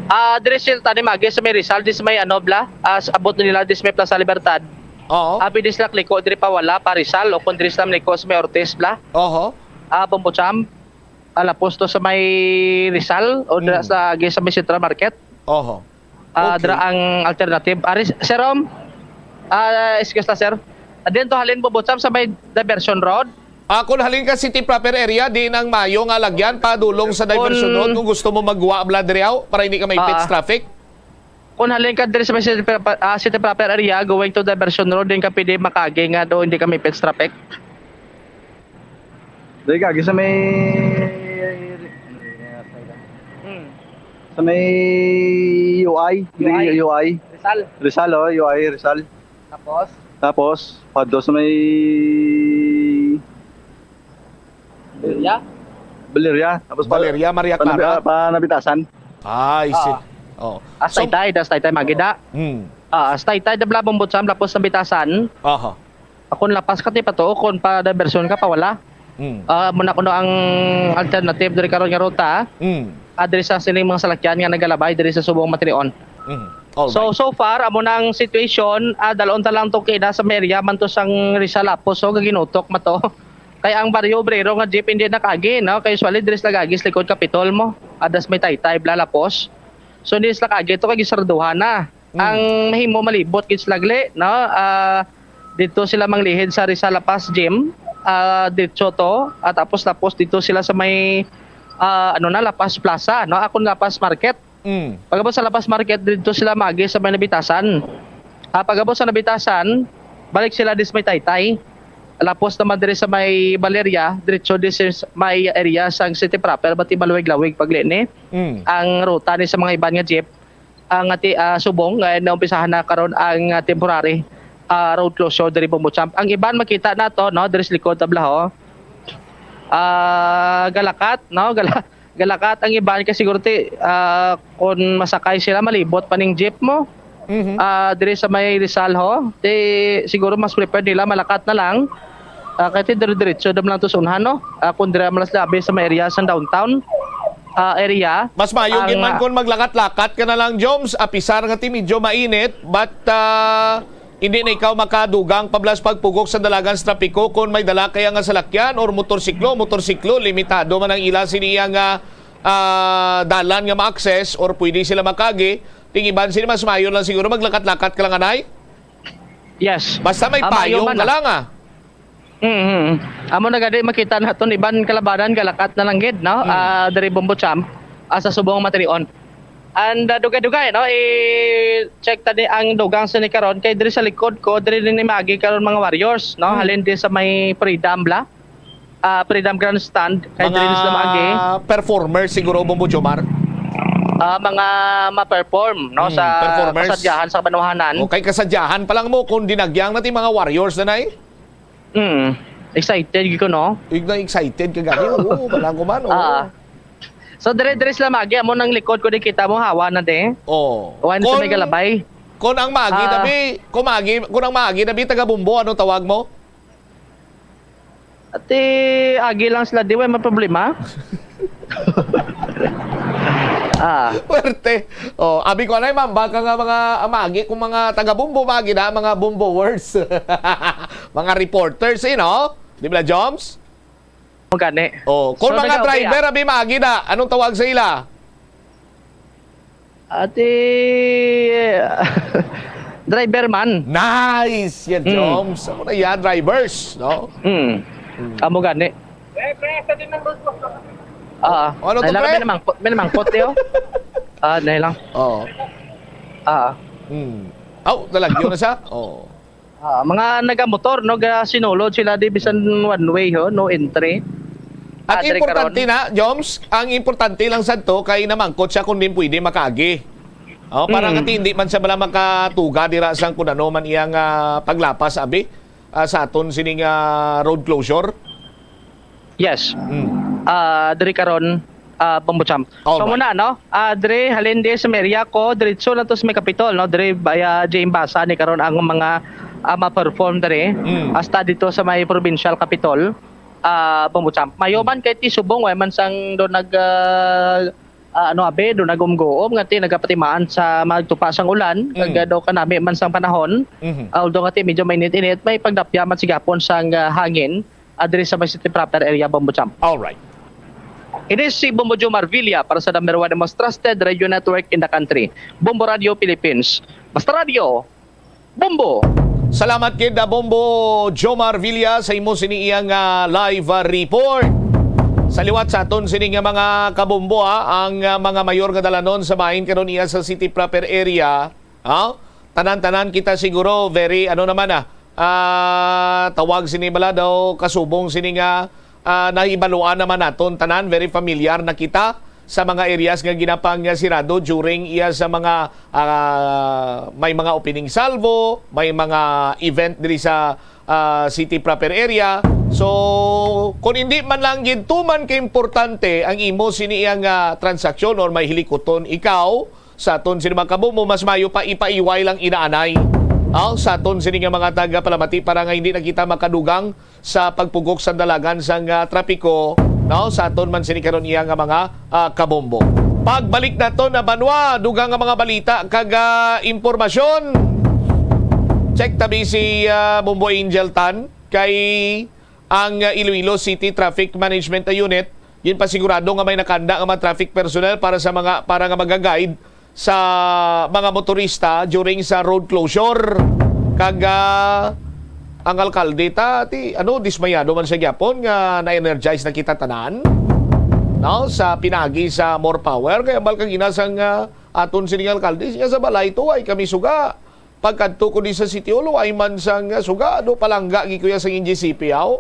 Ah, diri sila tanim agi sa may Rizal, di sa may ano, bla? Ah, sa abot nila, di sa may Plaza Libertad. Oo. Abi di sila kliko, diri pa wala, pa Rizal, o kung diri sila maliko sa may Ortiz, bla? Oho. Ah, Bombo Champ. Ah, lapos to sa may Rizal, o dira Mm. sa, agi sa may Central Market. Oho. Ah, Okay. dira ang alternative. Ari, Sir Rom, ah, excuse na, sir. Ah, din to halin, Bombo Champ, sa may diversion road. Ah, kung halin ka city proper area, di nang mayo nga lagyan, padulong sa diversion Kung road kung gusto mo magwa, bla, diri, aw, para hindi ka maipit Ah. sa traffic. Kung halin ka diri sa may city, pro-, ah, city proper area, going to diversion road, din ka pwede makagi nga do, hindi ka may pits traffic. Dali ka, sa may, Hmm. sa may U I, hindi, U I. U I. Rizal. Rizal, oh, U I, Rizal. Tapos? Tapos, padto sa may Valeria? Valeria. Tapos pa-, Valeria, Maria pa nabi-, Clara? pa Nabitasan. Ah, I see. Ah. Oh. As So, Taytay, das Taytay, magida. Hmm. Ah, as Taytay, da Blabong Butsam, lapos Nabitasan. Aha. Akon lapas ka, ti pa to, kung pa diversion ka, pa wala. Hmm. Ah, muna kuno ang alternative diri karon nga ruta. Hmm. Ah, diri sa sining mga salakyan nga nagalabay diri sa subong Matinion. Hmm. All So, right. so far, amo na ang situation, ah, dalon ta lang to kina sa may area man to sang Rizal, Lapos, so, gaginutok ma to. Kay ang Barrio Obrero nga jeep hindi nakagi, no? Kay usually, diri sila gagi sa likod Kapitol mo. Adas may Taytay, bla, Lapos. So, hindi sila kagi to, kay gisarduhan na. Mm. Ang mahimo, malibot gid sila gali, no? Ah, dito sila manglihid sa Rizal La Paz Gym, ah, diretso to, at tapos, tapos dito sila sa may, ah, ano na, La Paz Plaza, no? Akon La Paz Market. Mm. Pagabot sa La Paz Market, dito sila magi sa may Nabitasan. Ah, pagabot sa Nabitasan, balik sila dis may Taytay. Lapos naman diri sa may Valeria, diretso dis may area sang city proper, bati maluwig-lawig pag ni. Mm. Ang ruta ni sa mga iban nga jeep, ang ati, ah, subong, eh, naumpisahan na karon ang, ah, temporary, ah, road closure diri Bombo Champ. Ang iban makita nato, no, diri sa likod, tabla, ho. Ah, galakat, no? Gala-, galakat ang iban kay siguro ti, ah, kung masakay sila, malibot pa ning jeep mo. Mhm. Ah, diri sa may Rizal, ho, ti siguro mas prepared nila malakat na lang. Ah, kay ti dire-diretso dam lang to sa unhan, no? Ah, kung dira man sila abi sa may area sa downtown, ah, area. Mas maayo Ang, gid man ah, kung maglakat-lakat ka na lang, Joms, apisar nga ti medyo mainit, but, ah, hindi na ikaw makadugang pablas pagpugok sa dalagan sa trapiko kung may dala kaya nga salakyan or motorsiklo. Motorsiklo, limitado man ang ila sini nga, ah, dalan nga ma-access or pwede sila makagi. Ting iban sini, mas maayo lang siguro maglakat-lakat ka lang, anay? Yes. Basta may Ah, maayo payong man ka na. lang, ah. Mm-hmm. Amo na gani makita naton iban kalabanan galakat na lang gid, no? Mm. Ah, diri Bombo Champ, ah, sa subong Matinion. And, ah, dugay-dugay, no? I-check ta ni ang dugang sa ni karon kay diri sa likod ko, diri ni magi karon mga warriors, no? Mm. Halin di sa may Freedom bla. Ah, Freedom Grandstand kay diri sa magi. Mga performer siguro, Bombo Jomar. Ah, mga ma-perform, no, Mm, sa performers. kasadyahan sa kabanwahanan. Okay, kasadyahan pa lang mo kung dinagyang natin mga warriors na, nay? Mm. Excited gyud ko, no? Ig na excited ka gani. Oo, balang ko man, oo. Ah. So, dire-dire sila maagi, amo nang likod ko, di kita mo, hawa na, de. Oh. Wala na sa Kon, may galabay. Kon ang maagi Ah. na bi, kung maagi, kung ang maagi na bi, taga Bumbo, anong tawag mo? Ati, agi lang sila, di, wala may problema. Ah. Puwerte. Oh, abi ko, anay, ma'am, baka nga mga amagi kung mga taga Bumbo, magi na, mga Bumboers. Mga reporters, eh, no? Di ba, Joms? Mo gani. Oh, kung So, mga nag-, driver, abi, magi na, anong tawag sa ila? Ati, driver man. Nice! Yan, Mm. Joms. Ako na yan, drivers, no? Mm. Mm. Amo gani. Ah, O, ano to, dahil lang pre? May namangkot, may namangkot, yo. Ah, dahil lang. Oo. Ah. Hmm. Aw, nalagyo na siya? Oo. Ah, mga nagamotor, no, ga sinulod sila di bisan one way, ho, no entry. At Ah, diri importante karon. na, Joms, ang importante lang sadto kay namangkot siya kung din pwede makaagi. Oh, para Mm. kati hindi man siya bala makatuga dira sang kung ano man iyang, ah, paglapas, abi, ah, sa aton sining, ah, road closure. Yes. Mm. Ah, diri karon, ah, Bombo Champ. All So, right. muna, no? Ah, diri, halin di sa may area ko, diretso lang to sa may Kapitol, no? Diri, via J M Basa, ni karon ang mga, ah, ma-perform diri. Mm. Hasta dito sa may provincial Capitol, ah, Bombo Champ. Mayo Mm. man kay ti subong, way man sang do nag, ah, ah, ano, abi, do nag-umguom, nga ti nagapatimaan sa magtupa sang ulan, Mm. kag, ah, do kanami man sang panahon. Mhm. Although nga ti medyo mainit-init, may pagdapya man sigapon sang, ah, hangin, ah, diri sa may city proper area, Bombo Champ. All right. Ini si Bombo Jomar Villa para sa number one and most trusted radio network in the country, Bombo Radio Philippines. Basta Radio, Bombo! Salamat gid, ah, Bombo Jomar Villa, sa imo sini iyang, ah, live, ah, report. Sa liwat sa aton sini nga mga kabombo, ah, ang, ah, mga mayor nga dalanon sa bahin karon iya sa city proper area, ah, tanan-tanan kita siguro very, ano naman, ah, ah, tawag sini bala daw, kasubong sini nga, ah, nahibaluan naman naton tanan, very familiar na kita sa mga areas nga ginapang, ah, sirado during iya sa mga, ah, may mga opening salvo, may mga event diri sa, ah, city proper area. So, kung hindi man lang gid tuman ka importante ang imo sini iyang, ah, transaksyon or may hilikuton ikaw, sa aton sini mga kabombo, mas mayo pa ipaiway lang inaanay. Aw, sa aton sini nga mga taga Palamati para nga hindi na kita makadugang sa pagpugok sa dalagan sang, ah, trapiko, no? Sa aton man sini karon iya nga mga, ah, kabombo. Pagbalik naton na banwa, dugang nga mga balita kag, ah, impormasyon. Check tabi si, ah, Bombo Angel Tan kay ang, ah, Iloilo City Traffic Management Unit ginpasigurado nga may nakanda nga mga traffic personnel para sa mga, para nga maga-guide sa mga motorista during sa road closure. Kag, ah, ang alkalde ta, ti, ano, dismayado man siya gyapon nga na-energize na kita tanan, no, sa pinagi sa More Power. Kay ambal kag ina sang, ah, aton sining alkalde, siya sa balay to, ay kami suga. Pagkadto ko di sa City Hall, ay man sang, ah, suga, do palangga gi kuya sang N G C P, aw.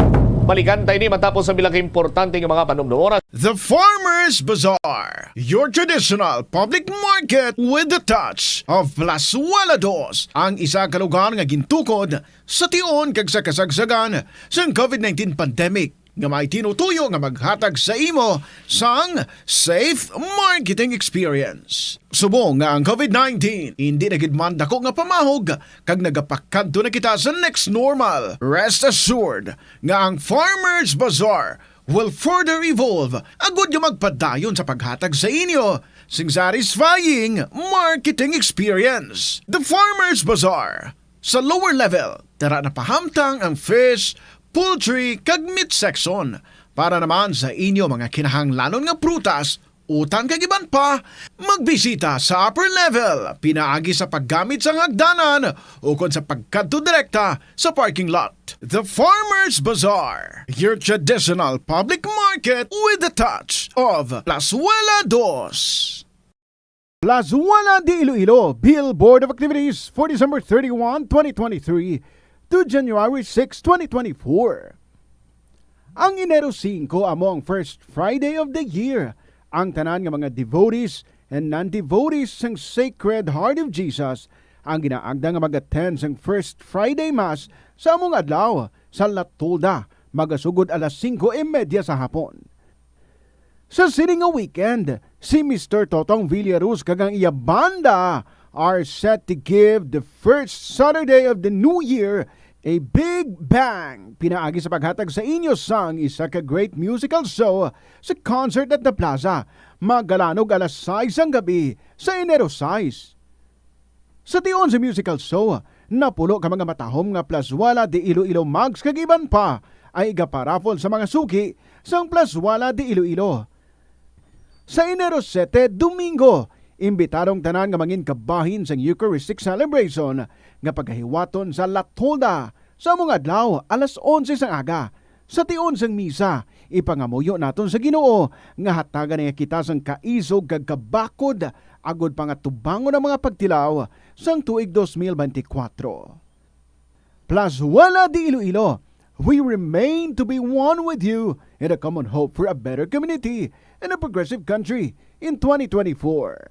Balikan tayo ni matapos ang bilang importante nga mga panumdum. Oras. The Farmers Bazaar, your traditional public market with the touch of Plazuela Dos, ang isa ka lugar nga gintukod sa tion kag sa kasagsagan sang COVID nineteen pandemic, nga may tinutuyo nga maghatag sa imo sang safe marketing experience. Subong nga ang COVID nineteen indi na gid man dako nga pamahog kag nagapakadto na kita sa next normal, rest assured nga ang Farmers Bazaar will further evolve agud nga magpadayon sa paghatag sa inyo sing satisfying marketing experience. The Farmers Bazaar. Sa lower level, tara na pahamtang ang fish, poultry, kag meat section. Para naman sa inyo mga kinahanglanon nga prutas, utan kag iban pa, magbisita sa upper level pinaagi sa paggamit sang hagdanan ukon sa pagkadto direkta sa parking lot. The Farmers Bazaar, your traditional public market with the touch of Plazuela Dos. Plazuela de Iloilo, Bill Board of Activities for December thirty-one, twenty twenty-three to January six, twenty twenty-four. Ang Enero singko amo ang first Friday of the year. Ang tanan nga mga devotees and non-devotees sang Sacred Heart of Jesus ang ginaagda nga mag-attend sang First Friday Mass sa among adlaw sa La Tolda, magasugod alas singko y media sa hapon. Sa sini nga weekend, si Mister Totong Villaruz kag ang iya banda are set to give the first Saturday of the new year a big bang pinaagi sa paghatag sa inyo sang isa ka great musical show sa Concert at the Plaza, magalanog alas sais sang gabi sa Enero sais. Sa tion sa musical show, napulo ka mga matahom nga Plaswala de Iloilo mugs kag iban pa ay igaparaffle sa mga suki sang Plaswala de Iloilo. Sa Enero sete, Domingo, imbitado ang tanan nga mangin kabahin sang Eucharistic Celebration nga pagahiwaton sa La Tolda sa among adlaw alas onse sang aga. Sa tion sang misa, ipangamuyo naton sa Ginoo nga hatagan niya kita sang kaisog kag kabakod agod pangatubangon ang mga pagtilaw sang tuig dos mil benti kwatro. Plaswala de Iloilo, we remain to be one with you in a common hope for a better community and a progressive country in twenty twenty-four.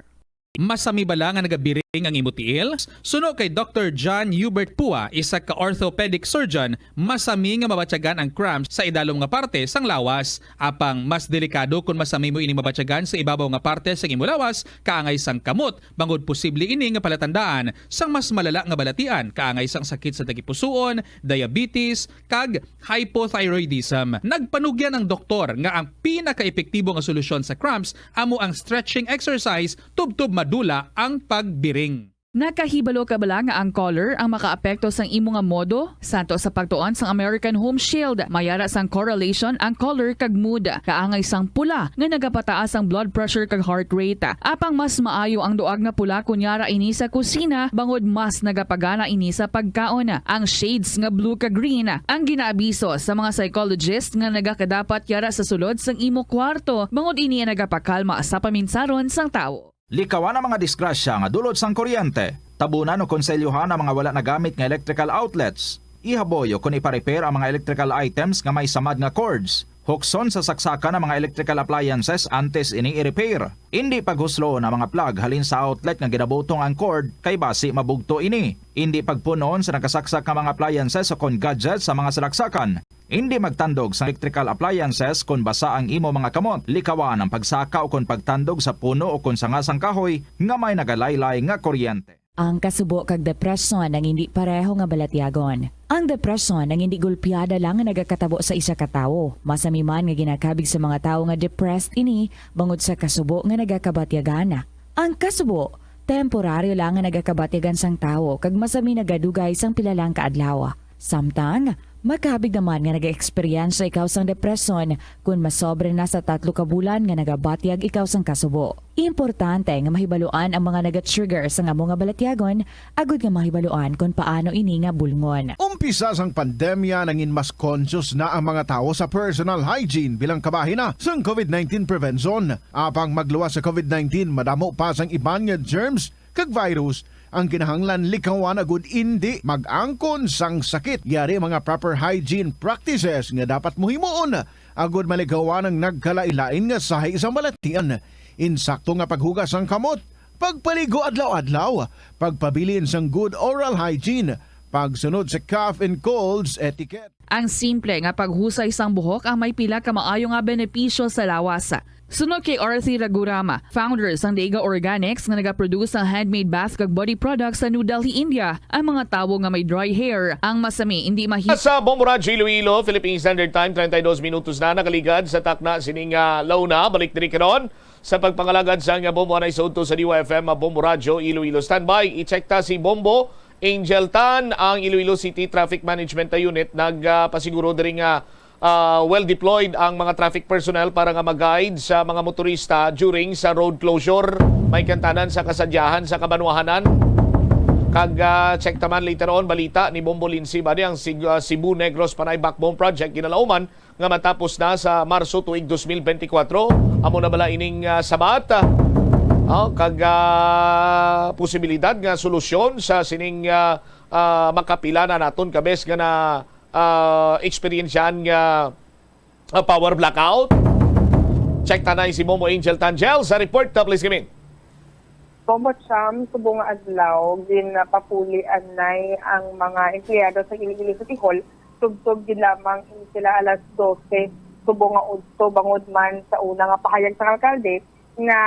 Masami bala nga nagabiring ang imo tiil? Suno kay Doktor John Hubert Pua, isa ka orthopedic surgeon, masami nga mabatyagan ang cramps sa idalom nga parte sang lawas. Apang mas delikado kon masami mo ini mabatyagan sa ibabaw nga parte sang imo lawas, kaangay sang kamot, bangod posible ini nga palatandaan sang mas malala nga balatian, kaangay sang sakit sa tagipusoon, diabetes, kag hypothyroidism. Nagpanugyan ang doktor nga ang pinakaepektibo nga solusyon sa cramps amo ang stretching exercise tubtob madula ang pagbiring. Nakahibalo ka bala nga ang color ang makaapekto sang imo nga modo? Santo sa pagtuon sang American Home Shield, may ara sang correlation ang color kag mood. Kaangay sang pula nga nagapataas ang blood pressure kag heart rate. Apang mas maayo ang duag nga pula kon yara ini sa kusina, bangod mas nagapagana ini sa pagkaon. Ang shades nga blue kag green ang ginaabiso sa mga psychologist nga nagakadapat yara sa sulod sang imo kwarto, bangod ini ang nagapakalma sa paminsaron sang tawo. Likawan ang mga disgrasya nga dulot sang kuryente. Tabunan o konselyuhan ang mga wala nagamit nga electrical outlets. Ihaboy ukon ipa-repair ang mga electrical items nga may samad nga cords. Hukson sa saksakan ang mga electrical appliances antes ini i-repair. Indi paghusloon ang mga plug halin sa outlet nga ginabutong ang cord, kay basi mabugto ini. Indi pagpun-on sa nakasaksak nga mga appliances ukon gadgets sa mga salaksakan. Indi magtandog sa electrical appliances kon basa ang imo mga kamot. Likawan ang pagsaka ukon pagtandog sa puno ukon sanga sang kahoy nga may nagalaylay nga kuryente. Ang kasubo kag depresyon ang indi pareho nga balatyagon. Ang depresyon ang indi golpeada lang nga nagakatabo sa isa ka tawo. Masami man nga ginakabig sa mga tawo nga depressed ini bangod sa kasubo nga nagakabatyagan. Ang kasubo, temporaryo lang nga nagakabatyagan sang tawo kag masami nagadugay sang pila lang ka adlaw. Samtang, makabig naman nga nag-eksperyensya ikaw sang depresyon kon masobra na sa tatlo ka bulan nga nagabatyag ikaw sang kasubo. Importante nga mahibaluan ang mga naga-trigger sang amo nga balatyagon agud nga mahibaluan kon paano ini nga bulngon. Umpisa sang pandemya, nangin mas conscious na ang mga tawo sa personal hygiene bilang kabahin na sang COVID nineteen prevention. Apang magluwas sa COVID nineteen, madamo pa sang iban nga germs kag virus ang kinahanglan likawan agud indi mag-angkon sang sakit. Yari mga proper hygiene practices nga dapat mo himuon agud malikawan ang nagkalain-lain nga sahi sang balatian. Insakto nga paghugas sang kamot, pagpaligo adlaw-adlaw, pagpabilin sang good oral hygiene, pagsunod sa cough and colds etiquette. Ang simple nga paghusay sang buhok ang may pila ka maayo nga benepisyo sa lawas. Suno kay Arthur Ragurama, founder sang Daiga Organics nga nagaproduce sang handmade bath kag body products sa New Delhi, India, ang mga tawo nga may dry hair, ang masami indi mahi- Sa Bombo Radyo Iloilo, Philippine Standard Time, treinta y dos minutos na nakaligad sa takna sining ah, launa. Balik diri karon sa pagpangalagad sa nga Bombo anay sa udto sa D Y F M, ah, Bombo Radyo Iloilo. Standby, i-check ta si Bombo Angel Tan, ang Iloilo City Traffic Management Unit, nagpasiguro diri nga ah, well deployed ang mga traffic personnel para nga mag-guide sa mga motorista during sa road closure. May kantanan sa kasadyahan sa kabanwahanan. Kag ah, check taman later on, balita ni Bombo Lindsay ba ang Sig- ah, Cebu Negros Panay Backbone Project ginalauman nga matapos na sa Marso tuig dos mil bentikwatro. Amo na bala ining ah, sabat? Ah, kag ah, posibilidad nga solusyon sa sining ah, ah, makapila na naton kabes nga na ah, eksperyensyahan nga ah, power blackout? Check tanay si Momo Angel Tangel sa report. Ah, please, Gamin. Bombo Cham, subong nga adlaw, ginpapuli anay ang mga empleyado sa Iloilo City Hall. Tubtob gid lamang ini sila alas dose Subong nga udto bangod man sa una nga pahayag sang alkalde nga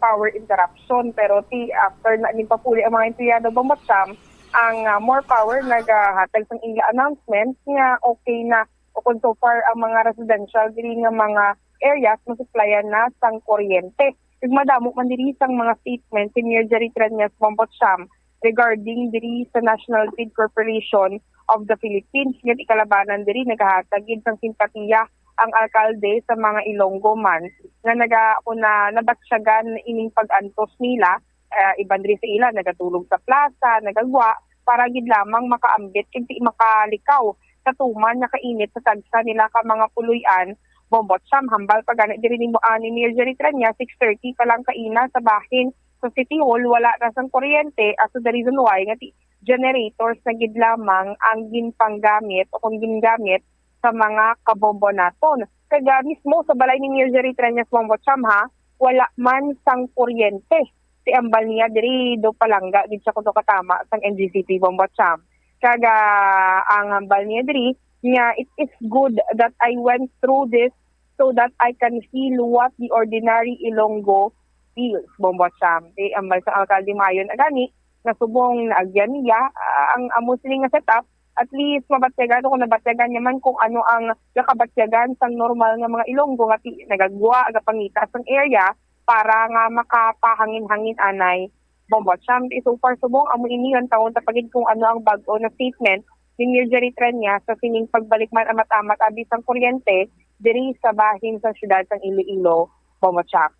power interruption, pero ti after na ginpapuli ang mga empleyado, Bombo Cham, ang, ah, More Power nagahatag sang ila announcement nga okay na, o kung so far ang mga residential diri nga mga areas masuplayan na sang kuryente. Ug madamo man diri sang mga statement si Mayor Jerry Treñas, Bombo Cham, regarding diri sa National Grid Corporation of the Philippines, nga di kalabanan diri nagahatag gid sang simpatiya ang alkalde sa mga Ilonggo man nga naga-, o na nabatyagan ining pag-antos nila. Ah, iban diri sa ila nagatulog sa plaza, nagagwa para gid lamang makaambit kag di makalikaw sa tuman nga kainit sa tagsa nila ka mga puloy-an. Bombo Cham, hambal pa gani diri ni, ah, ni Mayor Jerry Treñas, six thirty pa lang kaina sa bahin sa City Hall, wala na sang kuryente, as to the reason why nga ti-, generators na gid lamang ang ginpanggamit o kung gingamit sa mga kabombo naton. Kag, ah, mismo sa balay ni Mayor Jerry Treñas, Bombo Cham, ha, wala man sang kuryente. Ti ambal niya diri do palangga gid siya kuno katama sang N G C P, Bombo Cham. Kag, ah, ang hambal niya diri nga, "It is good that I went through this so that I can feel what the ordinary Ilonggo feels," Bombo Cham. Ti ambal sang alkalde Mayon agani nga subong naagyan niya, ah, ang amo sini nga setup, at least mabatyagan o kung nabatyagan niya man kung ano ang nakabatyagan sang normal nga mga Ilonggo nga ti-, nagagwa, agapangita sang area para nga makapahangin-hangin anay. Bombo Cham, ti so far subong amo ini ang taon ta pa gid kung ano ang bag-o na statement ni Mayor Jerry Treñas sa sining pagbalik man amat-amat abi sang kuryente diri sa bahin sa siyudad sang Iloilo, Bombo Cham.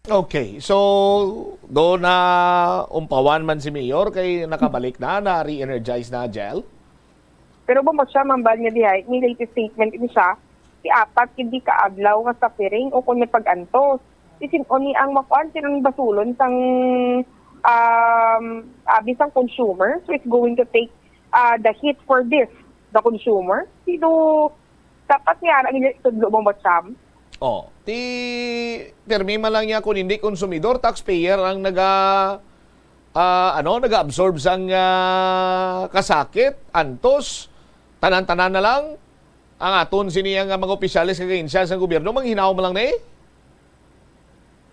Okay, so do na umpawan man si Mayor kay nakabalik na, na re-energize na, Jel? Pero Bombo Cham, hambal niya dihay, may latest statement ini siya, ti apat gid ka adlaw nga suffering o kun may pag-antos. Ti sin-o ni ang makuan, sin-o ni basulon sang, um, abi sang consumer? So it's going to take, uh, the heat for this, the consumer? Sino dapat niya ara gid tudlo, Bombo Cham? Oh, ti pirmi man lang niya kung hindi konsumidor, taxpayer ang naga, ah, ano, naga-absorb sang, ah, kasakit, antos, tanan-tanan na lang ang aton sini nga mga opisyales kag ahensya sang gobyerno, manghinaw man lang ni.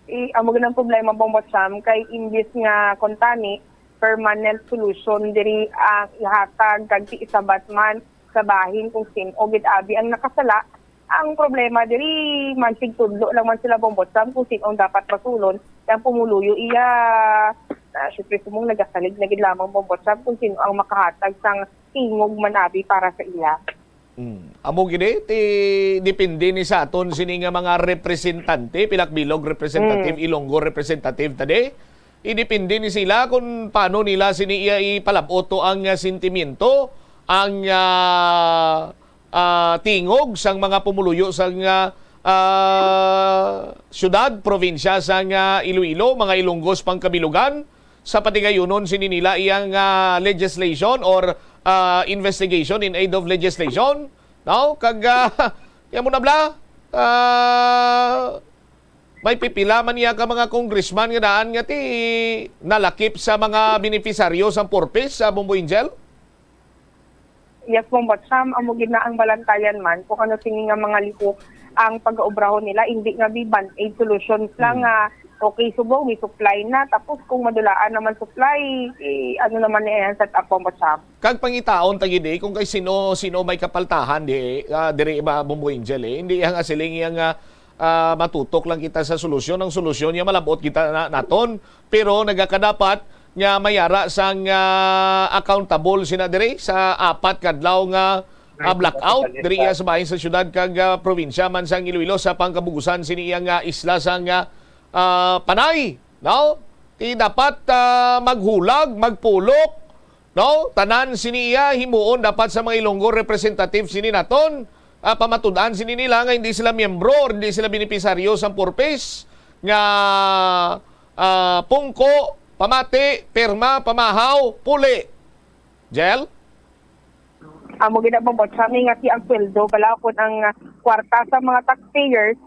I, amo gid ang problema, Bombo Cham, kay imbis nga kuntani permanent solution diri ang ihatag kag ti isabat man sa bahin kung sin-o gid abi ang nakasala. Ang problema diri, magsigtudlo lang man sila, Bombo Cham, kung sin-o ang dapat basulon. Kay ang pumuluyo iya, ah, syempre, sumong nagasalig na gid lamang, Bombo Cham, kung sin-o ang makahatag sang tingog man abi para sa iya. Mm. Amo gid, eh, ti depende ni sa aton sini nga mga representante, Pilak Bilog representative, Mm. Ilonggo representative ta di. Idepende ni sila kung paano nila sini iya ipalab-ot to ang, ah, sentimiento, ang, ah, ah, tingog sang mga pumuluyo sang, ah, ah, syudad, probinsya sang, ah, Iloilo, mga Ilonggos pangkabilugan, sa patigayunon sini nila iyang, ah, legislation or, ah, investigation in aid of legislation, no? Kag, ah, amo na bala, ah, may pipila man niya ka mga congressman nga daan nga ti nalakip sa mga benepisaryo sang Four Ps, sa Bombo Angel? Yes, Bombo Cham, amo gid na ang balantayan man kung ano sini nga mga lihok ang pag-obrahon nila, hindi nga bi band-aid solutions lang Mm. nga, okay, subong may supply na, tapos kung madulaan naman supply, eh, ano naman ni ang set up, Bombo Cham? Kag pangitaon ta gid, eh, kung kay sino, sino may kapaltahan di, ah, diri ba, Bombo Angel, eh. Hindi yang asiling yang, ah, ah, matutok lang kita sa solusyon. Ang solusyon niya malabot kita na, naton, pero nagakadapat nga mayara sang, ah, accountable sina diri sa apat kadlaw nga, ah, blackout diri iya sa bahin sa syudad kag, ah, probinsya man sang Iloilo sa pangkabugusan sini iya nga isla sang, ah, ah, Panay, no? Ti dapat, ah, maghulag, magpulok, no? Tanan sini iya himuon dapat sa mga Ilonggo representative sini naton, ah, pamatud-an sini nila nga hindi sila miyembro or hindi sila benepisaryo sang Four Ps nga, ah, pungko, pamati, pirma, pamahaw, puli. Jel? Amo gid ang Bombo Cham, nga ti ang sweldo bala kun ang, ah, kwarta sa mga taxpayers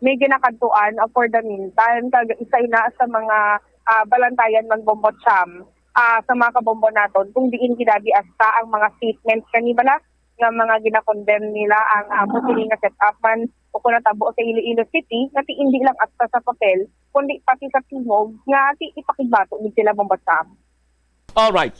may ginakadtuan, ah, for the meantime, kag isa ina sa mga, ah, balantayan man, Bombo Cham, ah, sa mga kabombo naton kung diin gid abi asta ang mga statements kani bala nga mga ginakondem nila ang amo sini nga setup man o kung natabo sa Iloilo City, nga ti hindi lang asta sa papel, kundi pati sa tingog nga ti ipakigbato gid sila, Bombo Sam. Alright.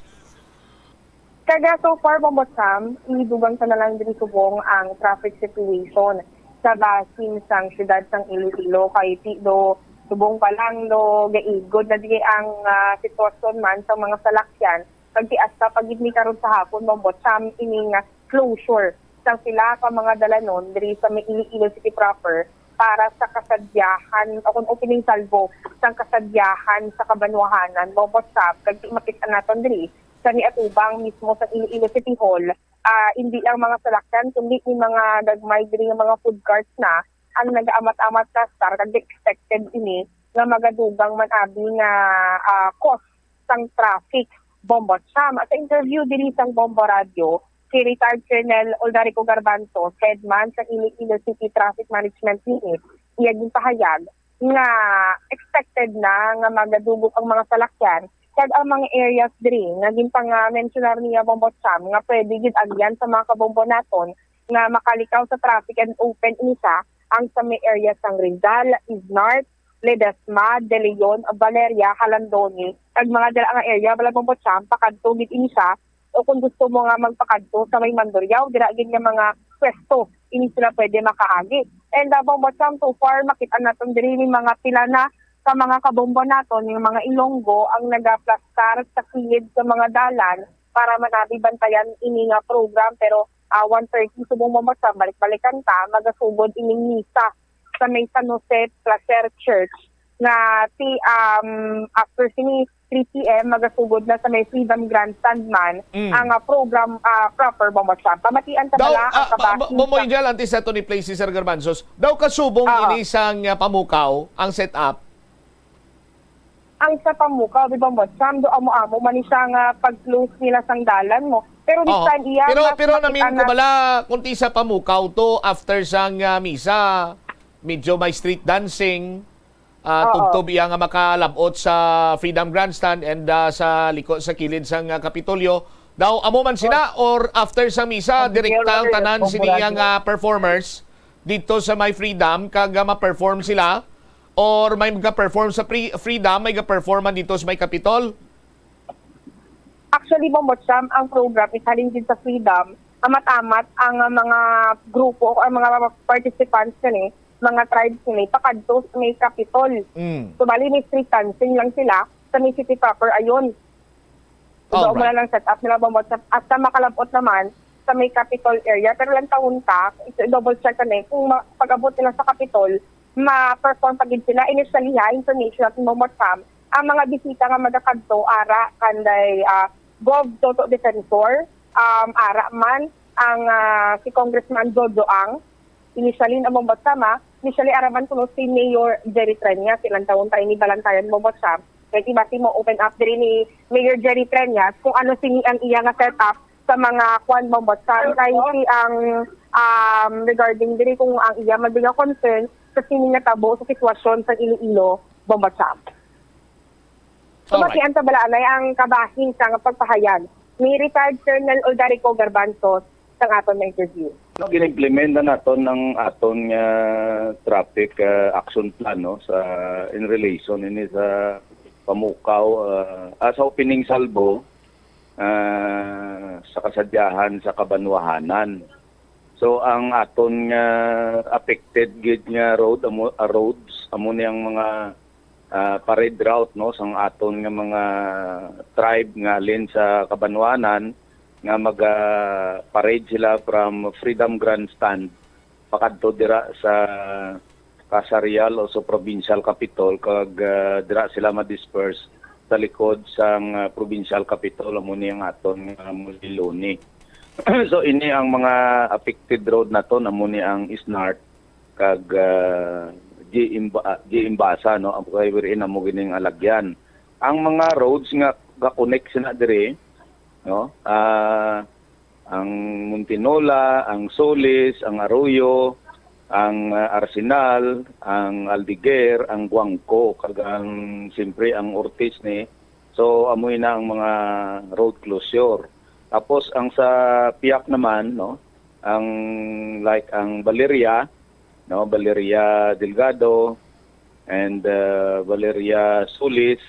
Kag so far, Bombo Sam, idugang sa na lang diri subong ang traffic situation sa bahin sang siyudad sang Iloilo, kay ti do subong pa lang do gaigod na diri ang ah, sitwasyon man sa mga salakyan. Kag ti asta pa gid ni karon sa hapon, Bombo Sam, ini nga closure sang pila ka mga dalanon diri sa may Iloilo City proper para sa kasadyahan o kung opening salvo sang kasadyahan sa kabanwahanan, Bombo Sam, kag ti makit-an naton diri sa niatubang mismo sa Iloilo City Hall. Ah, hindi lang mga salakyan kundi ni mga gagmay diri nga mga food carts na ang nagaamat-amat sa star, kag expected ini nga magadugang man abi nga ah, cause sang traffic, Bombo Sam. Sa interview diri sang Bombo Radio, si Retired Colonel Oldarico Garbanzo, head man sa Iloilo City Traffic Management Unit, iya ginpahayag nga expected na nga magadugok ang mga salakyan kag ang mga areas diri nga ginpanga-mensionar niya, Bombo Sam, nga pwede gid agyan sa mga kabombo naton nga makalikaw sa traffic and open ini siya ang sa may area sang Rizal, Isnart, Ledesma, De Leon, Valeria, Jalandoni, kag mga dala nga area, wala Bombo Sam, pakadto gid ini siya, o kung gusto mo nga magpakadto sa may Mandurriao, dira gid nga mga pwesto ini sila pwede makaagi. And uh, Bombo Sam, so far makita naton diri ni mga pila na sa mga kabombo naton, yung mga Ilonggo ang nagaplastar sa kilid sa mga dalan para manabi bantayan ini nga program. Pero uh, one thirty subong, Bombo Sam, balik-balikan ta, magasugod ining misa sa may San Jose Placer Church nga ti um, after sini three p.m. magasugod na sa may Freedom Grandstand man mm. ang uh, program uh, proper, Bombo Sam. Pamatian ta bala ang uh, kabahin. Bomoy Jal, antes sa to ni Play si Sir Garbanzos, daw kasubong uh, ini sang uh, pamukaw ang setup? Ang sa pamukaw, di ba, Bombo Sam, do amo-amo man siya nga pag-close nila sang dalan mo. Pero this oh, time, iya, pero, mas pero namin ko bala, kunti sa pamukaw to, after sang uh, misa, medyo may street dancing, uh, tubtob iya nga makalabot sa Freedom Grandstand and uh, sa liko sa kilid sang uh, Kapitolyo. Daw amo man sila oh. Or after sa misa, direkta ang tanan sini nga uh, performers dito sa may Freedom kag uh, ma-perform sila, or may ga-perform sa pre- Freedom, may ga-perform man dito sa may Capitol? Actually, Bombo Sam, ang program is halin din sa Freedom. Amat-amat ang uh, mga grupo o ang mga participants nila, mga tribes nila, pakadto sa may Capitol. Mm. So, bali, may street dancing lang sila sa may city proper ayon. So, oh, right. Mula lang set up nila, Bombo Sam, hasta makalabot naman sa may Capitol area. Pero lang taon ta, double check kami kung ma- pag-abot nila sa Capitol, ma-perform pa gid sila. Initially, ha, information natin, Bombo Sam, ang mga bisita nga magakadto, ara kanday uh, Gov Toto Defensor, um, ara man ang uh, si Congressman Jojo Ang, initially na Bombo Sam, initially ara man kuno si Mayor Jerry Treñas, ilang taon tayo ni Balantayan, Bombo Sam. Kaya diba si mo open up diri ni Mayor Jerry Treñas kung ano sini ang iya nga setup sa mga kwan, Bombo Sam, kay si ang um, regarding diri kung ang iya man nga concern sa sini nga tabo sa sitwasyon sa Iloilo, Bombo Sam. So, matian sa balaanay ang kabahin sa nga pagpahayag ni retired Colonel Oldarico Garbanzos sa aton na interview. No, gin-implement na naton ang aton nga traffic uh, action plan no sa in relation ini sa pamukaw uh, ah, sa opening salvo uh, sa kasadyahan sa kabanwahanan. So ang aton nga affected gid nga road amo, uh, roads amo ni ang mga uh, parade route no sang aton nga mga tribe nga halin sa kabanwanan nga maga-parade sila from Freedom Grandstand pakadto dira sa Casa Real o sa Provincial Capitol kag uh, dira sila ma-disperse sa likod sang uh, Provincial Capitol amo ni ang aton nga uh, Muliloni. So ini ang mga affected road naton amo ni ang Isnart kag uh, G Imba, G Imbasa no ang kay wherein amo gining alagyan. Ang mga roads nga ga-connect sina diri no uh, ang Montinola, ang Solis, ang Arroyo, ang uh, Arsenal, ang Aldeguer, ang Guangco, kag ang siyempre ang Ortiz ni. So amoy na ang mga road closure. Tapos ang sa Piak naman no, ang, like, ang Valeria, no, Valeria Delgado, and, uh, Valeria Solis,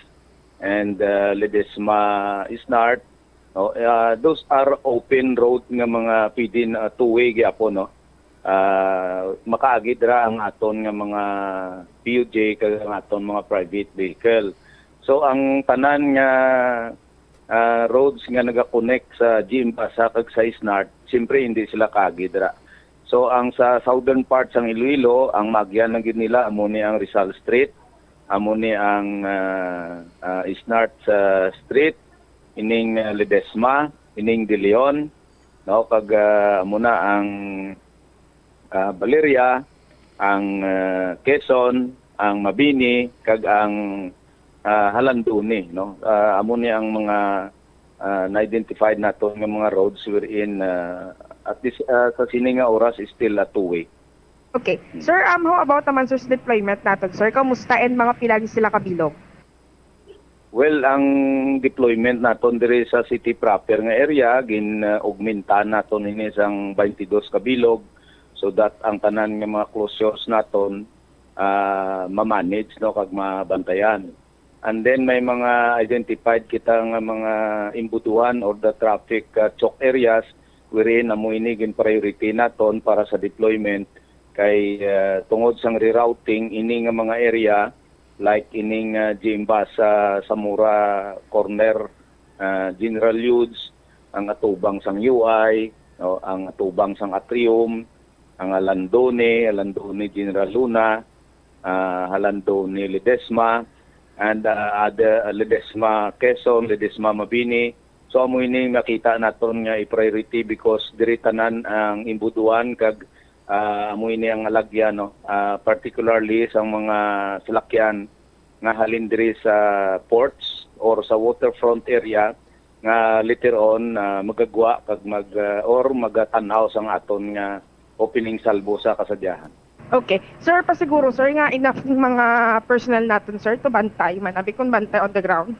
and, uh, Ledesma Isnart, no, uh, those are open road nga mga pwede na two-way gyapon, no. Uh, makaagi dira ang aton nga mga P U J kag ang aton mga private vehicle. So, ang tanan nga, uh, roads nga nagakonect sa G M Basa kag sa Isnart, siyempre hindi sila kaagi dira. So, ang sa southern part sang Iloilo, ang maagyan lang gid nila amo ni ang Rizal Street, amo ni ang, uh, uh, Isnart, uh, Street, ining, uh, Ledesma, ining De Leon, no, kag, uh, amo na ang, uh, Valeria, ang, uh, Quezon, ang Mabini, kag ang, uh, Jalandoni, no. Uh, amo ni ang mga, uh, na-identified naton nga mga roads wherein, uh, at this, uh, sa sini nga oras is still a two-way. Okay. Sir, um, how about naman, sir, sa deployment naton, sir? Kamusta and mga pila ni sila ka bilog? Well, ang deployment naton diri sa city proper nga area, gin-augmenta naton ini sang twenty-two ka bilog so that ang tanan nga mga closures naton, ah, ma-manage, no, kag mabantayan. And then may mga identified kita nga mga imbuduhan or the traffic, ah, choke areas wherein amo ini gin priority naton para sa deployment kay, ah, tungod sang rerouting ini nga mga area like ining, ah, G M Basa Zamora corner, ah, General Lloyd, ang atubang sang U I, no, ang atubang sang Atrium, ang Jalandoni, Jalandoni General Luna, ah, Jalandoni Ledesma, and, ah, other, ah, Ledesma Quezon, Ledesma Mabini. So amo ini makita naton nga i-priority because diri tanan ang imbuduan kag, ah, amo ini ang alagyan, no, ah, particularly sang mga salakyan nga halin diri sa ports or sa waterfront area nga later on, ah, magagwa kag mag, ah, or magatan-aw sang aton nga opening salvo sa kasadyahan. Okay. Sir, pasiguro, sir, nga enough ng mga personnel natin, sir, to bantay man, abi kung bantay on the ground?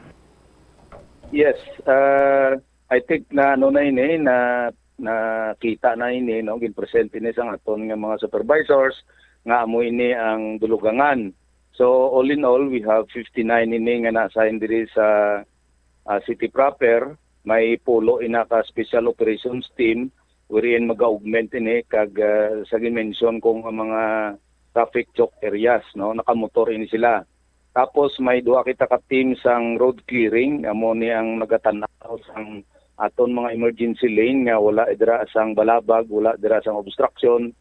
Yes, uh, I think na ano na ini, na nakita na ini, no, gin-present ini sang aton nga mga supervisors nga amo ini ang dulugangan. So all in all, we have fifty-nine ini nga na-assign diri sa, ah, city proper. May pulo ina ka special operations team wherein mag-augment ini kag, ah, sa gin-mention ko nga mga traffic choke areas, no, nakamotor ini sila. Tapos may duha kita ka team sang road clearing, amo ni ang nagatan-aw sang aton mga emergency lane nga wala dira sang balabag, wala dira sang obstruction,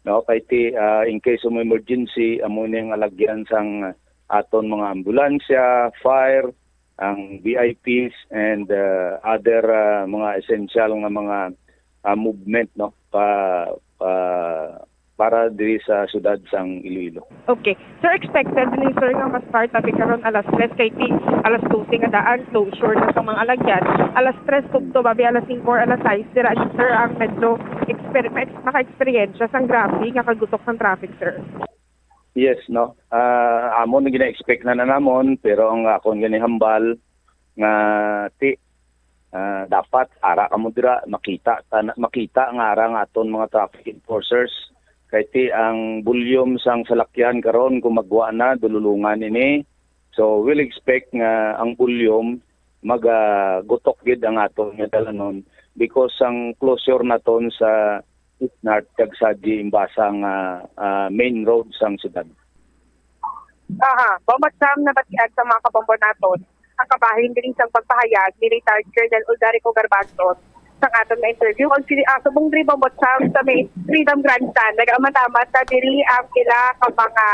no? Kay ti, ah, in case of emergency, amo ni ang alagyan sang aton mga ambulansya, fire, ang V I Ps, and, ah, other, ah, mga essential nga mga, ah, movement, no, pa, pa, para diri sa siyudad sang Iloilo. Okay. Sir, expected ni sir nga ma-start abi karon alas tres kay ti alas dose nga daan, closure na sa mga alagyan. Alas tres kudto, abi alas singko or alas sais, dira ni sir ang medyo exper-, ma-ex-, maka-eksperyensya sang grabe nga kagutok sang traffic, sir. Yes, no. Ah, amo na gina-expect na, na namon, pero ang akon gani hambal nga ti, ah, dapat ara kamo dira, makita ta na, makita nga ara nga aton mga traffic enforcers kay ti ang volume sang salakyan karon gumagwa na, dululungan ini. So we'll expect nga ang volume magagutok gid ang aton nga dalanon because ang closure naton sa Isnart kag sa G M Basa nga, ah, main road sang siyudad. Aha, Bombo Sam, nabatian sa mga kabombo naton ang kabahin diri sang pagpahayag ni retired Colonel Uldarico Garbason sa aton nga interview. Kung sili, ah, subong diri, Bombo Sam, sa may Freedom Grandstand, nagaamat-amat na diri ang pila ka mga,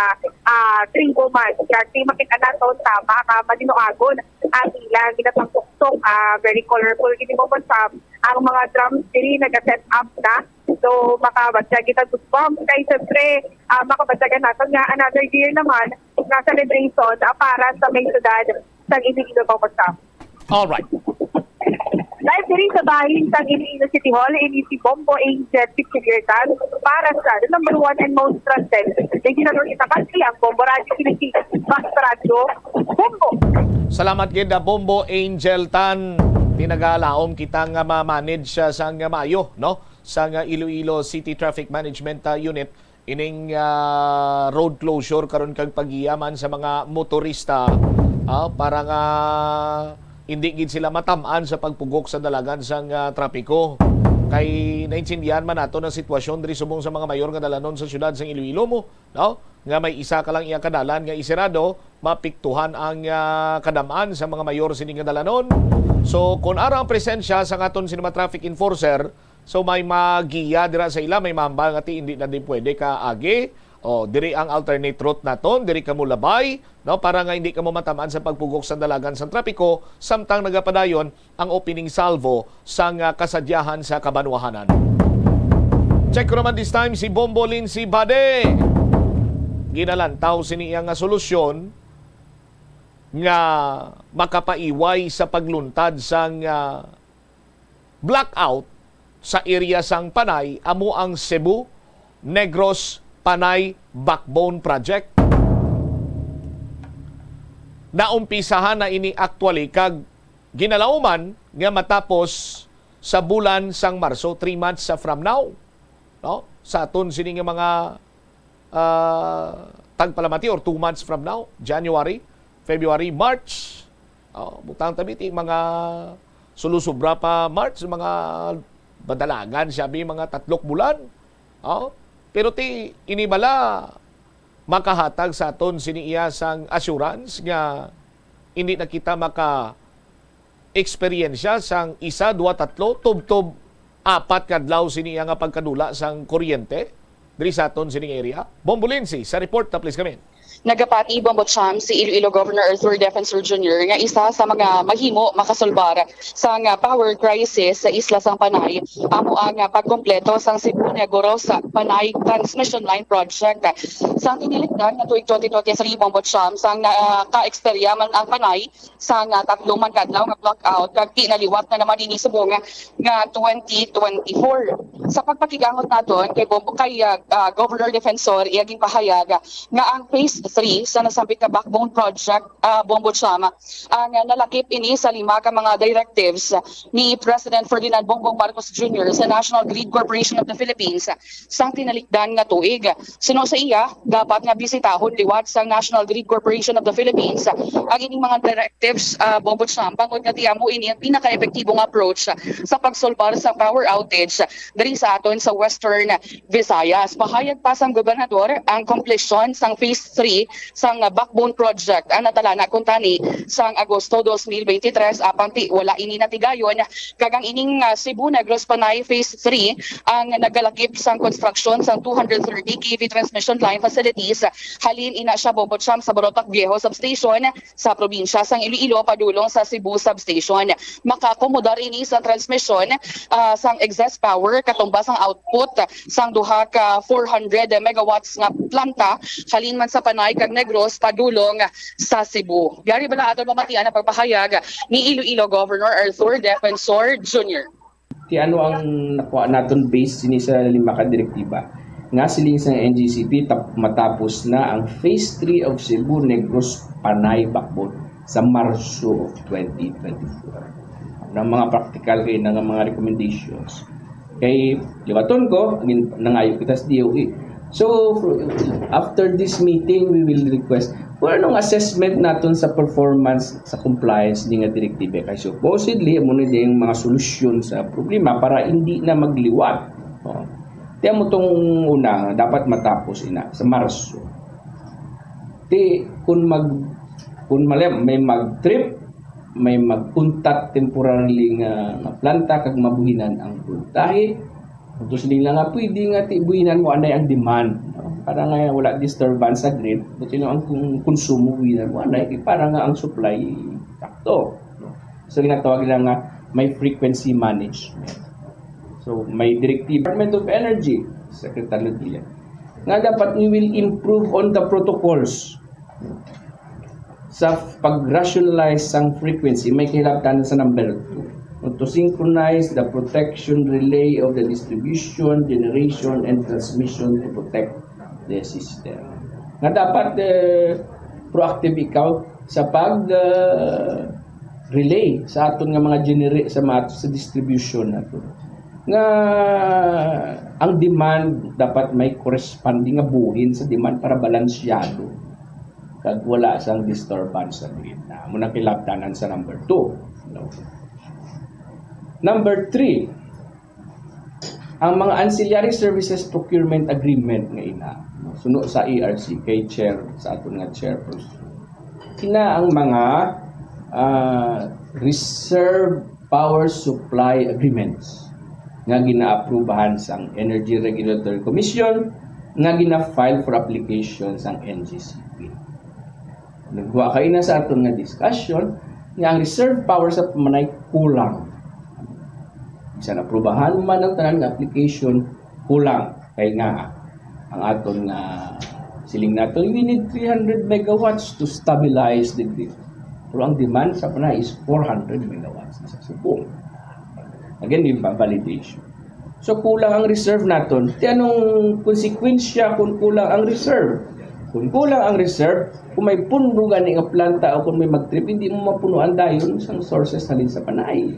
ah, tribo man. Kasi makita naton tama nga malinuagon ang ilang ginapangtuktok, ah, very colorful gini, Bombo Sam. Ang mga drums diri naga-set up na. So, makabatyag kita goosebumps. Kay siyempre, ah, makabatyagan naton nga another year naman nga celebration, ah, para sa may siyudad sang Iloilo, Bombo Sam. All right. Live diri sa bahin sang Iloilo City Hall, ini si Bombo Angel Pichiliertan para sa the number one and most trusted regional music country, ang Bombo Radio Philippines. Basta Radyo, Bombo! Salamat gid, ah, Bombo Angel Tan. Tinagalaom kita nga ma-manage siya sang maayo, no? sang Iloilo City Traffic Management, ah, Unit ining, ah, road closure karon kag paggiya man sa mga motorista, ah, para nga hindi gid sila matam-an sa pagpugok sa dalagan sang, ah, trapiko. Kay naintindihan man nato ang sitwasyon diri subong sa mga mayor nga dalanon sa siyudad sang Iloilo mo, no? Nga may isa ka lang iya ka dalan nga isirado, mapiktuhan ang, ah, kadam-an sa mga mayor sini nga dalanon. So, kung ara ang presensya sa aton sini mga traffic enforcer, so may magiya dira sa ila, may mahambal nga ti hindi na di pwede ka agi. O, diri ang alternate route naton, diri ka mulabay, no, para nga hindi ka mo matamaan sa pagpugok sa dalagan sa trapiko, samtang nagapadayon ang opening salvo sang, ah, kasadyahan sa kabanwahanan. Check ko naman this time si Bombo Lindsay Bade. Ginalantaw sini iya nga solusyon nga makapaiway sa pagluntad sang, ah, blackout sa area sang Panay amo ang Cebu Negros Panay Backbone Project. Naumpisahan na ini actually kag ginalauman nga matapos sa bulan sang Marso, three months sa from now, no? Sa aton sini nga mga, ah, tagpalamati or two months from now, January, February, March. Oh, butang tabi ti mga sulusubra pa March, mga badalagan siya bi mga tatlok bulan. Oh, pero ti ini bala makahatag sa aton sini iya sang assurance nga hindi na kita maka eksperyensya sang isa, duha, tatlo, tubtob apat ka adlaw sini iya nga pagkadula sang kuryente diri sa aton sining area? Bombo Lindsay, sa report na, please, come in. Nagapati, Bombo Cham, si Iloilo Governor Arthur Defensor Junior nga isa sa mga mahimo makasulbar sang power crisis sa isla sang Panay amo ang pagkompleto sang Cebu Negros Panay Transmission Line Project. Sang tinilikdan nga tuig twenty twenty-three, Bombo Cham, sang naka-eksperya man ang Panay sang, ah, tatlong man ka adlaw nga blackout, kag ti naliwat na naman ini subong nga, nga twenty twenty-four. Sa pagpakigangot naton kay Bob-, kay, ah, ah, Governor Defensor, iya ginpahayag nga ang phase three sa nasambit nga backbone project, ah, Bombo Cham, ang, ah, nalakip ini sa lima ka mga directives ni President Ferdinand Bongbong Marcos Junior sa National Grid Corporation of the Philippines sang tinalikdan nga tuig. Suno sa iya, dapat nga bisitahon liwat sang National Grid Corporation of the Philippines ang ining mga directives, ah, Bombo Cham, bangod nga ti amo ini ang pinaka-epektibong approach sa pagsulbar sa power outage diri sa aton sa Western Visayas. Pahayag pa sang gobernador, ang komplisyon sang phase three sang backbone project ang natalana kuntani sang Agosto dos mil beintitrés, apan ti wala ini natigayon, kag ang ining, ah, Cebu Negros Panay Phase three ang nagalakip sang konstruksyon sang two hundred thirty K V transmission line facilities. Halin ina siya, Bombo Cham, sa Barotac Viejo Substation sa probinsya sang Iloilo padulong sa Cebu Substation. Makaakomodar ini sa transmisyon, ah, sang excess power katumbas ang output sang duha ka four hundred megawatts nga planta halin man sa Panay kag Negros padulong sa Cebu. Yari bala aton mamatian ang pagpahayag ni Iloilo Governor Arthur Defensor Junior. Ti ano ang nakuha naton base sini sa lima ka direktiba? Nga siling sang N G C P, tap-, matapos na ang phase three of Cebu Negros Panay Backbone sa Marso of twenty twenty-four. Ang mga practical kay na nga mga recommendations. Kay liwaton ko, gin-, nangayo kita sa D O E. So, after this meeting, we will request kung anong assessment naton sa performance sa compliance ni nga direktiba. Kay supposedly, amo na din yung mga solusyon sa problema para hindi na magliwat. Oh. Ti amo tong una, dapat matapos ina sa Marso. Ti, kung mag-, kung mali, may mag-trip, may mag-untat temporarily nga, nga planta kag mabuhinan ang voltahe. Kung siling lang nga pwede nga ti buhinan mo anay ang demand, no? Para nga wala disturbance sa grid, but you know, ang kung konsumo buhinan mo anay, kay para nga ang supply sakto, no? So, ginatawag nila nga may frequency management. So, may directive, Department of Energy, Secretary Lodilla, nga dapat we will improve on the protocols sa pag-rationalize sang frequency, may kahilabtan sa number two. To synchronize the protection relay of the distribution, generation, and transmission to protect the system. Nga dapat, eh, proactive ikaw sa pag, eh, relay sa aton nga mga genera-, sa mga, sa distribution nato. nga ang demand dapat may corresponding nga buhin sa demand para balansyado kag wala sang disturbance sa grid. Na amo na kilabtanan sa number two, no? Number three, ang mga ancillary services procurement agreement nga ina, no? Suno sa E R C, kay chair, sa aton nga chairperson. Ina ang mga, ah, reserve power supply agreements nga ginaaprubahan sang Energy Regulatory Commission nga gina-file for application sang N G C P. Nagwa kayo na sa aton nga discussion nga ang reserve power sa Panay kulang. Bisan aprubahan man ang tanan nga application, kulang. Kay nga, ang aton nga, siling nato, we need three hundred megawatts to stabilize the grid. Pero ang demand sa Panay is four hundred megawatts sa subong. Again, yung validation. So, kulang ang reserve naton. Ti anong konsekwensya kung kulang ang reserve? Kung kulang ang reserve, kung may pundo gani nga planta o kung may mag-trip, hindi mo mapunuan dayon sang sources halin sa Panay.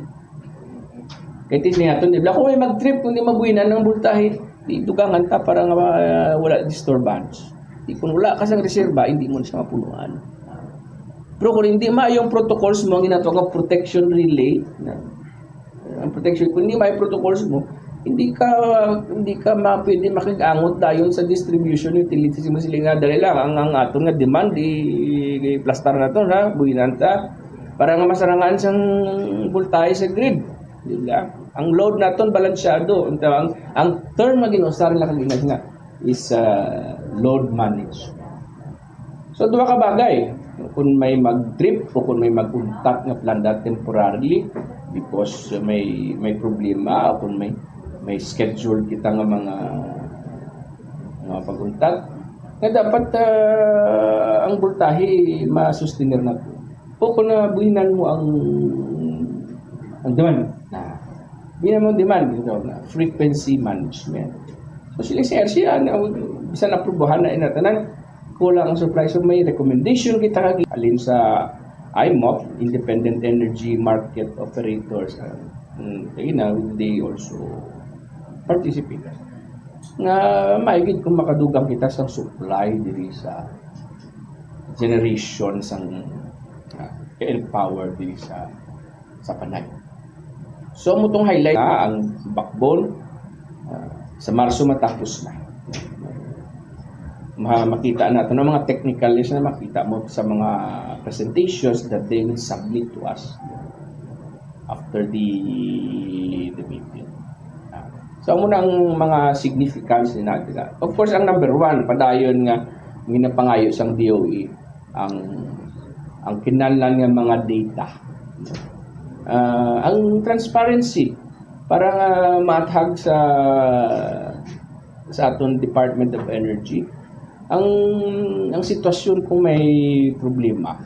Kay tiniaton, di ba? Kung may mag-trip, kung di mabuhinan ang voltahe, di dugangan ta para nga, ah, wala disturbance. Di, kung wala ka sang reserba, hindi mo na siya mapunuan. Pero kung hindi maayo ang protocols mo, ang ginatawag nga protection relay, na, ang protection, kung hindi maayo protocols mo, hindi ka, hindi ka ma-, pwede makig-angot dayon sa distribution utilities mo sila nga, dali lang, ang, ang aton nga demand, i-, i-plastar na to, ha? Buhinan ta. Para nga masarangan sang voltahe sa grid. Di ba? Ang load naton balansyado. Ang, ang, ang term nga ginausar nila kag inas nga is, ah, load management. So, duha ka bagay. Kung may mag-trip o kung may mag-untat nga planta temporarily because may, may problema o kung may, may schedule kita nga mga, mga pag-untat, nga dapat, ah, ang voltahe ma-sustainer nato. O kung nabuhinan mo ang, ang demand. Na, buhinan mo ang demand, ito na, frequency management. So, sila si R C, ano, bisan aprubahan na ina tanan, kulang ang supply. So, may recommendation kita kag alin sa I M O P, Independent Energy Market Operators. Ah, mm, you know, they also participate. Nga, maigid kung makadugang kita sa supply diri sa generation sang, ah, K L Power diri sa, sa Panay. So, mo tong highlight na ang backbone, ah, sa Marso matapos na. Ma-, makita nato na mga technical is na makita mo sa mga presentations that they will submit to us after the, the meeting. Ah, so, amo na ang mga significance ni natin. Of course, ang number one, padayon nga ginapangayo sang D O E, ang, ang kinahanglan nga mga data. Ah, ang transparency para nga maathag sa, sa aton Department of Energy ang, ang sitwasyon kung may problema.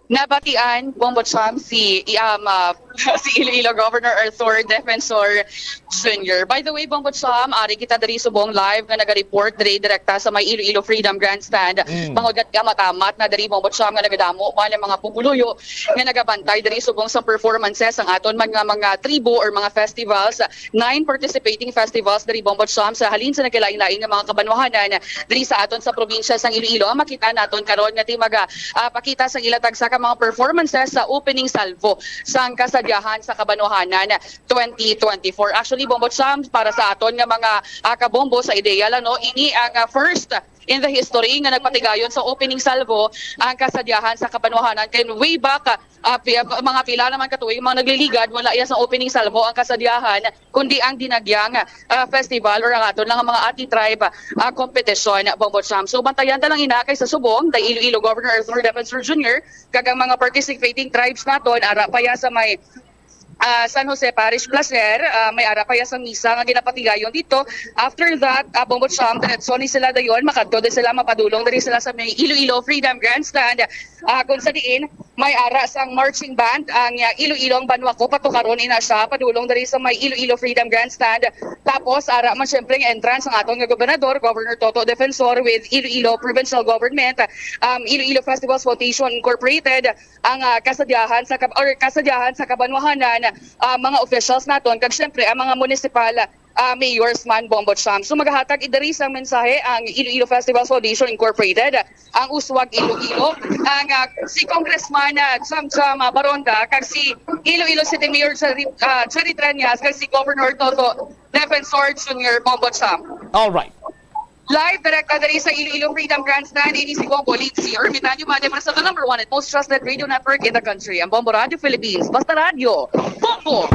Nabatian, Bongbong Cham, si, um, uh, si Iloilo Governor Arthur Defensor Junior. By the way, Bongbong Cham, ari kita diri subong live nga naga-report diri direkta sa may Iloilo Freedom Grandstand. Mm. Bangod nga matamat na diri, Bongbong Cham, nga nagadamo man ang mga pumuluyo nga nagabantay diri subong sa performances ang aton man nga mga tribo or mga festivals. Nine participating festivals diri, Bongbong Cham, sa halin sa nagkalain-lain nga mga kabanwahanan diri sa aton sa probinsya sang Iloilo. Ang makita naton karon nga ti maga, ah, pakita sang ila tagsa ka mga performances sa opening salvo sang Kasadyahan sa Kabanwahanan twenty twenty-four. Actually, Bongbong Cham, para sa aton nga mga, ah, kabombo sa ideya lang, no, ini ang, ah, first in the history nga nagpatigayon sa opening salvo ang Kasadyahan sa Kabanwahanan. Kay way back, ah, pi-, mga pila naman ka tuig mga nagliligad, wala iya sa opening salvo ang Kasadyahan, kundi ang Dinagyang, ah, Festival or ang aton lang mga Ati Tribe, ah, competition, Bongbong Cham. So, bantayan ta lang ina kay sa subong, the Iloilo Governor Arthur Defensor Junior, kag ang mga participating tribes naton, ara pa ya sa may, ah, San Jose Parish Placer, ah, may ara pa ya sa misa nga ginapatigayon dito. After that, ah, Bongbong Cham, diretso ni sila dayon, makadto din sila, mapadulong diri sila sa may Iloilo Freedom Grandstand, ah, kung sa diin, May ara sang marching band ang, ah, Iloilo ang banwa ko, patukaron ina siya padulong diri sa may Iloilo Freedom Grandstand. Tapos ara man siyempre ang entrance ang aton nga gobernador, Governor Toto Defensor, with Iloilo Provincial Government, um, Iloilo Festivals Foundation Incorporated, ang, ah, kasadyahan sa kab- or kasadyahan sa kabanwahanan, ah, mga officials naton, kag siyempre ang mga municipal, ah, mayors man, Bombo Cham. So, magahatag diri sang mensahe ang Iloilo Festival Foundation Incorporated, ang Uswag Iloilo, ang, ah, si Congressman, ah, Cham Cham, ah, Baronda, kag si Iloilo City Mayor Cherry, ah, Cherry Treñas, kag si Governor Toto Defensor Junior, Bombo Cham. All right. Live, direkta diri sa Iloilo Freedom Grandstand, ini si Bombo Lindsay Ermitaño Mate para sa the number one and most trusted radio network in the country, ang Bombo Radio Philippines. Basta radyo, Bombo!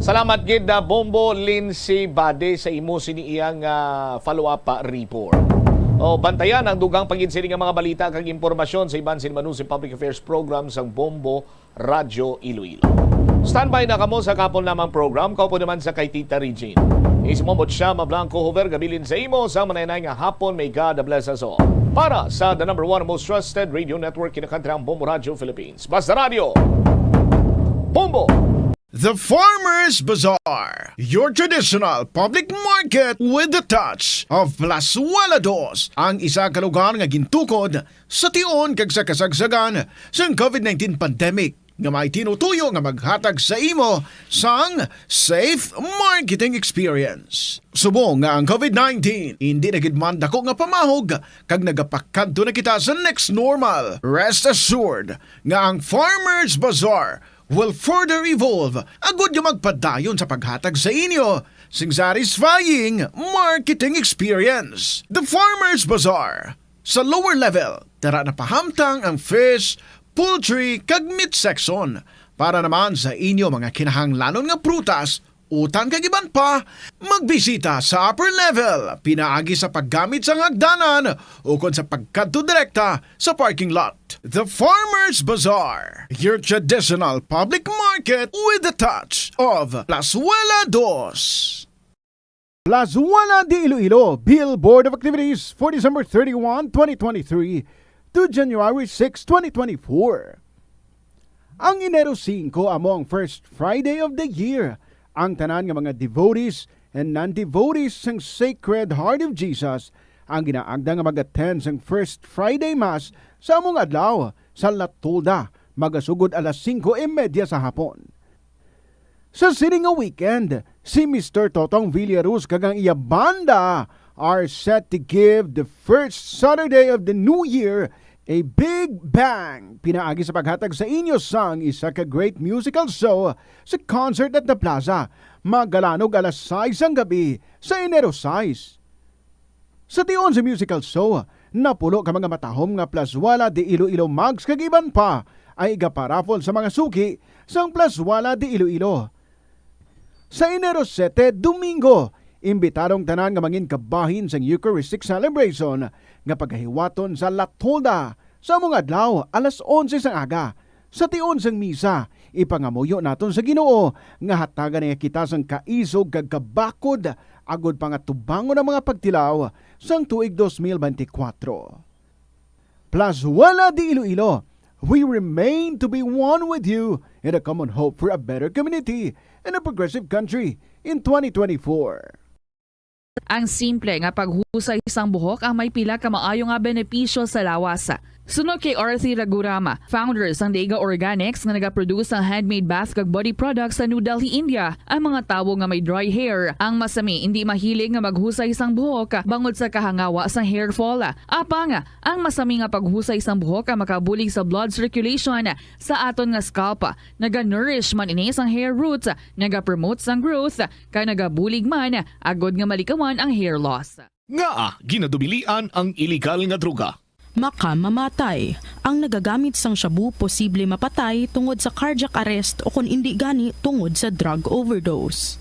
Salamat gid na Bombo Lindsay Bade sa imo sini iyang, ah, follow-up, ah, report. O, bantayan ang dugang pa gid sini nga mga balita kag impormasyon sa iban sin Manusi Public Affairs Program sang Bombo Radyo Iloilo. Standby na kamo sa kapon namang program, kaupo naman sa kay Tita Regine. Ismomot siya, Mablanco Hover, gabilin sa imo sa manay-anay nga hapon. May God bless us all. Para sa the number one most trusted radio network in the country, ang Bombo Radyo Philippines. Basta Radyo, Bombo! The Farmers Bazaar, your traditional public market with the touch of Plazuela Dos, ang isa ka lugar nga gintukod sa tion kag sa kasagsagan sang COVID nineteen pandemic, nga may tinutuyo nga maghatag sa imo sang safe marketing experience. Subong nga ang COVID nineteen indi na gid man dako nga pamahog kag nagapakadto na kita sa next normal, rest assured nga ang Farmers Bazaar will further evolve agud nga magpadayon sa paghatag sa inyo sing satisfying marketing experience. The Farmers Bazaar. Sa lower level, tara na pahamtang ang fish, poultry, kag meat section. Para naman sa inyo mga kinahanglanon nga prutas, utan kag iban pa, magbisita sa upper level pinaagi sa paggamit sang hagdanan ukon sa pagkadto direkta sa parking lot. The Farmers Bazaar, your traditional public market with the touch of Plazuela Dos. Plazuela de Iloilo, Bill Board of Activities for December thirty-one, twenty twenty-three to January six, twenty twenty-four. Ang Enero singko amo ang first Friday of the year. Ang tanan nga mga devotees and non-devotees sang Sacred Heart of Jesus ang ginaagda nga mag-attend sang first Friday Mass sa among adlaw sa La Tolda, magasugod alas singko y media sa hapon. Sa sini nga weekend, si Mister Totong Villaruz kag ang iya banda are set to give the first Saturday of the New Year a big bang pinaagi sa paghatag sa inyo sang isa ka great musical show sa concert at the plaza, magalanog alas sais sang gabi sa Enero sais. Sa tion sa musical show, napulo ka mga matahom nga Plazuela de Iloilo mugs kag iban pa ay igaparaffle sa mga suki sang Plazuela de Iloilo. Sa Enero sete, Domingo, imbitado ang tanan nga mangin kabahin sang Eucharistic Celebration nga pagahiwaton sa La Tolda sa among adlaw alas onse sang aga. Sa tion sang misa, ipangamuyo naton sa Ginoo nga hatagan niya kita sang kaisog kag kabakod agud pa nga tubangon ang mga pagtilaw sang tuig dos mil bente kuwatro. Plazuela de Iloilo, we remain to be one with you in a common hope for a better community and a progressive country in twenty twenty-four. Ang simple nga paghusay sang buhok ang may pila ka maayo nga benepisyo sa lawas. Suno kay Arthur Ragurama, founder sang Dega Organics nga nagaproduce sang handmade bath kag body products sa New Delhi, India, ang mga tawo nga may dry hair ang masami indi mahilig nga maghusay sang buhok bangod sa kahangawa sang hair fall. Apang, ang masami nga paghusay sang buhok ang makabulig sa blood circulation sa aton nga scalp. Naga-nourish man ini sang hair roots, nagapromote sang growth, kag nagabulig man agud nga malikawan ang hair loss. Ngaa ginadubilian ang iligal nga droga? Makamamatay. Ang nagagamit sang shabu posible mapatay tungod sa cardiac arrest o kon indi gani tungod sa drug overdose.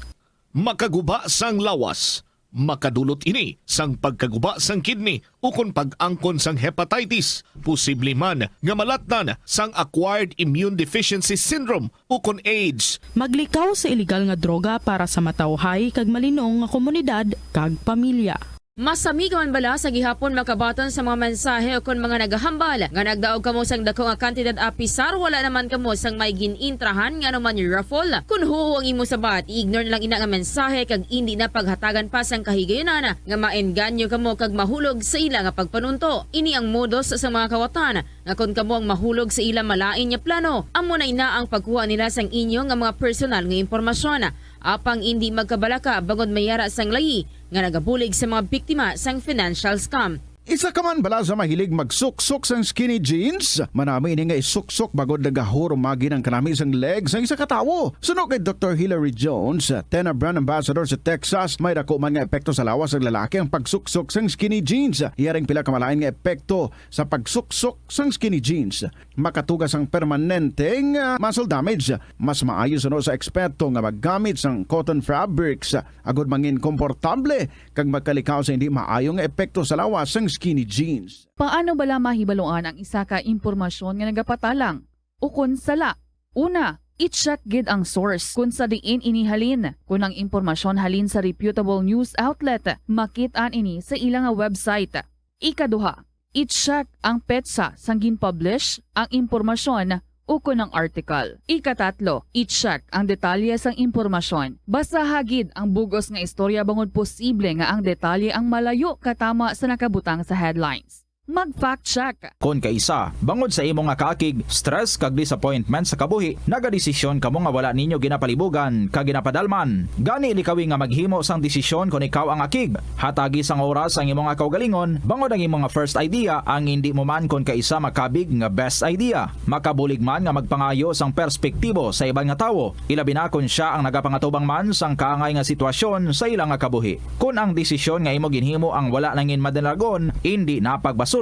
Makaguba sang lawas. Makadulot ini sang pagkaguba sang kidney ukon pag-angkon sang hepatitis. Posible man nga malatnan sang acquired immune deficiency syndrome ukon AIDS. Maglikaw sa iligal nga droga para sa matawhay kag malinong nga komunidad kag pamilya. Masami ka man bala sa gihapon makabaton sa mga mensahe o kon mga nagahambal nga nagdaog kamo sang dako nga kantidad, apisar wala naman kamo sang may gin-intrahan nga anuman raffle? Kon huo ang imo sabat, i-ignore na lang ina nga mensahe kag indi na paghatagan pa sang kahigayunan nga maengganyo kamo kag mahulog sa ila nga pagpanunto. Ini ang modus sa mga kawatan nga kon kamo ang mahulog sa ila malain nga plano, amo na ina ang pagkuha nila sang inyo nga mga personal nga impormasyon. Apang indi magkabalaka bangod may ara sang layi nga nagabulig sa mga biktima sang financial scam. Isa ka man bala sa mahilig magsuksok sang skinny jeans? Manami ini nga isuksok bangod nagahurumagi ang kanami sang leg sang isa ka tawo. Suno kay Doktor Hilary Jones, Tena brand ambassador sa Texas, may dako man nga epekto sa lawas sang lalaki ang pagsuksok sang skinny jeans. Iya ring pila ka malain nga epekto sa pagsuksok sang skinny jeans. Makatuga sang permanente nga muscle damage. Mas maayo suno sa eksperto nga maggamit sang cotton fabrics agod mangin komportable kag magkalikaw sa hindi maayo nga epekto sa lawas sang skinny jeans. Paano bala mahibaluan ang isa ka impormasyon nga nagapatalang ukon sala? Una, i-check gid ang source kon sa diin ini halin. Kon ang impormasyon halin sa reputable news outlet, makit-an ini sa ila nga website. Ikaduha, i-check ang petsa sang gin-publish ang impormasyon ukon ang article. Ikatatlo, i-check ang detalye sang impormasyon. Basaha gid ang bug-os nga istorya bangod posible nga ang detalye ang malayo katama sa nakabutang sa headlines. Mag-fact check. Kon kaisa, bangod sa imo nga kaakig, stress kag disappointment sa kabuhi, nagadesisyon kamo nga wala ninyo ginapalibugan kag ginapadalman. Gani, likawi nga maghimo sang desisyon kon ikaw ang akig. Hatagi sang oras ang imo nga kaugalingon, bangod ang imo nga first idea ang indi mo man kon kaisa makabig nga best idea. Makabulig man nga magpangayo sang perspektibo sa iban nga tawo, ilabi na kon sia ang nagapangatubang man sang kaangay nga sitwasyon sa ila nga kabuhi. Kon ang desisyon nga imo ginhimo ang wala nangin madalagon, indi na pagbasulon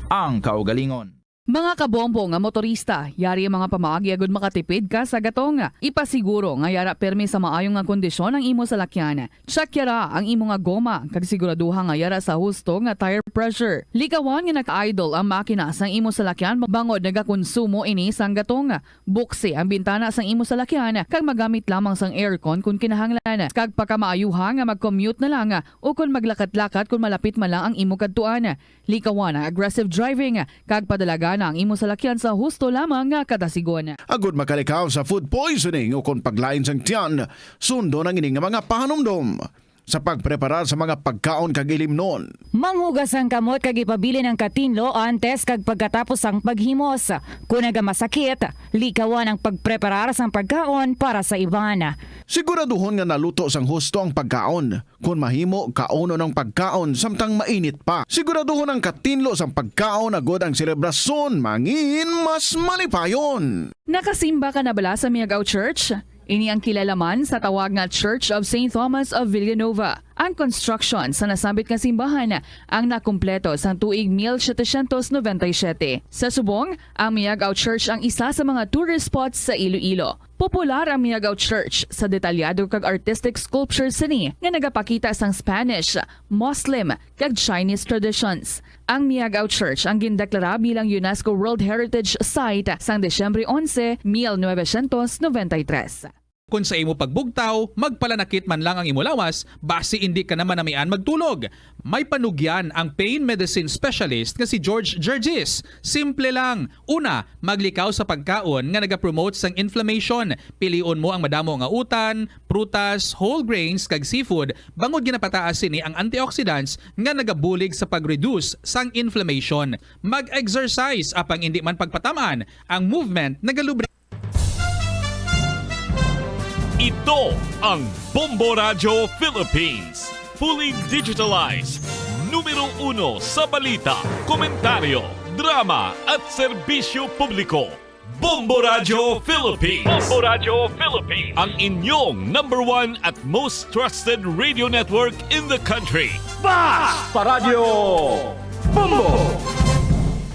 ang kaugalingon. Mga kabombo nga motorista, yari ang mga pamaagi agud makatipid ka sa gatong. Ipasiguro nga yara pirmi sa maayo nga kondisyon ang imo salakyan. Check yara ang imo nga goma, kag siguraduha nga yara sa husto nga tire pressure. Likawan nga naka-idle ang makina sang imo salakyan bangod nagakonsumo ini sang gatong. Buksi ang bintana sang imo salakyan kag magamit lamang sang aircon kon kinahanglan. Kag pakamaayuha nga mag-commute na lang o kon maglakat-lakat kon malapit man lang ang imo kadtuan. Likawan ang aggressive driving kag padalagana ang imo salakyan sa husto lamang nga kadasigon. Agud makalikaw sa food poisoning o kon paglain sang tiyan, sundon ang ini nga mga pahanumdom sa pagpreparar sa mga pagkaon kag ilimnon. Manghugas ang kamot kag ipabilin ang katinlo antes kag pagkatapos sang paghimos. Kon nagamasakit, likawan ang pagpreparar sang pagkaon para sa iban. Siguraduhon nga naluto sang husto ang pagkaon. Kon mahimo, kaunon ang pagkaon samtang mainit pa. Siguraduhon ang katinlo sang pagkaon agud ang selebrasyon mangin mas malipayon. Nakasimba ka na bala sa Miagao Church? Ini ang kilala man sa tawag nga Church of Saint Thomas of Villanova. Ang construction sa nasambit nga simbahan ang nakumpleto sang tuig mil setecientos noventa y siete. Sa subong, ang Miagao Church ang isa sa mga tourist spots sa Iloilo. Popular ang Miagao Church sa detalyado kag artistic sculptures sini nga nagapakita sang Spanish, Muslim, kag Chinese traditions. Ang Miagao Church ang gindeklara bilang UNESCO World Heritage Site sang Disyembre onse, mil novecientos noventa y tres. Kon sa imo pagbugtaw, magpalanakit man lang ang imo lawas, basi indi ka na manamian magtulog. May panugyan ang pain medicine specialist nga si George Gergis. Simple lang. Una, maglikaw sa pagkaon nga nagapromote sang inflammation. Pilion mo ang madamo nga utan, prutas, whole grains, kag seafood, bangod ginapataas sini ang antioxidants nga nagabulig sa pag-reduce sang inflammation. Mag-exercise, apang indi man pagpatam-an, ang movement nagalubricate. Ito ang Bombo Radyo Philippines. Fully digitalized. Numero uno sa balita, komentaryo, drama at serbisyo publiko. Bombo Radyo Philippines. Bombo Radyo Philippines. Ang inyong number one at most trusted radio network in the country. Bas! Pa Radyo Bombo!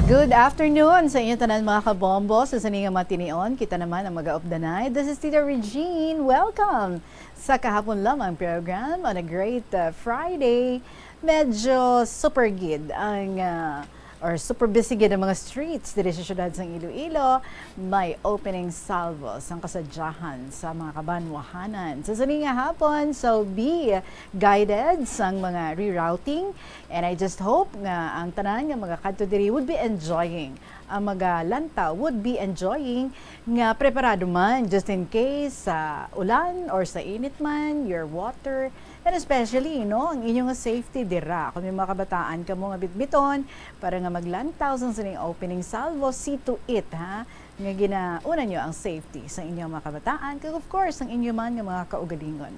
Good afternoon sa inyo tanan, mga kabombo. Sa sini nga matinion, kita naman ang mag-aupdanay. This is Tita Regine. Welcome sa kahapon lamang program on a great, uh, Friday. Medyo super gid ang, uh, or super busy gid ang mga streets diri sa siyudad sang Iloilo, may opening salvo sang kasadyahan sa mga kabanwahanan sa sini nga hapon. So be guided sang mga rerouting, and I just hope nga ang tanan nga magakadto diri would be enjoying, ang magalantaw would be enjoying, nga preparado man just in case sa ulan or sa init man, your water, and especially, no, ang inyo nga safety dira. Kung may mga kabataan kamo nga bitbiton para nga maglantaw sang sining opening salvo, see to it, ha, nga ginauna nyo ang safety sa inyong mga kabataan, kag of course, ang inyo man nga mga kaugalingon.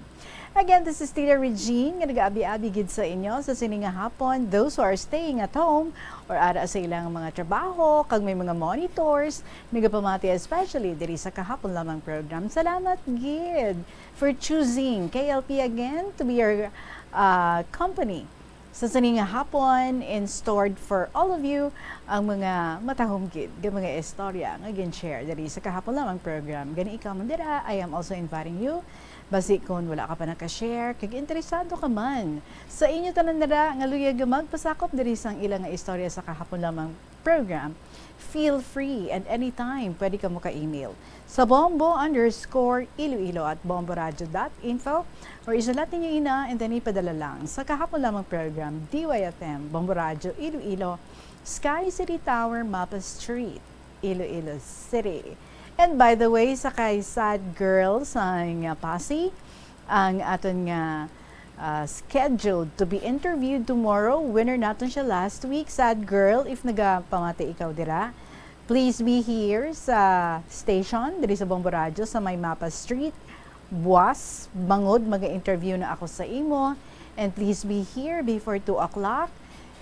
Again, this is Tita Regine nga nag-aabi-abi gid sa inyo sa sini nga hapon. Those who are staying at home or ara sa ilang mga trabaho, kag may mga monitors, nagapamati especially diri sa Kahapon Lamang program. Salamat gid for choosing K L P again to be your, uh, company. Sa sini nga hapon, in stored for all of you ang mga matahom gid nga mga istorya nga gin-share diri sa Kahapon Lamang program. Gani ikaw man dira, I am also inviting you. Basi kon wala ka pa naka-share, kag interesado ka man sa inyo tanan dira nga luyag nga magpasakop diri sang ila nga istorya sa Kahapon Lamang program, feel free and anytime pwede ka mo ka-email sa bombo underscore iloilo at bomboradio dot info, or isulat ninyo ina and then ipadala lang sa Kahapon Lamang program, D Y F M, Bombo Radio Iloilo, Sky City Tower, Mapa Street, Iloilo City. And by the way, sa kay Sad Girl sa nga Passi, ang aton nga, ah, scheduled to be interviewed tomorrow. Winner naton siya last week. Sad Girl, if nagapamati ikaw dira, please be here sa station, diri sa Bombo Radio, sa may Mapa Street. Buwas, bangod maga-interview na ako sa imo. And please be here before two o'clock.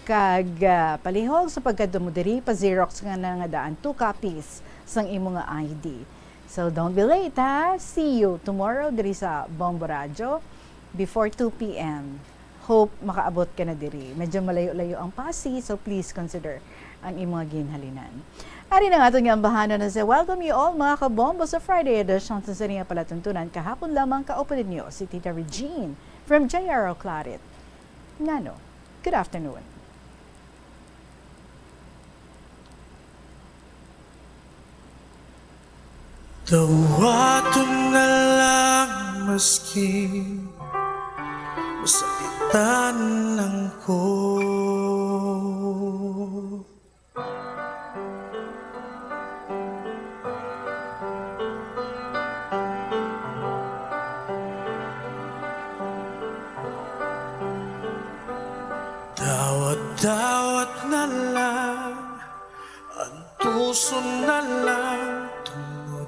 Kag, ah, palihog sa pagkadto mo diri, pa-xerox nga na nga daan two copies sang imo nga I D. So, don't be late, ha? See you tomorrow diri sa Bombo Radyo before two P M. Hope makaabot ka na diri. Medyo malayo-layo ang Passi, so please consider ang imo nga ginhalinan. Ari na nga aton nga ambahanon na sa welcome you all, mga kabombo, sa Friday edition sa sini nga palatuntunan. Kahapon lamang kaupod ninyo si Tita Regine from J R O Claret. Ngano? Good afternoon. Dawaton na lang maskin masakitan lang ko. Dawat-dawat na lang, antuson na lang, tungod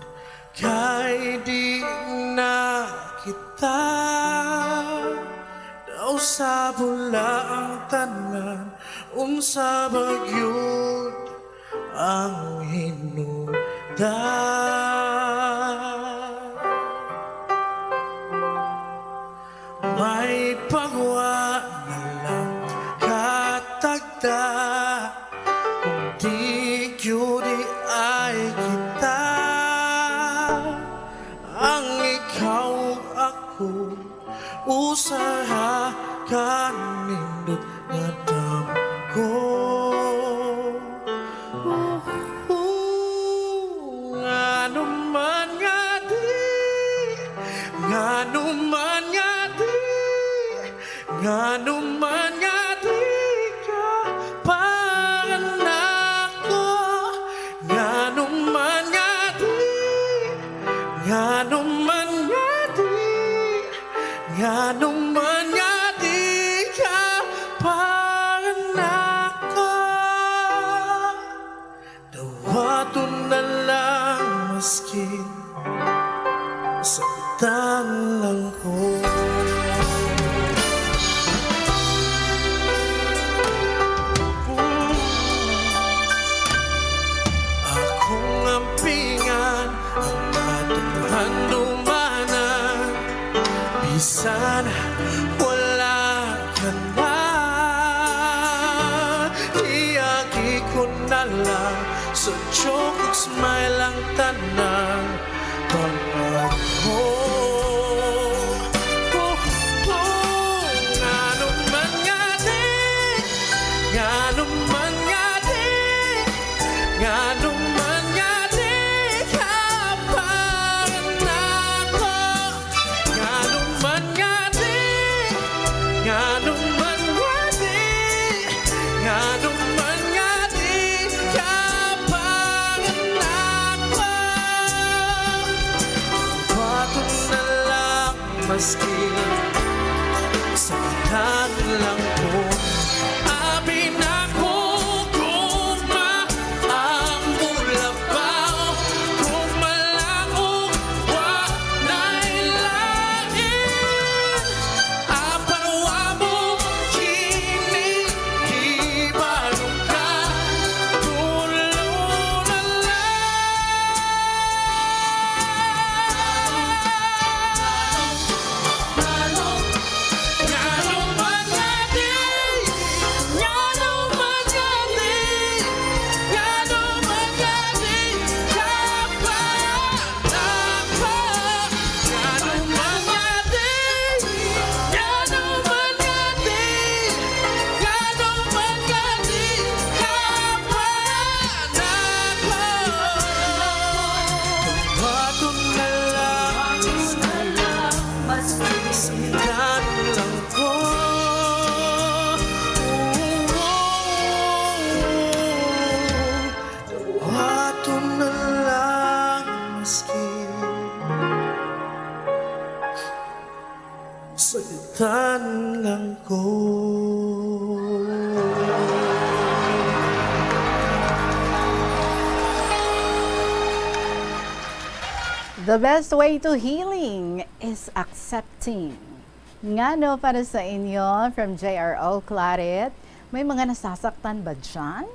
kay di na kita daw sa bula ang tanan. Unsa ba gyud ang hinungdan? May pagwa na lang katagda, kung di gyud ay kita, ang ikaw ug ako, usaha ka nindot nga damgo. Ngano man nga di, ngano man nga di, ngano man nga di ka panganako, ngano man nga di, ngano man nga di, ngano man nga di ka panganako. Dawaton na lang maskin sakitan lang ko. Akong ampingan ang atong handumanan, bisan wala ka na. Iagi ko na lang sa joke ug smile ang tanan pangako. Oh, oh, ngano man nga di, ngano man nga di Ano man nga di ka panganak pa, baton na lang maski sa lang ko. Abi na ko kung maamo labaw, kung malang o wa na'y lain. Apan wa mo kini hibalo ka, tulo na lang. Ngano man nga di, ngano man nga di, ngano man nga di ka pa. Aton na lang maski sakitan lang ko. The best way to healing is accepting. Ngano para sa inyo, from J R O Claret, may mga nasasaktan ba dyan?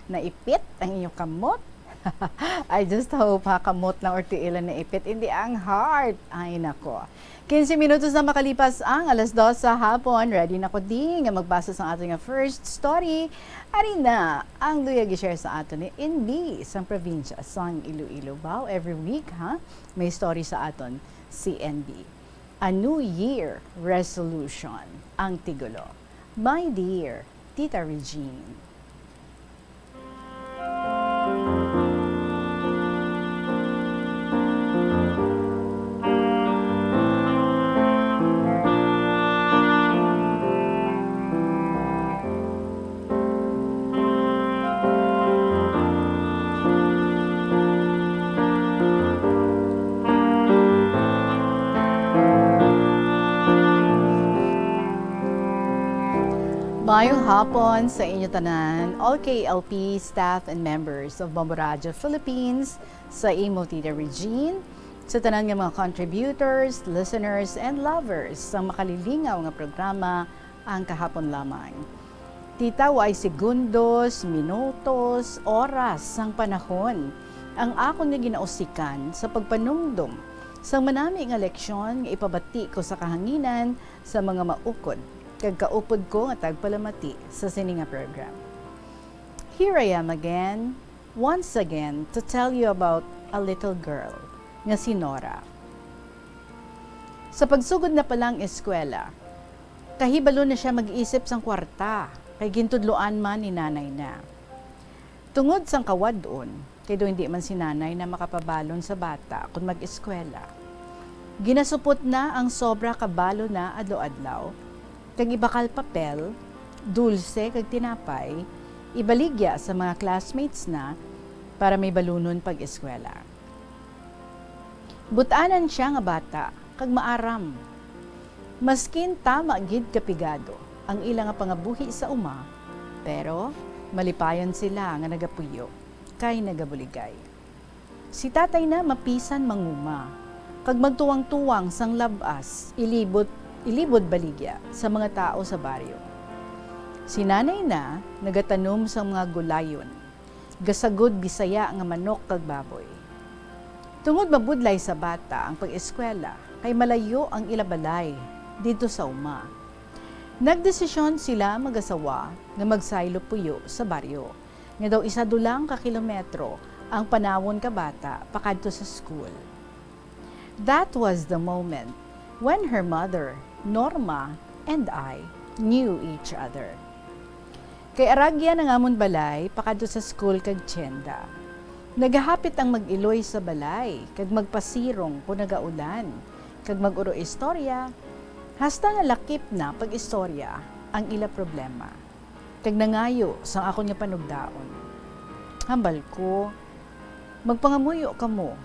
Naipit ang inyong kamot? I just hope, ha, kamot lang or tiil ang naipit, hindi ang heart. Ay, nako. Quince minutos na makalipas ang alas dos sa hapon. Ready na ko din nga magbasa sang ato nga first story. Ari na ang luya gi-share sa aton ni N B sang probinsya sang Iloilo. Wow, every week, ha? May story sa aton si N B. A New Year Resolution ang titulo. My Dear Tita Regine. Maayong hapon sa inyo tanan, all K L P staff and members of Bombo Radio Philippines, sa imo, Tita Regine, sa tanan nga mga contributors, listeners, and lovers sang makalilingaw nga programa, Ang Kahapon Lamang. Tita, waay segundos, minutos, oras sang panahon ang akon nga ginausikan sa pagpanumdom sang manami nga leksyon nga ipabati ko sa kahanginan sa mga maukod kag kaupod ko nga tagpalamati sa sini nga program. Here I am again, once again, to tell you about a little girl nga si Nora. Sa pagsugod na pa lang eskwela, kahibalo na sia mag-isip sang kwarta, kay gintudloan man ni nanay na. Tungod sang kawad-on, kay daw hindi man si nanay na makapabalon sa bata kon mag-eskwela. Ginasupot na ang sobra ka balon na adlaw-adlaw, kag ibakal papel, dulse, kag tinapay, ibaligya sa mga classmates na para may balunon pag-eskwela. But-anan sia nga bata kag maaram. Maskin tama gid ka pigado ang ila nga pangabuhi sa uma, pero malipayon sila nga nagapuyo kay nagabuligay. Si tatay na mapisan manguma, kag magtuwang-tuwang sang lab-as ilibot, ilibod baligya sa mga tawo sa baryo. Si nanay na nagatanom sang mga gulayon, gasagod Bisaya nga manok kag baboy. Tungod mabudlay sa bata ang pag-eskwela, kay malayo ang ila balay didto sa uma, nagdesisyon sila mag-asawa nga magsaylo puyo sa baryo, nga daw isa dulang ka kilometro ang panawon ka bata pakadto sa school. That was the moment when her mother, Norma, and I knew each other. Kay aragyan ang amon balay pakadto sa school kag tienda. Nagahapit ang mag-iloy sa balay kag magpasirong kon nagaulan, kag mag-uro-istorya, hasta nalakip na pag-istorya ang ila problema. kag nangayo sang akon nga panugdaon. Hambal ko, magpangamuyo kamo,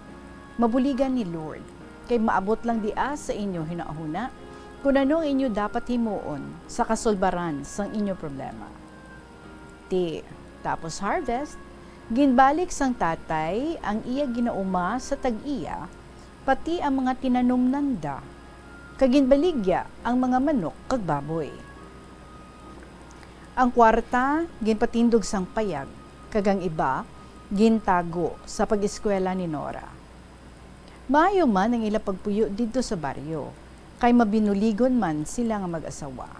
mabuligan ni Lord, kay maabot lang dia sa inyo hinahuna kon ano ang inyo dapat himuon sa kasulbaran sang inyo problema. Ti, tapos harvest, ginbalik sang tatay ang iya ginauma sa tag-iya, pati ang mga tinanom nanda, kag ginbaligya ang mga manok kag baboy. Ang kwarta ginpatindog sang payag, kag ang iba gintago sa pag-eskwela ni Nora. Maayo man ang ila pagpuyo didto sa baryo, kay mabinuligon man sila nga mag-asawa,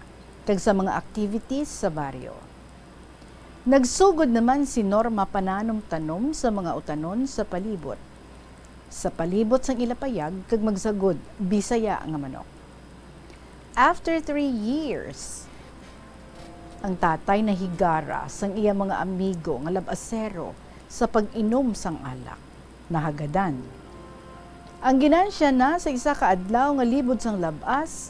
kag sa mga activities sa baryo. Nagsugod naman si Norma pananom-tanom sa mga utanon sa palibot, sa palibot sang ila payag, kag magsagod Bisaya nga manok. After three years, ang tatay nahigara sang iya mga amigo nga lab-asero sa pag-inom sang alak. Nahagadan. Ang ginansya na sa isa ka adlaw nga libod sang lab-as,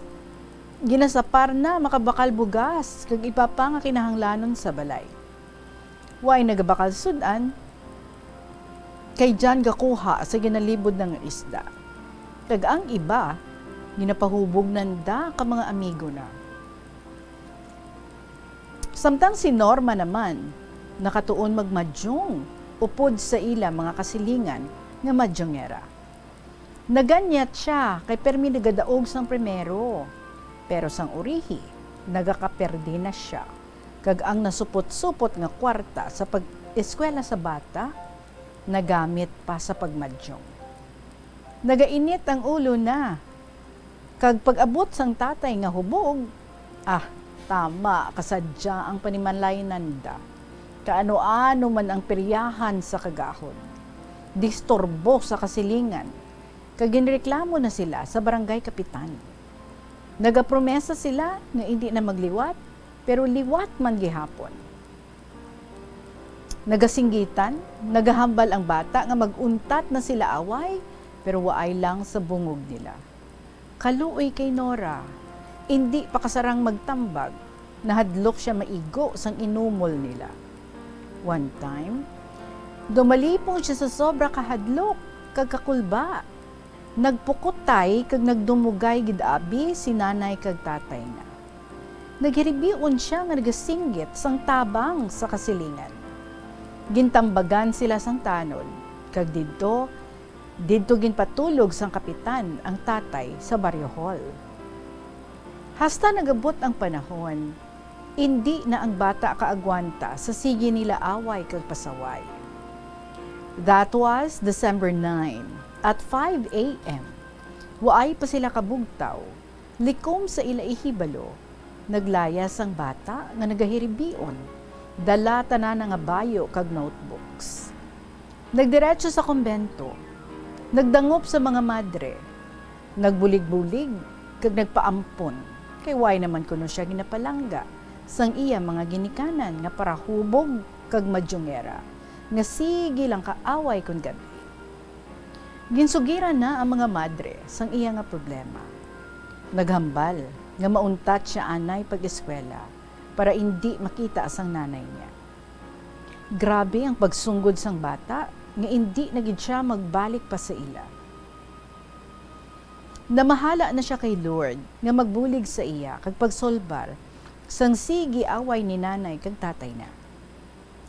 ginasapar na makabakal bugas kag iba pa nga kinahanglanon sa balay. Way nagabakal sud-an, kay diyan gakuha sa ginalibod na nga isda. Kag ang iba, ginapahubog nanda ka mga amigo na. Samtang si Norma naman, nakatuon magmadyong upod sa ila mga kasilingan nga madyongera. Naganyat sia kay permi nagadaog sang primero, pero sang urihi, nagakaperdi na sia, kag ang nasupot-supot nga kwarta sa pag-eskwela sa bata, nagamit pa sa pagmadyong. Nagainit ang ulo na, kag pag-abot sang tatay nga hubog, ah, tama ka sadya ang panimalay nanda. Kaano-ano man ang peryahan sa kagahod. Disturbo sa kasilingan, kag ginreklamo na sila sa barangay kapitan. Nagapromesa sila nga indi na magliwat, pero liwat man gihapon. Nagasinggitan, nagahambal ang bata nga mag-untat na sila away, pero waay lang sa bungog nila. Kaluoy kay Nora, indi pa kasarang magtambag, nahadlok sia maigo sang inumol nila. One time, dumalipong sia sa sobra ka hadlok kag kakulba. Nagpukutay kag nagdumugay gid abi si nanay kag tatay na. Naghiribion sia nga nagasinggit sang tabang sa kasilingan. Gintambagan sila sang tanod, kag didto, didto ginpatulog sang kapitan ang tatay sa baryo hall. Hasta nagabot ang panahon, indi na ang bata kaagwanta sa sige nila away kag pasaway. That was December nine, at five a m. Waay pa sila kabugtaw, likom sa ila ihibalo, naglayas ang bata nga nagahiribion, dala tanan nga bayo kag notebooks. Nagdiretso sa kumbento, nagdangop sa mga madre, nagbulig-bulig, kag nagpaampon, kay way naman kuno sia ginapalangga sang iya mga ginikanan nga parahubog kag madyongera, nga sige lang kaaway kon gab-i. Ginsugiran na ang mga madre sang iya nga problema. Naghambal nga mauntat sia anay pag-eskwela para indi makita sang nanay niya. Grabe ang pagsunggod sang bata nga indi na gid sia magbalik pa sa ila. Namahala na sia kay Lord nga magbulig sa iya kag pagsolbar sang sige away ni nanay kag tatay na.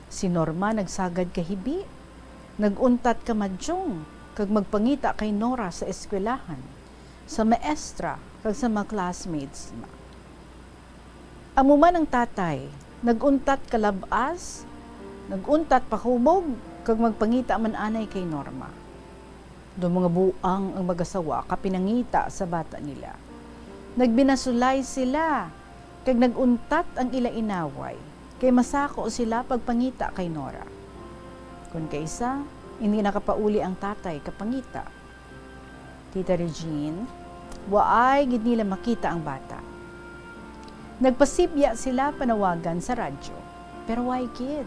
Si Norma nagsagad kahibi, nag-untat kamadyong, kag magpangita kay Nora sa eskwelahan, sa maestra, kag sa mga classmates na. Amo man ang tatay, nag-untat kalab-as, nag-untat pahubog, kag magpangita man anay kay Norma. Daw mga buang ang mag-asawa ka pinangita sa bata nila. Nagbinasulay sila, kag nag-untat ang ila inaway, kay masako sila pagpangita kay Nora. Kon kaisa, hindi nakapauli ang tatay ka pangita. Tita Regine, waay gid nila makita ang bata. Nagpasibya sila panawagan sa radyo, pero way gid.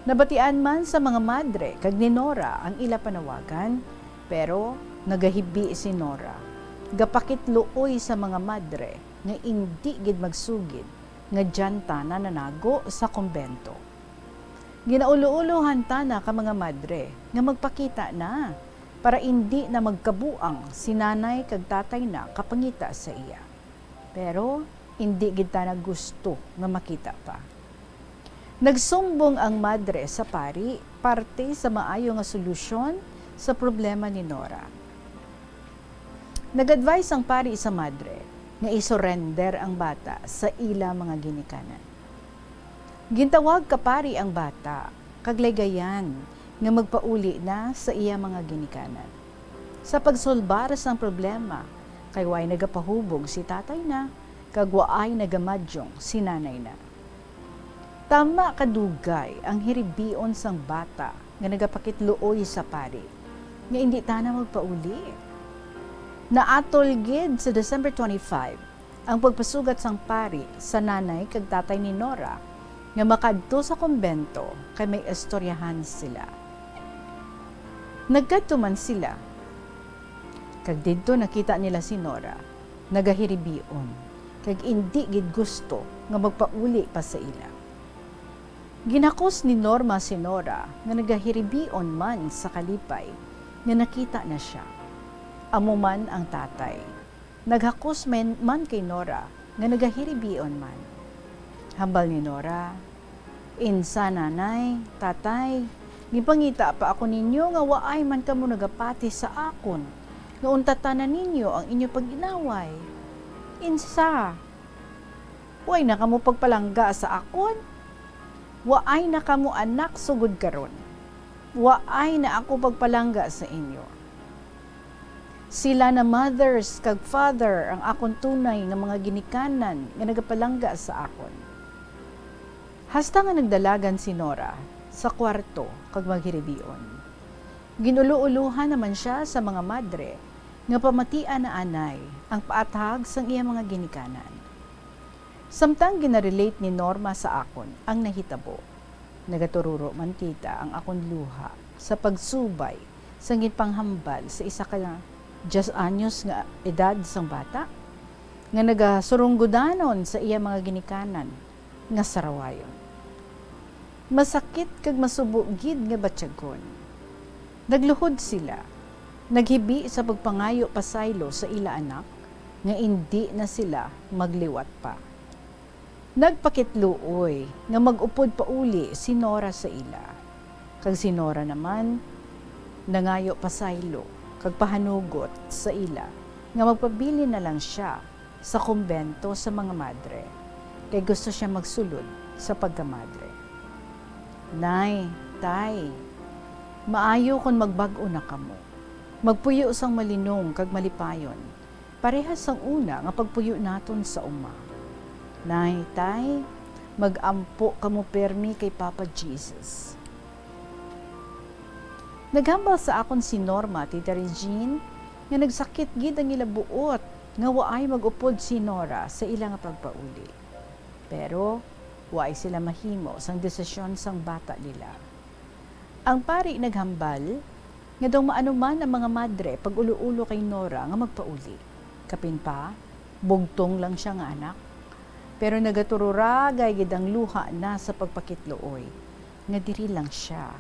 Nabatian man sa mga madre kag ni Nora ang ila panawagan, pero nagahibi si Nora. Gapakitluoy sa mga madre nga indi gid magsugid nga diyan tana nanago sa kumbento. Ginaulo-ulohan tana ka mga madre nga magpakita na para indi na magkabuang si nanay kag tatay na kapangita sa iya. Pero indi gid tana gusto nga makita pa. Nagsumbong ang madre sa pari parte sa maayo nga solusyon sa problema ni Nora. Nag-advise ang pari sa madre nga i-surrender ang bata sa ila mga ginikanan. Gintawag ka pari ang bata kag laygayan nga magpauli na sa iya mga ginikanan. Sa pagsulbar sang problema, kay way nagapahubog si tatay na, kag waay nagamadyong si nanay na. Tama kadugay ang hiribion sang bata nga nagapakitluoy sa pari nga indi tana magpauli. Naatol gid sa December twenty-five ang pagpasugat sang pari sa nanay kag tatay ni Nora nga makadto sa kumbento kay may istoryahan sila. Nagkadto man sila, kag didto nakita nila si Nora nagahiribion, kag indi gid gusto nga magpauli pa sa ila. Ginhakos ni Norma si Nora nga nagahiribion man sa kalipay nga nakita na sia. Amo man ang tatay. Naghakos men man kay Nora nga nagahiribion man. Hambal ni Nora, "Insa, nanay, tatay, gipangita pa ako ninyo nga waay man kamo nagapati sa akon, nga unta tanan ninyo ang inyo pag-inaway. Insa, way na kamo pagpalangga sa akon? Waay na kamo anak sugod karon. Waay na ako pagpalangga sa inyo. Sila na mothers kag father ang akon tunay nga mga ginikanan nga nagapalangga sa akon." Hasta nga nagdalagan si Nora sa kwarto kag maghiribion, ginulo-ulohan naman sia sa mga madre nga pamatian na anay ang paathag sang iya mga ginikanan. Samtang ginarelate ni Norma sa akon ang nahitabo, nagatururo man kita ang akon luha sa pagsubay sang ginpanghambal sa isa ka diyes anyos nga edad sang bata nga nagasurunggodanon sa iya mga ginikanan nga sarawayon. Masakit kag masubo gid nga batyagon. Nagluhod sila, naghibi sa pagpangayo pasaylo sa ila anak nga indi na sila magliwat pa. Nagpakitluoy nga mag-upod pauli si Nora sa ila, kag si Nora naman nangayo pasaylo kag pahanugot sa ila nga magpabilin na lang sia sa kumbento sa mga madre, kay gusto sia magsulod sa pagkamadre. "Nay, tay, maayo kon magbag-o na kamo. Magpuyo sang malinong kag malipayon, parehas sang una nga pagpuyo naton sa uma. Nay, tay, mag-ampo kamo pirmi kay Papa Jesus." Naghambal sa akon si Norma, Tita Regine, nga nagsakit gid ang ila buot nga waay mag-upod si Nora sa ila nga pagpauli. Pero waay sila mahimo sang desisyon sang bata nila. Ang pari naghambal nga daw maanuman ang mga madre pag-ulo-ulo kay Nora nga magpauli. Kapin pa, bugtong lang sia nga anak. Pero nagatururagay gid ang luha na sa pagpakitluoy nga diri lang sia,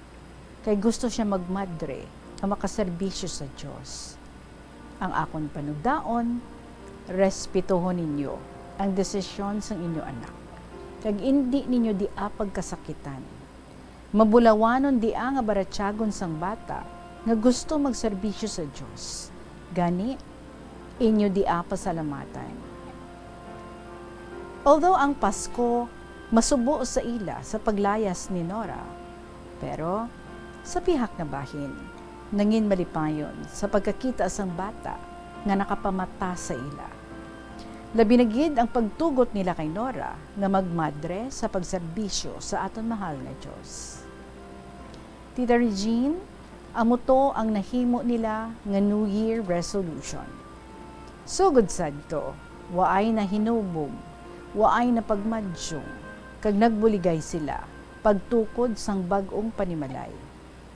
kay gusto sia magmadre nga makaserbisyo sa Dios. Ang akon panugdaon, respetuhon ninyo ang desisyon sang inyo anak, kag indi ninyo dia pagkasakitan. Mabulawanon dia nga baratyagon sang bata nga gusto magserbisyo sa Dios. Gani, inyo dia pasalamatan. Although ang Pasko masubo sa ila sa paglayas ni Nora, pero sa pihak nga bahin, nangin malipayon sa pagkakita sang bata nga nakapamata sa ila. Labi na gid ang pagtugot nila kay Nora nga magmadre sa pagserbisyo sa aton mahal nga Dios. Tita Regine, amo to ang nahimo nila nga New Year resolution. Sugod sadto, waay na hinubog, waay na pagmadyong, kag nagbuligay sila pagtukod sang bag-ong panimalay,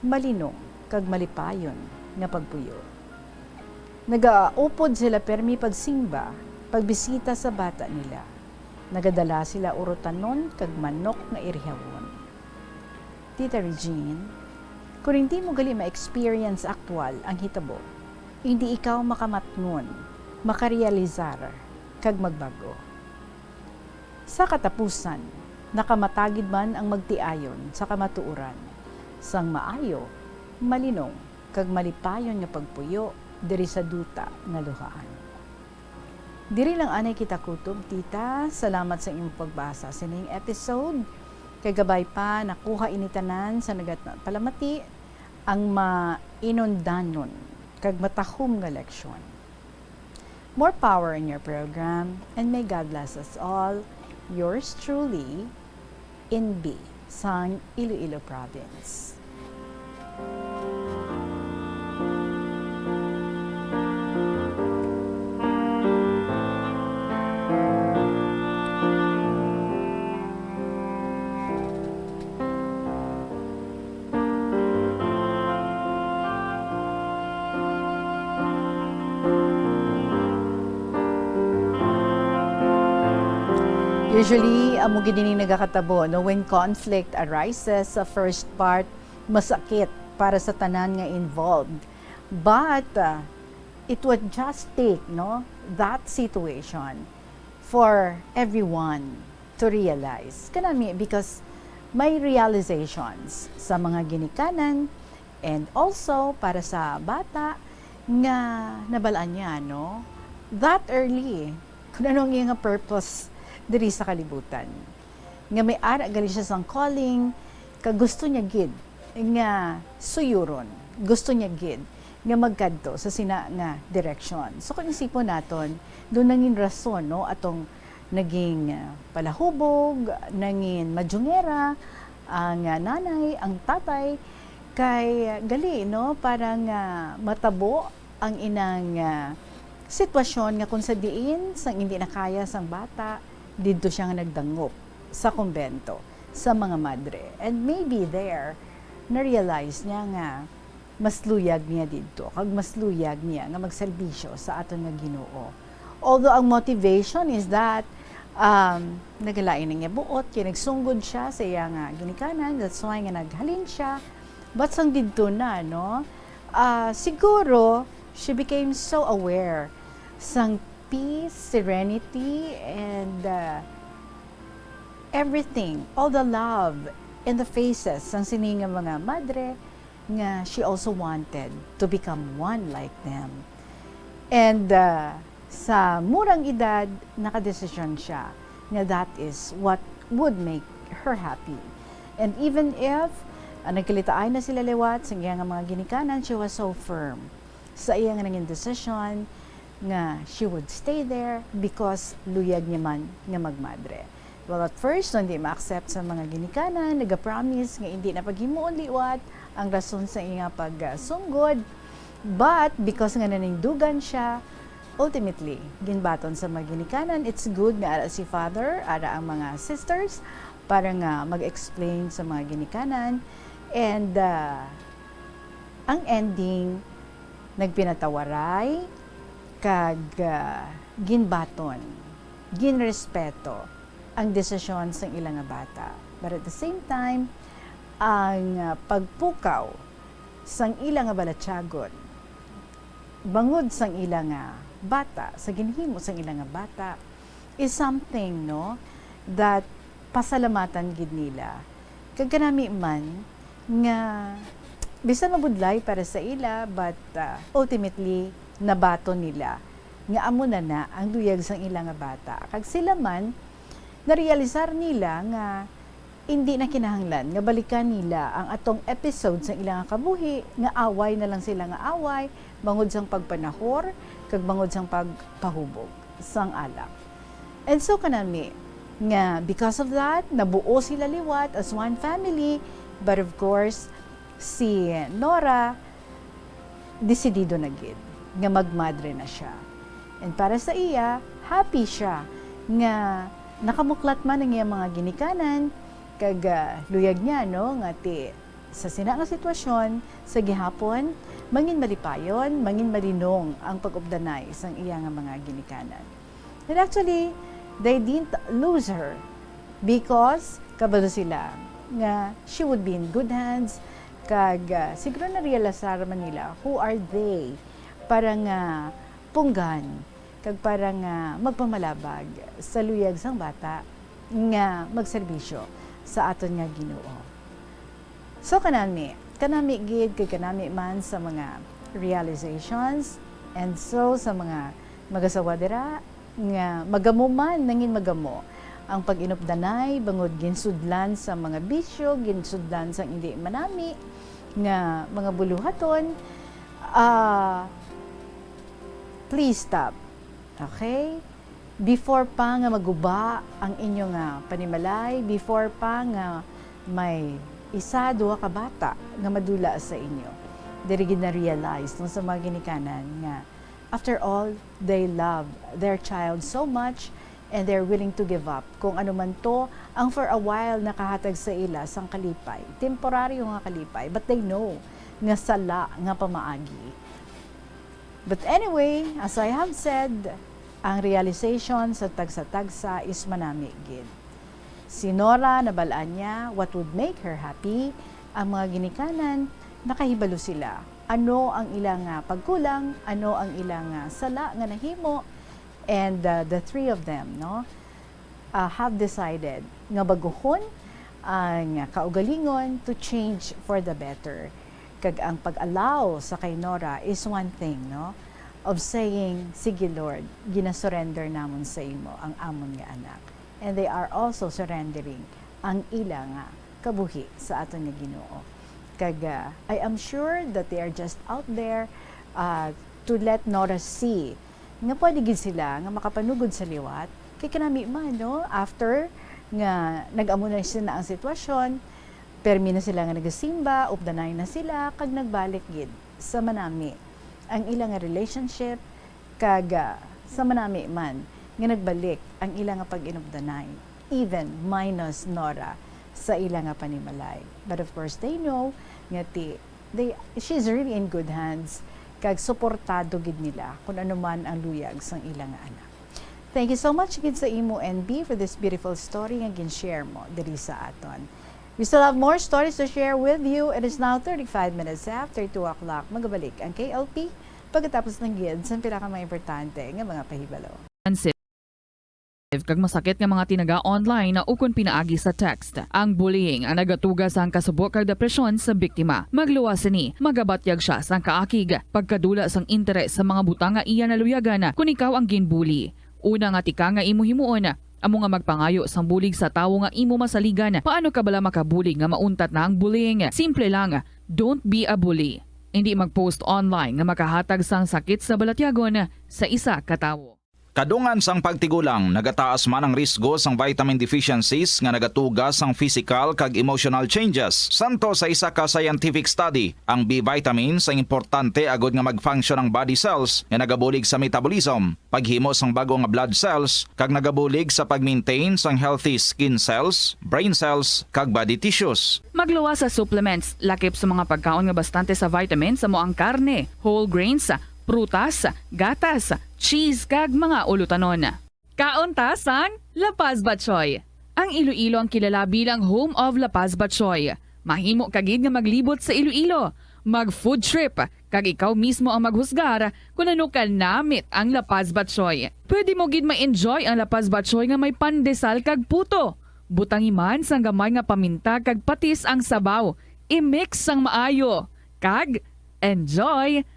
malinong kag malipayon nga pagpuyo. Nagaupod sila pirmi pagsimba, pagbisita sa bata nila. Nagadala sila urotanon kag manok nga irihawon. Tita Regine, kon hindi mo gali ma-experience aktual ang hitabo, hindi ikaw makamatngon, makarealisar, kag magbag-o. Sa katapusan, nakamatagid man ang magtiayon sa kamatuoran sang maayo, malinong, kag malipayon nga pagpuyo diri sa duta nga luhaan. Diri lang anay kita kutob, tita. Salamat sa imong pagbasa sining episode. Kay gabay pa, nakuha ini tanan sa nagat-, palamati ang mainundanon kag matahom nga leksyon. More power in your program, and may God bless us all. Yours truly, Inbi, sang Iloilo Province. Usually, amo gid ini nagakatabo, no, when conflict arises sa first part, masakit para sa tanan nga involved. But, uh, it would just take, no, that situation for everyone to realize. Kanami, because may realizations sa mga ginikanan and also para sa bata nga nabalaan niya, no, that early, kung ano ang iyang purpose diri sa kalibutan. Nga may ara gali siya sang calling, kag gusto niya gid nga suyuron, gusto niya gid nga magkadto sa sina nga direksyon. So, kung isipon naton, doon nangin rason, no, atong naging, ah, palahubog, nangin madyungera ang, ah, nanay, ang tatay, kay, ah, gali, no, para nga matabo ang inang, ah, sitwasyon nga kung sa diin sang hindi na kaya sang bata, didto siya nga nagdangop sa kumbento sa mga madre. And maybe there, na-realize niya nga mas luyag niya didto, kag mas luyag niya nga magserbisyo sa aton nga Ginoo. Although ang motivation is that, um, nagalain ang iya buot, kay nagsunggod siya sa iya nga ginikanan, that's why nga naghalin siya. But sang didto na, no, ah, siguro, she became so aware sang peace, serenity, and, uh, everything, all the love in the faces sang sini nga mga madre, nga she also wanted to become one like them. And, uh, sa murang edad, nakadesisyon siya nga that is what would make her happy. And even if, uh, nagkilitaay na sila liwat sa iya nga mga ginikanan, she was so firm sa iya nga nangin desisyon nga she would stay there because luyag niya man nga magmadre. Well, at first, hindi ma-accept sa mga ginikanan, nagapromise nga hindi na paghimuon liwat ang rason sa iya pagsunggod. But because nga nanindugan siya, ultimately, ginbaton sa mga ginikanan, it's good nga ara si father, ara ang mga sisters, para nga mag-explain sa mga ginikanan. And, uh, ang ending, nagpinatawaray kag, ah, ginbaton, ginrespeto ang desisyon sang ila nga bata. But at the same time, ang, ah, pagpukaw sang ila nga balatyagon bangod sang ila nga bata, sa ginhimo sang ila nga bata, is something, no, that pasalamatan gid nila. Kag kanami man nga bisan mabudlay para sa ila, but, ah, ultimately, nabaton nila nga amo na na ang luyag sang ila nga bata. Kag sila man, narealisar nila nga indi na kinahanglan nga balikan nila ang atong episode sang ila nga kabuhi, nga away na lang sila nga away, bangod sang pagpanahor, kag bangod sang pagpahubog sang alak. And so kanami, nga because of that, nabuo sila liwat as one family, but of course, si Nora, desidido na gid nga magmadre na siya. And para sa iya, happy siya nga nakamuklat man ang iyang mga ginikanan, kag, ah, luyag niya, no, nga ti sa sina nga sitwasyon, sa gihapon, mangin malipayon, mangin malinong ang pag-updanay sang iya nga mga ginikanan. And actually, They didn't lose her because kabalo sila nga she would be in good hands, kag, ah, siguro na-realisar man nila who are they para nga punggan kag para nga magpamalabag sa luyag sang bata nga magserbisyo sa aton nga Ginoo. So, kanami, kanami gid kag kanami man sa mga realizations, and so sa mga mag-asawa dira nga magamo man, nangin magamo ang pag-inupdanay bangod ginsudlan sa mga bisyo, ginsudlan sa hindi manami nga mga buluhaton, ah, please stop. Okay? Before pa nga maguba ang inyo nga panimalay, before pa nga may isa, duha ka bata nga madula sa inyo, diri gid na-realize no, sa mga ginikanan nga, after all, they love their child so much and they're willing to give up kung ano man to ang for a while nakahatag sa ila sang kalipay, temporaryo nga kalipay, but they know nga sala nga pamaagi. But anyway, as I have said, ang realization sa tagsa-tagsa is manami gid. Si Nora, nabal-an niya what would make her happy. Ang mga ginikanan, nakahibalo sila ano ang ila nga pagkulang, ano ang ila nga sala nga nahimo, and, uh, the three of them, no, uh, have decided nga baguhon ang kaugalingon to change for the better. Kag ang pag-allow sa kay Nora is one thing, no, of saying, "Sige, Lord, ginasurrender namon sa imo ang amon nga anak." And they are also surrendering ang ila nga kabuhi sa aton nga Ginoo. Kag, ah, I am sure that they are just out there, ah, to let Nora see nga pwede gid sila nga makapanugod sa liwat. Kay kanami man, no, after nga nag-amo na sila ang sitwasyon, permi na sila nga nagasimba, updanay na sila, kag nagbalik gid sa manami ang ila nga relationship, kag, ah, sa manami man nga nagbalik ang ila nga pag-inupdanay, even minus Nora sa ila nga panimalay. But of course, they know nga ti, they, she's really in good hands, kag suportado gid nila kung ano man ang luyag sang ila nga anak. Thank you so much gid sa imo, N B, for this beautiful story nga gin-share mo diri sa aton. We still have more stories to share with you. It is now thirty-five minutes after two o'clock. Magabalik ang K L P pagkatapos lang gid sa pila ka mga importante nga mga pahibalo. Sensitive kag masakit nga mga tinaga online ukon pinaagi sa text. Ang bullying ang nagatuga sang kasubo kag depresyon sa biktima. Magluwas sini, magabatyag sia sang kaakig, pagkadula sang interes sa mga butang nga iya naluyagan kon ikaw ang ginbully. Una nga tika nga imo himuon, amo nga magpangayo sang bulig sa tawo nga imo masaligan. Paano ka bala makabulig nga mauntat na ang bullying? Simple lang, don't be a bully. Hindi mag-post online nga makahatag sang sakit sa balatyagon sa isa ka tawo. Kadungan sang pagtigulang, nagataas man ang risgo sang vitamin deficiencies nga nagatuga sang physical kag emotional changes. Santo sa isa ka scientific study, ang B vitamins ang importante agod nga mag-function ang body cells nga nagabulig sa metabolism, paghimo sang bag-o nga blood cells, kag nagabulig sa pag-maintain sang healthy skin cells, brain cells, kag body tissues. Magluwas sa supplements, lakip sa mga pagkaon nga bastante sa vitamins, amo ang karne, whole grains, prutas, gatas, cheese, kag mga ulutanon. Kaon ta sang La Paz Batchoy. Ang Iloilo ang kilala bilang home of La Paz Batchoy. Mahimo ka gid nga maglibot sa Iloilo, mag-food trip, kag ikaw mismo ang maghusgar kon ano kanamit ang La Paz Batchoy. Pwede mo gid ma-enjoy ang La Paz Batchoy nga may pandesal kag puto. Butangi man sang gamay nga paminta kag patis ang sabaw. I-mix sang maayo. Kag enjoy!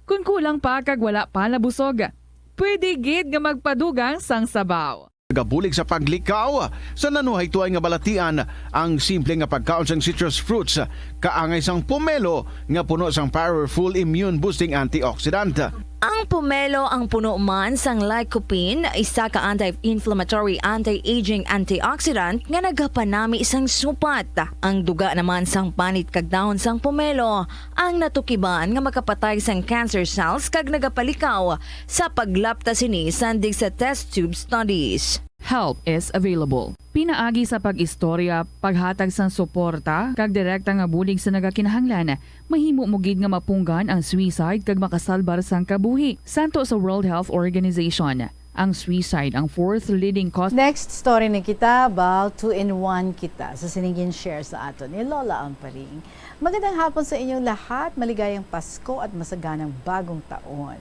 Kon kulang pa kag wala pa nabusog, pwede gid nga magpadugang sang sabaw. Nagabulig sa paglikaw sa nanuhaytoy nga balatian ang simple nga pagkaon sang citrus fruits, kaangay sang pomelo nga puno sang powerful immune-boosting antioxidant. Ang pomelo ang puno man sang lycopene, isa ka anti-inflammatory, anti-aging antioxidant nga nagapanami sang supat. Ang duga naman sang panit kag dahon sang pomelo ang natukiban nga makapatay sang cancer cells kag nagapalikaw sa paglapta sini sandig sa test tube studies. Help is available. Pinaagi sa pag-istorya, paghatag sang suporta, kag direkta nga bulig sa nagakinahanglan, mahimo mo gid nga mapunggan ang suicide kag makasalbar sang kabuhi. Santo sa World Health Organization, Ang suicide ang fourth leading cause. Next story na kita, about two-in-one kita sa sining gin-share sa aton ni Lola Amparing. Magandang hapon sa inyong lahat, maligayang Pasko at masaganang bagong taon.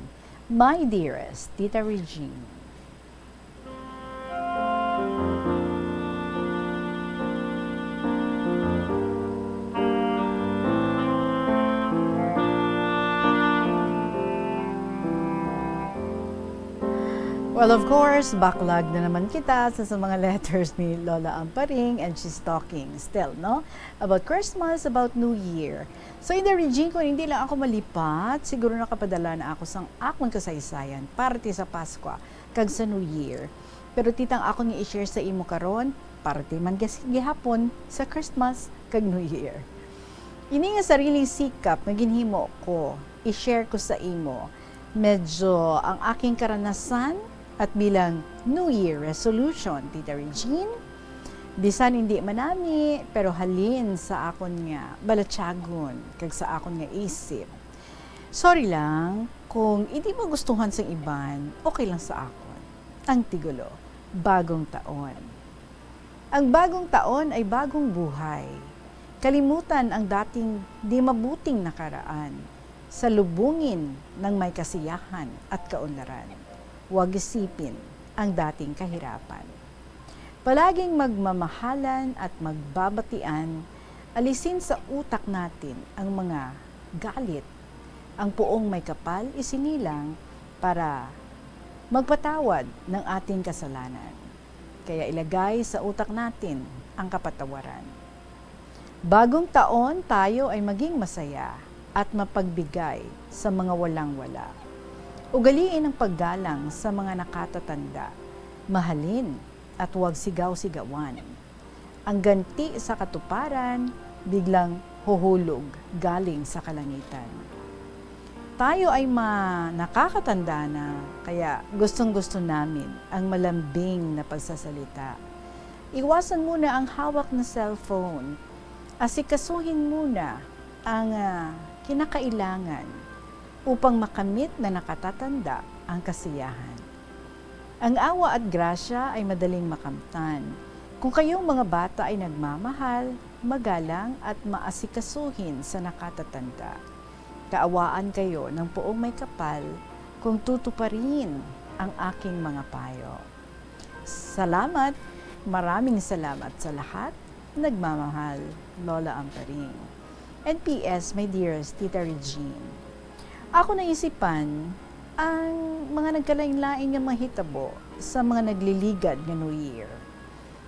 My dearest Tita Regine. Well, of course, backlog na naman kita sa, sa mga letters ni Lola Amparing, and she's talking still, no? About Christmas, about New Year. So, in the Regine, kung hindi lang ako malipat, siguro nakapadala na ako sang akon kasaysayan parte sa Paskwa kag sa New Year. Pero tita, ang akon nga i-share sa imo karon, parte man gas-, gihapon sa Christmas kag New Year. Ini nga sariling sikap nga ginhimo ko, i-share ko sa imo. Medyo ang aking karanasan at bilang New Year resolution, Tita Regine, bisan hindi manami, pero halin sa akon nga balatyagon kag sa akon nga isip. Sorry lang kung hindi magustuhan sang iban, okay lang sa akon. Ang tigulo, bagong taon. Ang bagong taon ay bagong buhay. Kalimutan ang dating di mabuting nakaraan. Salubungin ng may kasiyahan at kaunlaran. Huwag isipin ang dating kahirapan. Palaging magmamahalan at magbabatian, alisin sa utak natin ang mga galit. Ang puong may kapal isinilang para magpatawad ng ating kasalanan. Kaya ilagay sa utak natin ang kapatawaran. Bagong taon, tayo ay maging masaya at mapagbigay sa mga walang-wala. Ugaliin ang paggalang sa mga nakatatanda, mahalin at huwag sigaw-sigawan. Ang ganti sa katuparan, biglang huhulog galing sa kalangitan. Tayo ay ma-, nakakatanda na, kaya gustong-gusto namin ang malambing na pagsasalita. Iwasan muna ang hawak na cellphone. Asikasuhin muna ang, ah, kinakailangan upang makamit na nakatatanda ang kasiyahan. Ang awa at grasya ay madaling makamtan kung kayong mga bata ay nagmamahal, magalang at maasikasuhin sa nakatatanda. Kaawaan kayo ng puong may kapal kung tutuparin ang aking mga payo. Salamat, maraming salamat sa lahat. Nagmamahal, Lola Amparing. And P S, my dearest Tita Regine, ako naisipan ang mga nagkalain-lain nga mga hitabo sa mga nagliligad nga New Year.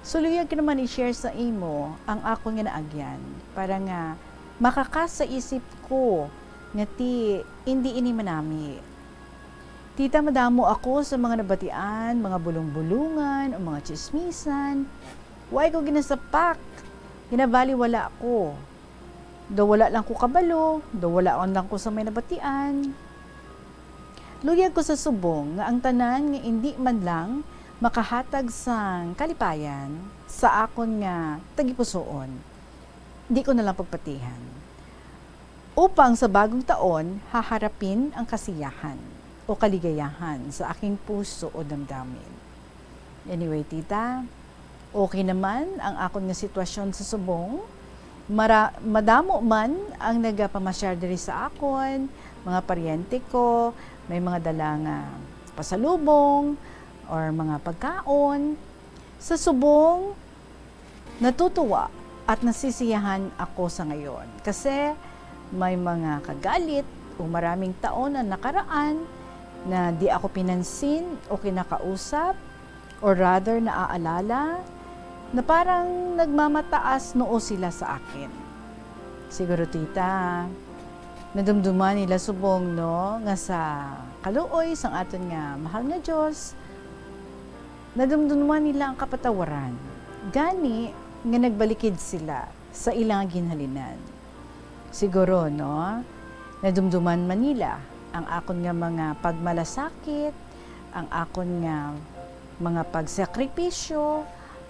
So, luyag ko naman i-share sa imo ang akon nga naagyan para nga makakas sa isip ko nga ti hindi ini manami. Tita, madamo ako sa mga nabatian, mga bulong-bulungan o mga tsismisan. Way ko ginasapak. Ginabaliwala ko. Daw wala lang ko kabalo, daw wala lang ko sa may nabatian. Luyag ko sa subong nga ang tanan nga indi man lang makahatag sang kalipayan sa akon nga tagipusoon, di ko na lang pagpatihan. Upang sa bagong taon, haharapin ang kasiyahan o kaligayahan sa aking puso o damdamin. Anyway, tita, okay naman ang akon nga sitwasyon sa subong. Mara-, madamo man ang nagapamasyar diri sa akon, mga paryente ko, may mga dala nga pasalubong or mga pagkaon. Sa subong, natutuwa at nasisiyahan ako sa ngayon kasi may mga kagalit o maraming taon ang nakaraan na di ako pinansin o kinakausap, or rather naaalala, na parang nagmamataas noo sila sa akin. Siguro, tita, nadumduman nila subong, no, nga sa kaluoy sang aton nga mahal nga Dios, nadumduman nila ang kapatawaran. Gani nga nagbalikid sila sa ilang ginhalinan. Siguro, no, nadumduman man nila ang akon nga mga pagmalasakit, ang akon nga mga pagsakripisyo,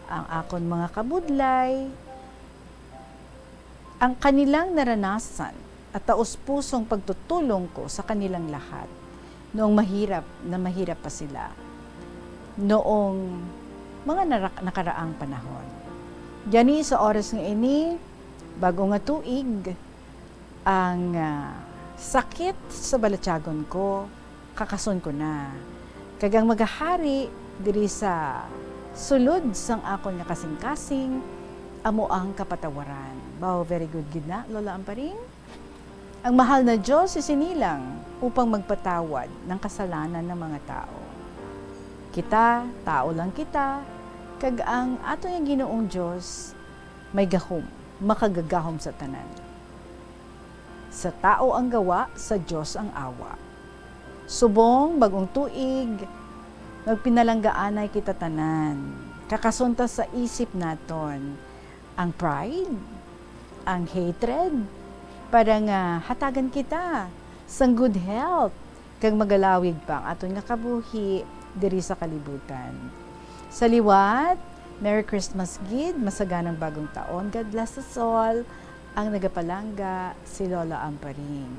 ang akon mga kabudlay, ang kanilang naranasan at taos-pusong pagtutulong ko sa kanilang lahat noong mahirap na mahirap pa sila. noong mga narak-, nakaraang panahon. Gani sa oras nga ini, bag-o nga tuig, ang, ah, sakit sa balatyagon ko, kakason ko na. Kag ang magahari diri sa sulod sang akon nga kasing-kasing, amo ang kapatawaran. Wow, very good gid na, Lola Amparing. Ang mahal na Dios isinilang upang magpatawad ng kasalanan ng mga tao. Kita, tao lang kita, kag ang ato nga Ginoong Dios may gahom, makagagahom sa tanan. Sa tao ang gawa, sa Dios ang awa. Subong bag-ong tuig, magpinalanggaanay kita tanan. Kakasunta sa isip naton ang pride, ang hatred, para nga hatagan kita sang good health, kag magalawig pa ang aton nga kabuhi diri sa kalibutan. Sa liwat, Merry Christmas gid, masaganang bagong taon, God bless us all, ang nagapalangga si Lola Amparing.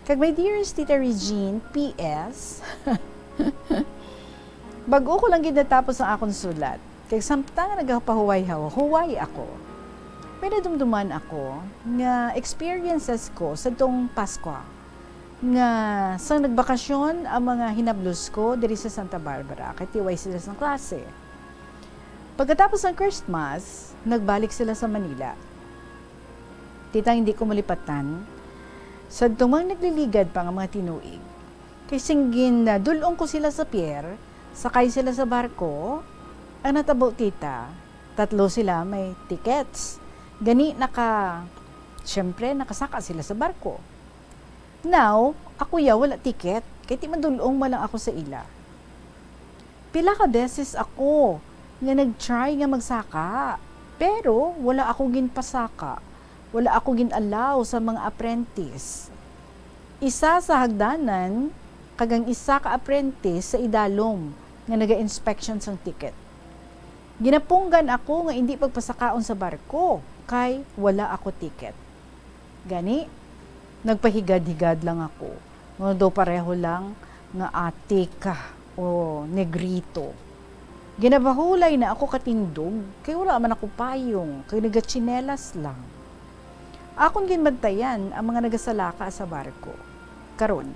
Kag my dearest Tita Regine, P S, bag-o ko lang gid natapos ang akon sulat. Kag samtang nagapahuway-huway ako, may nadumduman ako nga experiences ko sa tong Paskwa, nga sang nagbakasyon ang mga hinablos ko diri sa Santa Barbara, kay T Y sila sang klase. Pagkatapos ng Christmas, nagbalik sila sa Manila. Titang hindi ko malipatan, sadto mang nagliligad pa nga mga tinuig. Kay singgin na dul-ong ko sila sa pier, sakay sila sa barko, ang natabo, tita, tatlo sila may tickets. Gani naka, siyempre, nakasaka sila sa barko. Now, ako ya wala ticket, kay ti madul-ong man lang ako sa ila. Pila ka beses ako nga nag-try nga magsaka, pero wala ako ginpasaka, wala ako gin-allow sa mga apprentice. Isa sa hagdanan, kag ang isa ka apprentice sa idalom nga naga-inspection sang ticket. Ginapunggan ako nga indi pagpasakaon sa barko, kay wala ako ticket. Gani, nagpahigad-higad lang ako, nga daw pareho lang nga atik o negrito. Ginabahulay na ako katindog, kay wala man ako payong, kay nagatsinelas lang. Akon ginbantayan ang mga nagasalaka sa barko. Karon,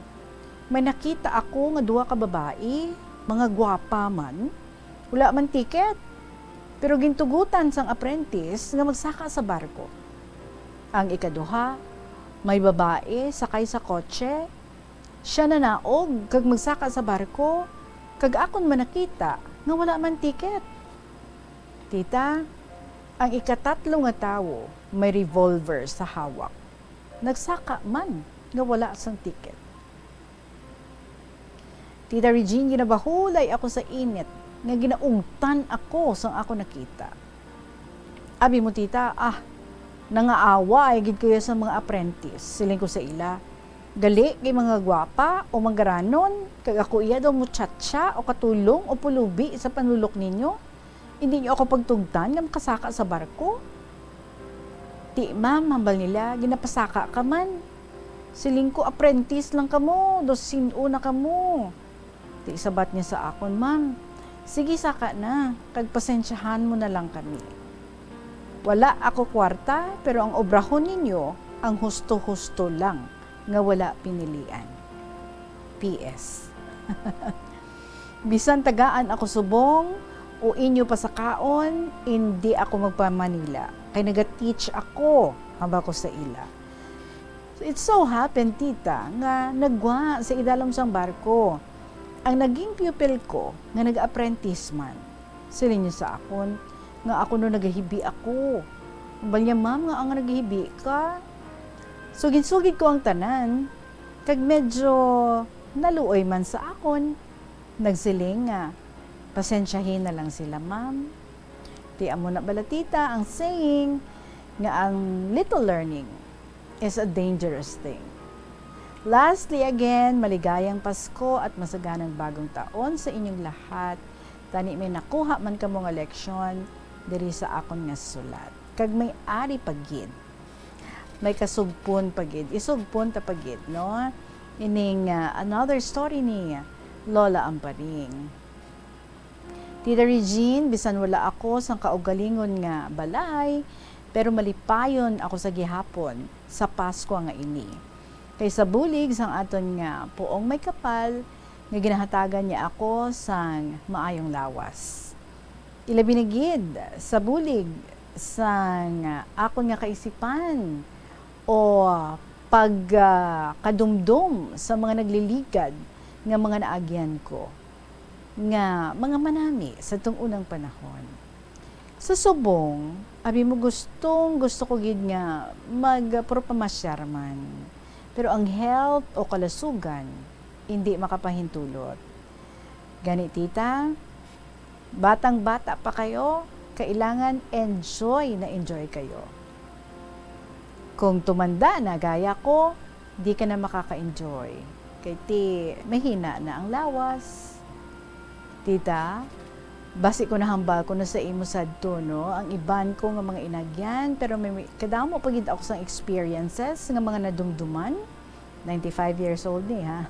may nakita ako nga duha ka babayi, mga gwapa man, wala man ticket, pero gintugutan sang apprentice nga magsaka sa barko. Ang ikaduha, may babayi sakay sa kotse, siya nanaog kag magsaka sa barko, kag akon man nakita nga wala man ticket. Tita, ang ikatatlo nga tawo may revolver sa hawak. Nagsaka man nga wala sang ticket. Tita Regine, ginabahulay ako sa init nga ginaugtan ako sang ako nakita. Abi mo, tita, ah, nangaawa ay gid ko ya sa mga apprentice, siling ko sa ila. Gali kay mga gwapa o manggaranon, kag ako iya daw muchacha o katulong o pulubi sa panulok ninyo. Indi niyo ako pagtugtan nga makasaka sa barko? Ti, ma'am, hambal nila, ginapasaka ka man. Siling ko, apprentice lang kamo, daw sin-o na kamo. Ti, sabat niya sa akon, ma'am, sige, saka na, kag pasensyahan mo na lang kami. Wala ako kwarta, pero ang obrahon ninyo ang husto-husto lang nga wala pinilian. P S. Bisan tagaan ako subong o inyo pasakaon, indi ako magpa-Manila, kay naga-teach ako, hambal ko sa ila. So, it so happened, tita, nga nagwa sa idalom sang barko ang naging pupil ko nga nag-apprentice man. Siling niya sa akon nga ako no nagahibi ako. Hambal niya, ma'am, nga ang nagahibi ka. Sugid-sugid ko ang tanan, kag medyo naluoy man sa akon. Nagsiling nga, pasensyahin na lang sila, ma'am. Ti amo na bala, tita, ang saying nga ang little learning is a dangerous thing. Lastly, again, maligayang Pasko at masaganang bagong taon sa inyong lahat. Tani may nakuha man kamo nga leksyon diri sa akon nga sulat. Kag may ari pa gid. May kasugpon pa gid. Isugpon ta pa gid, no? Ining, ah, another story ni Lola Amparing. Tita Regine, bisan wala ako sang kaugalingon nga balay, pero malipayon ako sa gihapon sa Paskwa nga ini. Kay sa bulig sang aton nga Poong Maykapal, nga ginahatagan niya ako sang maayong lawas. Ilabi na gid sa bulig sang akon nga kaisipan o pag, ah, kadumdom sa mga nagliligad nga mga naagyan ko nga mga manami sa tung unang panahon. Sa subong, abi mo, gustong gusto ko gid nga magpropamasyar man. Pero ang health o kalusugan, indi makapahintulot. Gani, tita, batang-bata pa kayo, kailangan enjoy na enjoy kayo. Kung tumanda na gaya ko, di ka na makaka-enjoy. Kay ti, mahina na ang lawas. Tita, basi ko nahambal ko na sa imo sadto, no, ang iban ko nga mga inagyan, pero may, may kadamo pa gid ako sang experiences nga mga nadumduman. Ninety-five years old ni, ha?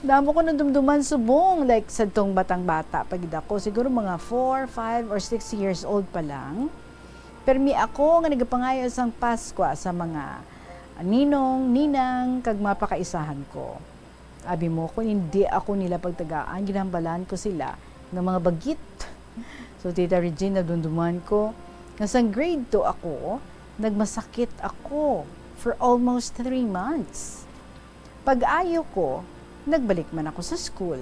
Damo ko nadumduman subong, like, sadtong batang-bata pa gid ako, siguro mga four, five, or six years old pa lang. Permi ako nga nagapangayo sang Paskwa sa mga ninong, ninang, kag mga pakaisahan ko. Abi mo, kung hindi ako nila pagtagaan, ginhambalan ko sila nga mga bagit. So, Tita Regine, nadumduman ko nga sang grade two ako, nagmasakit ako for almost three months. Pag-ayo ko, nagbalik man ako sa school.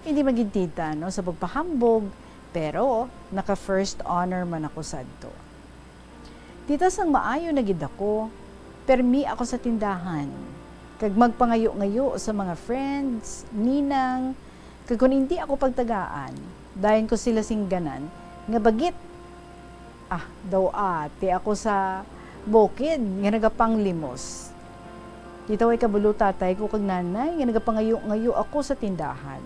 Hindi man gid, tita, no, sa pagpahambog, pero naka first honor man ako sadto. Tita, sang maayo na gid ako, permi ako sa tindahan, kag magpangayo-ngayo sa mga friends, ninang, kag kon indi ako pagtagaan, dayon ko sila singganan nga bagit. Ah, daw ati ako sa bukid nga nagapanglimos. Tita, way kabalo tatay ko kag nanay nga nagapangayo-ngayo ako sa tindahan.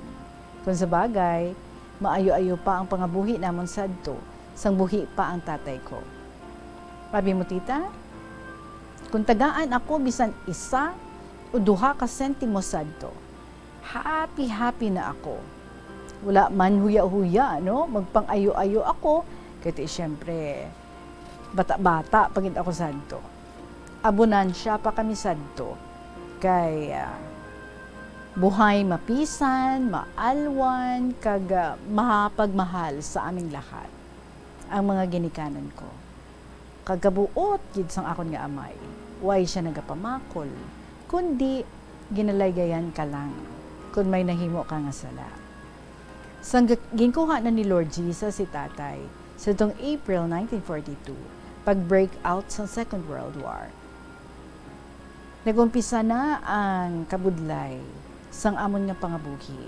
Kon sa bagay, maayo-ayo pa ang pangabuhi namon sadto, sang buhi pa ang tatay ko. Abi mo, tita, kung tagaan ako bisan isa o duha ka sentimo sadto, happy-happy na ako. Wala man huya-huya, no? Magpang-ayo-ayo ako, kay ti, siyempre, bata-bata pa gid ako sadto. Abonansya pa kami sadto, kay, ah, buhay mapisan, maalwan, kag, ah, mapagmahal sa aming lahat ang mga ginikanan ko. Kag kabuot gid sang akon nga amay, way sia nagapamakol, kundi ginalaygayan ka lang kon may nahimo ka nga sala. Sang g-, ginkuha na ni Lord Jesus si Tatay sadtong April nineteen forty-two, pag-break out sang Second World War. Nag-umpisa na ang kabudlay sang amon nga pangabuhi.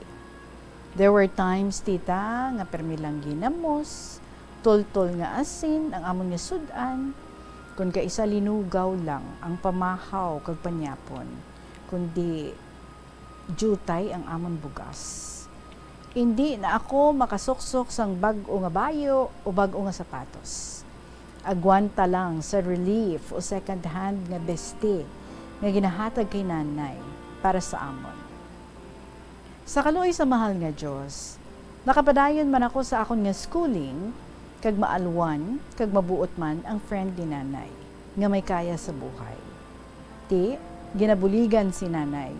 There were times, tita, nga permi lang ginamos, tultol nga asin ang amon nga sud-an, kon kaisa linugaw lang ang pamahaw kag panyapon, kundi diutay ang amon bugas. Indi na ako makasuksok sang bag-o nga bayo o bag-o nga sapatos. Agwanta lang sa relief o second hand nga besti nga ginahatag kay nanay para sa amon. Sa kaluoy sa mahal nga Dios, nakapadayon man ako sa akon nga schooling, kag maalwan kag mabuot man ang friend ni nanay nga may kaya sa buhay. Ti, ginabuligan si nanay,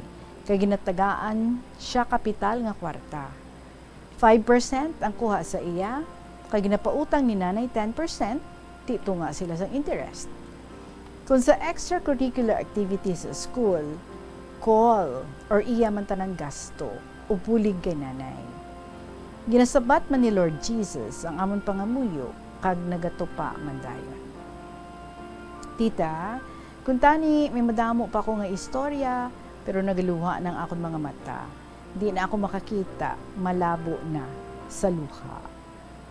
kag ginatagaan sia kapital nga kwarta. Five percent ang kuha sa iya, kag ginapautang ni nanay ten percent, ti tunga sila sang interest. Kung sa extracurricular activities sa school, call or iya man tanan gasto o bulig kay nanay. Ginasabat man ni Lord Jesus ang amon pangamuyo, kag nagatupa man dayon. Tita, kuntani may madamo pa ako nga istorya, pero nagaluha na ang akon mga mata. Di na ako makakita, malabo na sa luha.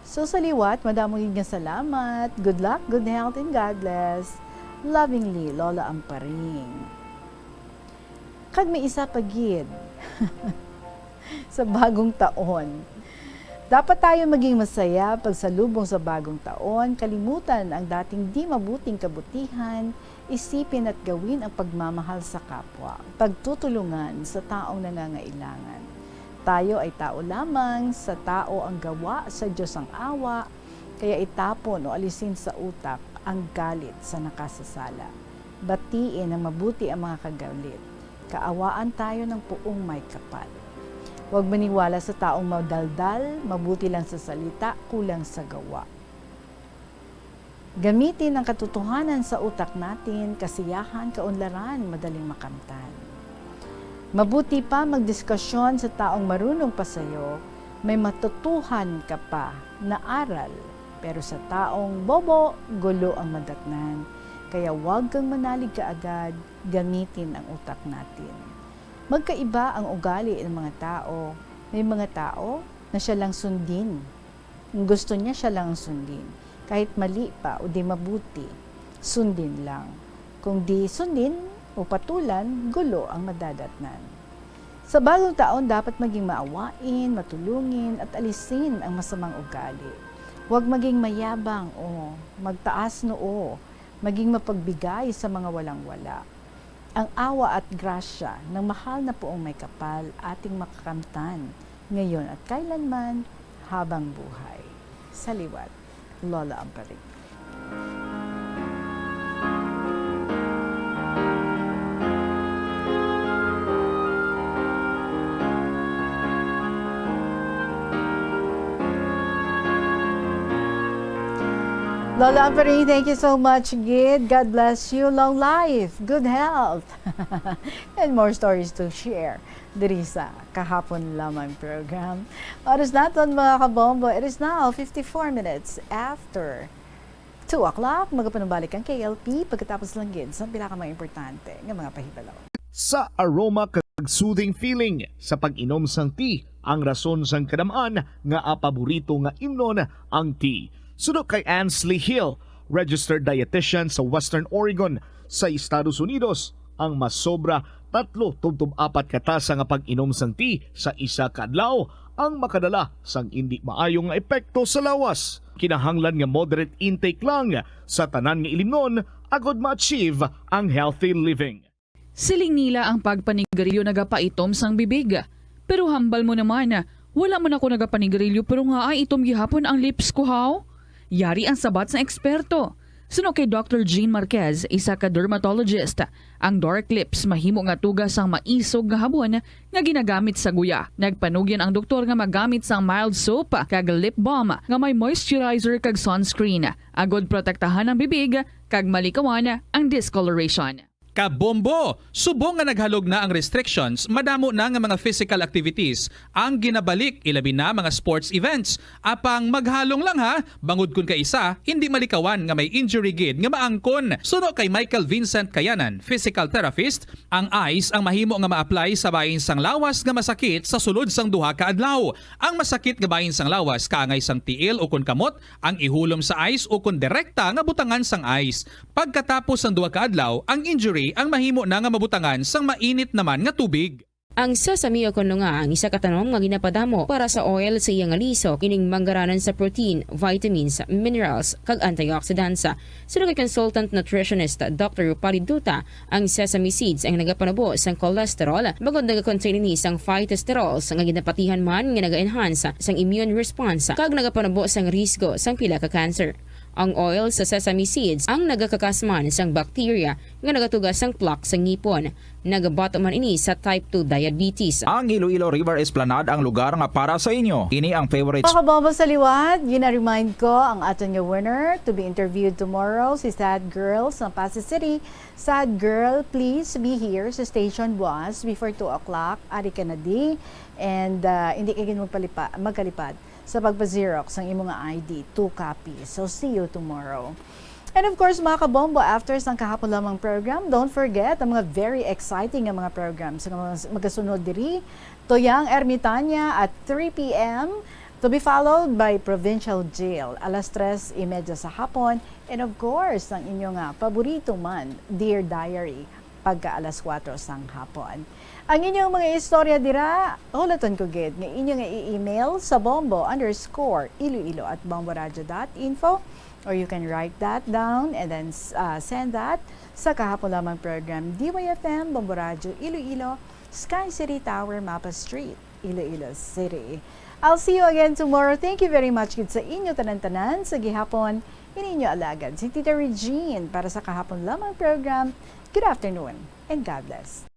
So, sa liwat, madamo gid nga salamat. Good luck, good health, and God bless. Lovingly, Lola Amparing. Kag may isa pa gid. Sa bagong taon, dapat tayo maging masaya pagsalubong sa bagong taon, kalimutan ang dating di mabuting kabutihan, isipin at gawin ang pagmamahal sa kapwa, pagtutulungan sa taong nangangailangan. Tayo ay tao lamang, sa tao ang gawa, sa Dios ang awa, kaya itapon o alisin sa utak ang galit sa nakasasala. Batiin ang mabuti ang mga kagalit. Kaawaan tayo ng puong may kapal. Huwag maniwala sa taong madaldal, mabuti lang sa salita, kulang sa gawa. Gamitin ang katotohanan sa utak natin, kasiyahan, kaunlaran, madaling makamtan. Mabuti pa magdiskusyon sa taong marunong pa sayo, may matutuhan ka pa na aral, pero sa taong bobo, gulo ang madatnan. Kaya huwag kang manalig kaagad, gamitin ang utak natin. Magkaiba ang ugali ng mga tao. May mga tao na siya lang sundin. Kung gusto niya, siya lang ang sundin. Kahit mali pa o di mabuti, sundin lang. Kung di sundin o patulan, gulo ang madadatnan. Sa bagong taon, dapat maging maawain, matulungin, at alisin ang masamang ugali. Huwag maging mayabang o magtaas noo, maging mapagbigay sa mga walang-wala. Ang awa at grasya ng mahal na puong may kapal ating makakamtan, ngayon at kailanman, habang buhay. Sa liwat, Lola Amparing. Lola Amparing, thank you so much, gid. God bless you. Long life, good health, and more stories to share diri sa Kahapon Lamang program. Oras naton, mga kabombo, it is now fifty-four minutes after two o'clock. Magapanumbalik ang K L P pagkatapos lang gid sa pila ka mga importante nga mga pahibalo. Sa aroma kag soothing feeling sa pag-inom sang tea, ang rason sang kadam-an nga paborito nga imnon ang tea. Suno kay Ansley Hill, registered dietitian sa Western Oregon sa Estados Unidos, ang masobra tatlo tubtob apat ka tasa nga pag-inom sang tea sa isa ka adlaw ang makadala sang indi maayo nga epekto sa lawas. Kinahanglan nga moderate intake lang sa tanan nga ilimnon agod ma-achieve ang healthy living. Siling nila ang pagpanigarilyo nagapaitom sang bibig. Pero hambal mo naman, wala man ako nagapanigarilyo pero nga ay itom gihapon ang lips ko, haw? Yari ang sabat sang eksperto. Suno kay Doctor Jean Marquez, isa ka dermatologist, ang dark lips mahimo nga tuga sang maisog nga habon nga ginagamit sa guya. Nagpanugyan ang doktor nga magamit sang mild soap kag lip balm nga may moisturizer kag sunscreen, agod protektahan ang bibig kag malikawan ang discoloration. Kabombo! Subong nga naghalog na ang restrictions, madamo na nga mga physical activities ang ginabalik, ilabi na mga sports events. Apang maghalong lang ha, bangod kun kaisa, hindi malikawan nga may injury gid nga maangkon. Suno kay Michael Vincent Kayanan, physical therapist, ang ice ang mahimo nga ma-apply sa bahin sang lawas nga masakit sa sulod sang duha ka adlaw. Ang masakit nga bahin sang lawas kaangay sang tiil ukon kamot, ang ihulom sa ice ukon direkta nga butangan sang ice. Pagkatapos sang duha ka adlaw, ang injury ang mahimo na nga mabutangan sang mainit naman nga tubig. Ang sesame o kon lunga ang isa ka tanom nga ginapadamo para sa oil sa iya nga lisok, ining manggaranan sa protein, vitamins, minerals, kag antioxidants. Suno kay consultant nutritionist Doctor Rupali Duta, ang sesame seeds ang nagapanubo sang cholesterol, bangod nagakontain ini sang phytosterols nga ginapatihan man nga naga-enhance sang immune response kag nagapanubo sang risgo sang pila ka cancer. Ang oil sa sesame seeds ang nagakakas man sang bacteria nga nagatuga sang plaque sa ngipon. Nagabato man ini sa type two diabetes. Ang Iloilo River Esplanade ang lugar nga para sa inyo. Ini ang favorite. Mga kabombo, sa liwat, gina-remind ko ang aton nga winner to be interviewed tomorrow, si Sad Girl sa Passi City. Sad Girl, please be here sa station buas before two o'clock. Ari ka na di. And, ah, hindi ka gid magpalipa-, magkalipad sa pagpa-xerox sang imo nga I D, two copies. So, see you tomorrow. And of course, mga kabombo, after sang kahapon lamang program, don't forget ang mga very exciting nga mga programs nga mga magasunod diri. Toyang Ermitaña at three P M, to be followed by Provincial Jail, alas tres y media sa hapon. And of course, ang inyo nga paborito man, Dear Diary, pagka alas kuwatro sang hapon. Ang inyong mga istorya dira, hulaton ko gid nga inyo nga i-email sa bombo underscore iloilo at bomboradio dot info, or you can write that down and then, uh, send that sa kahapon lamang program, D Y F M, Bombo Radio Iloilo, Sky City Tower, Mapa Street. Iloilo City. I'll see you again tomorrow. Thank you very much gid sa inyo tanan-tanan. Sa gihapon, ini inyo alagad, si Tita Regine para sa kahapon lamang program. Good afternoon and God bless.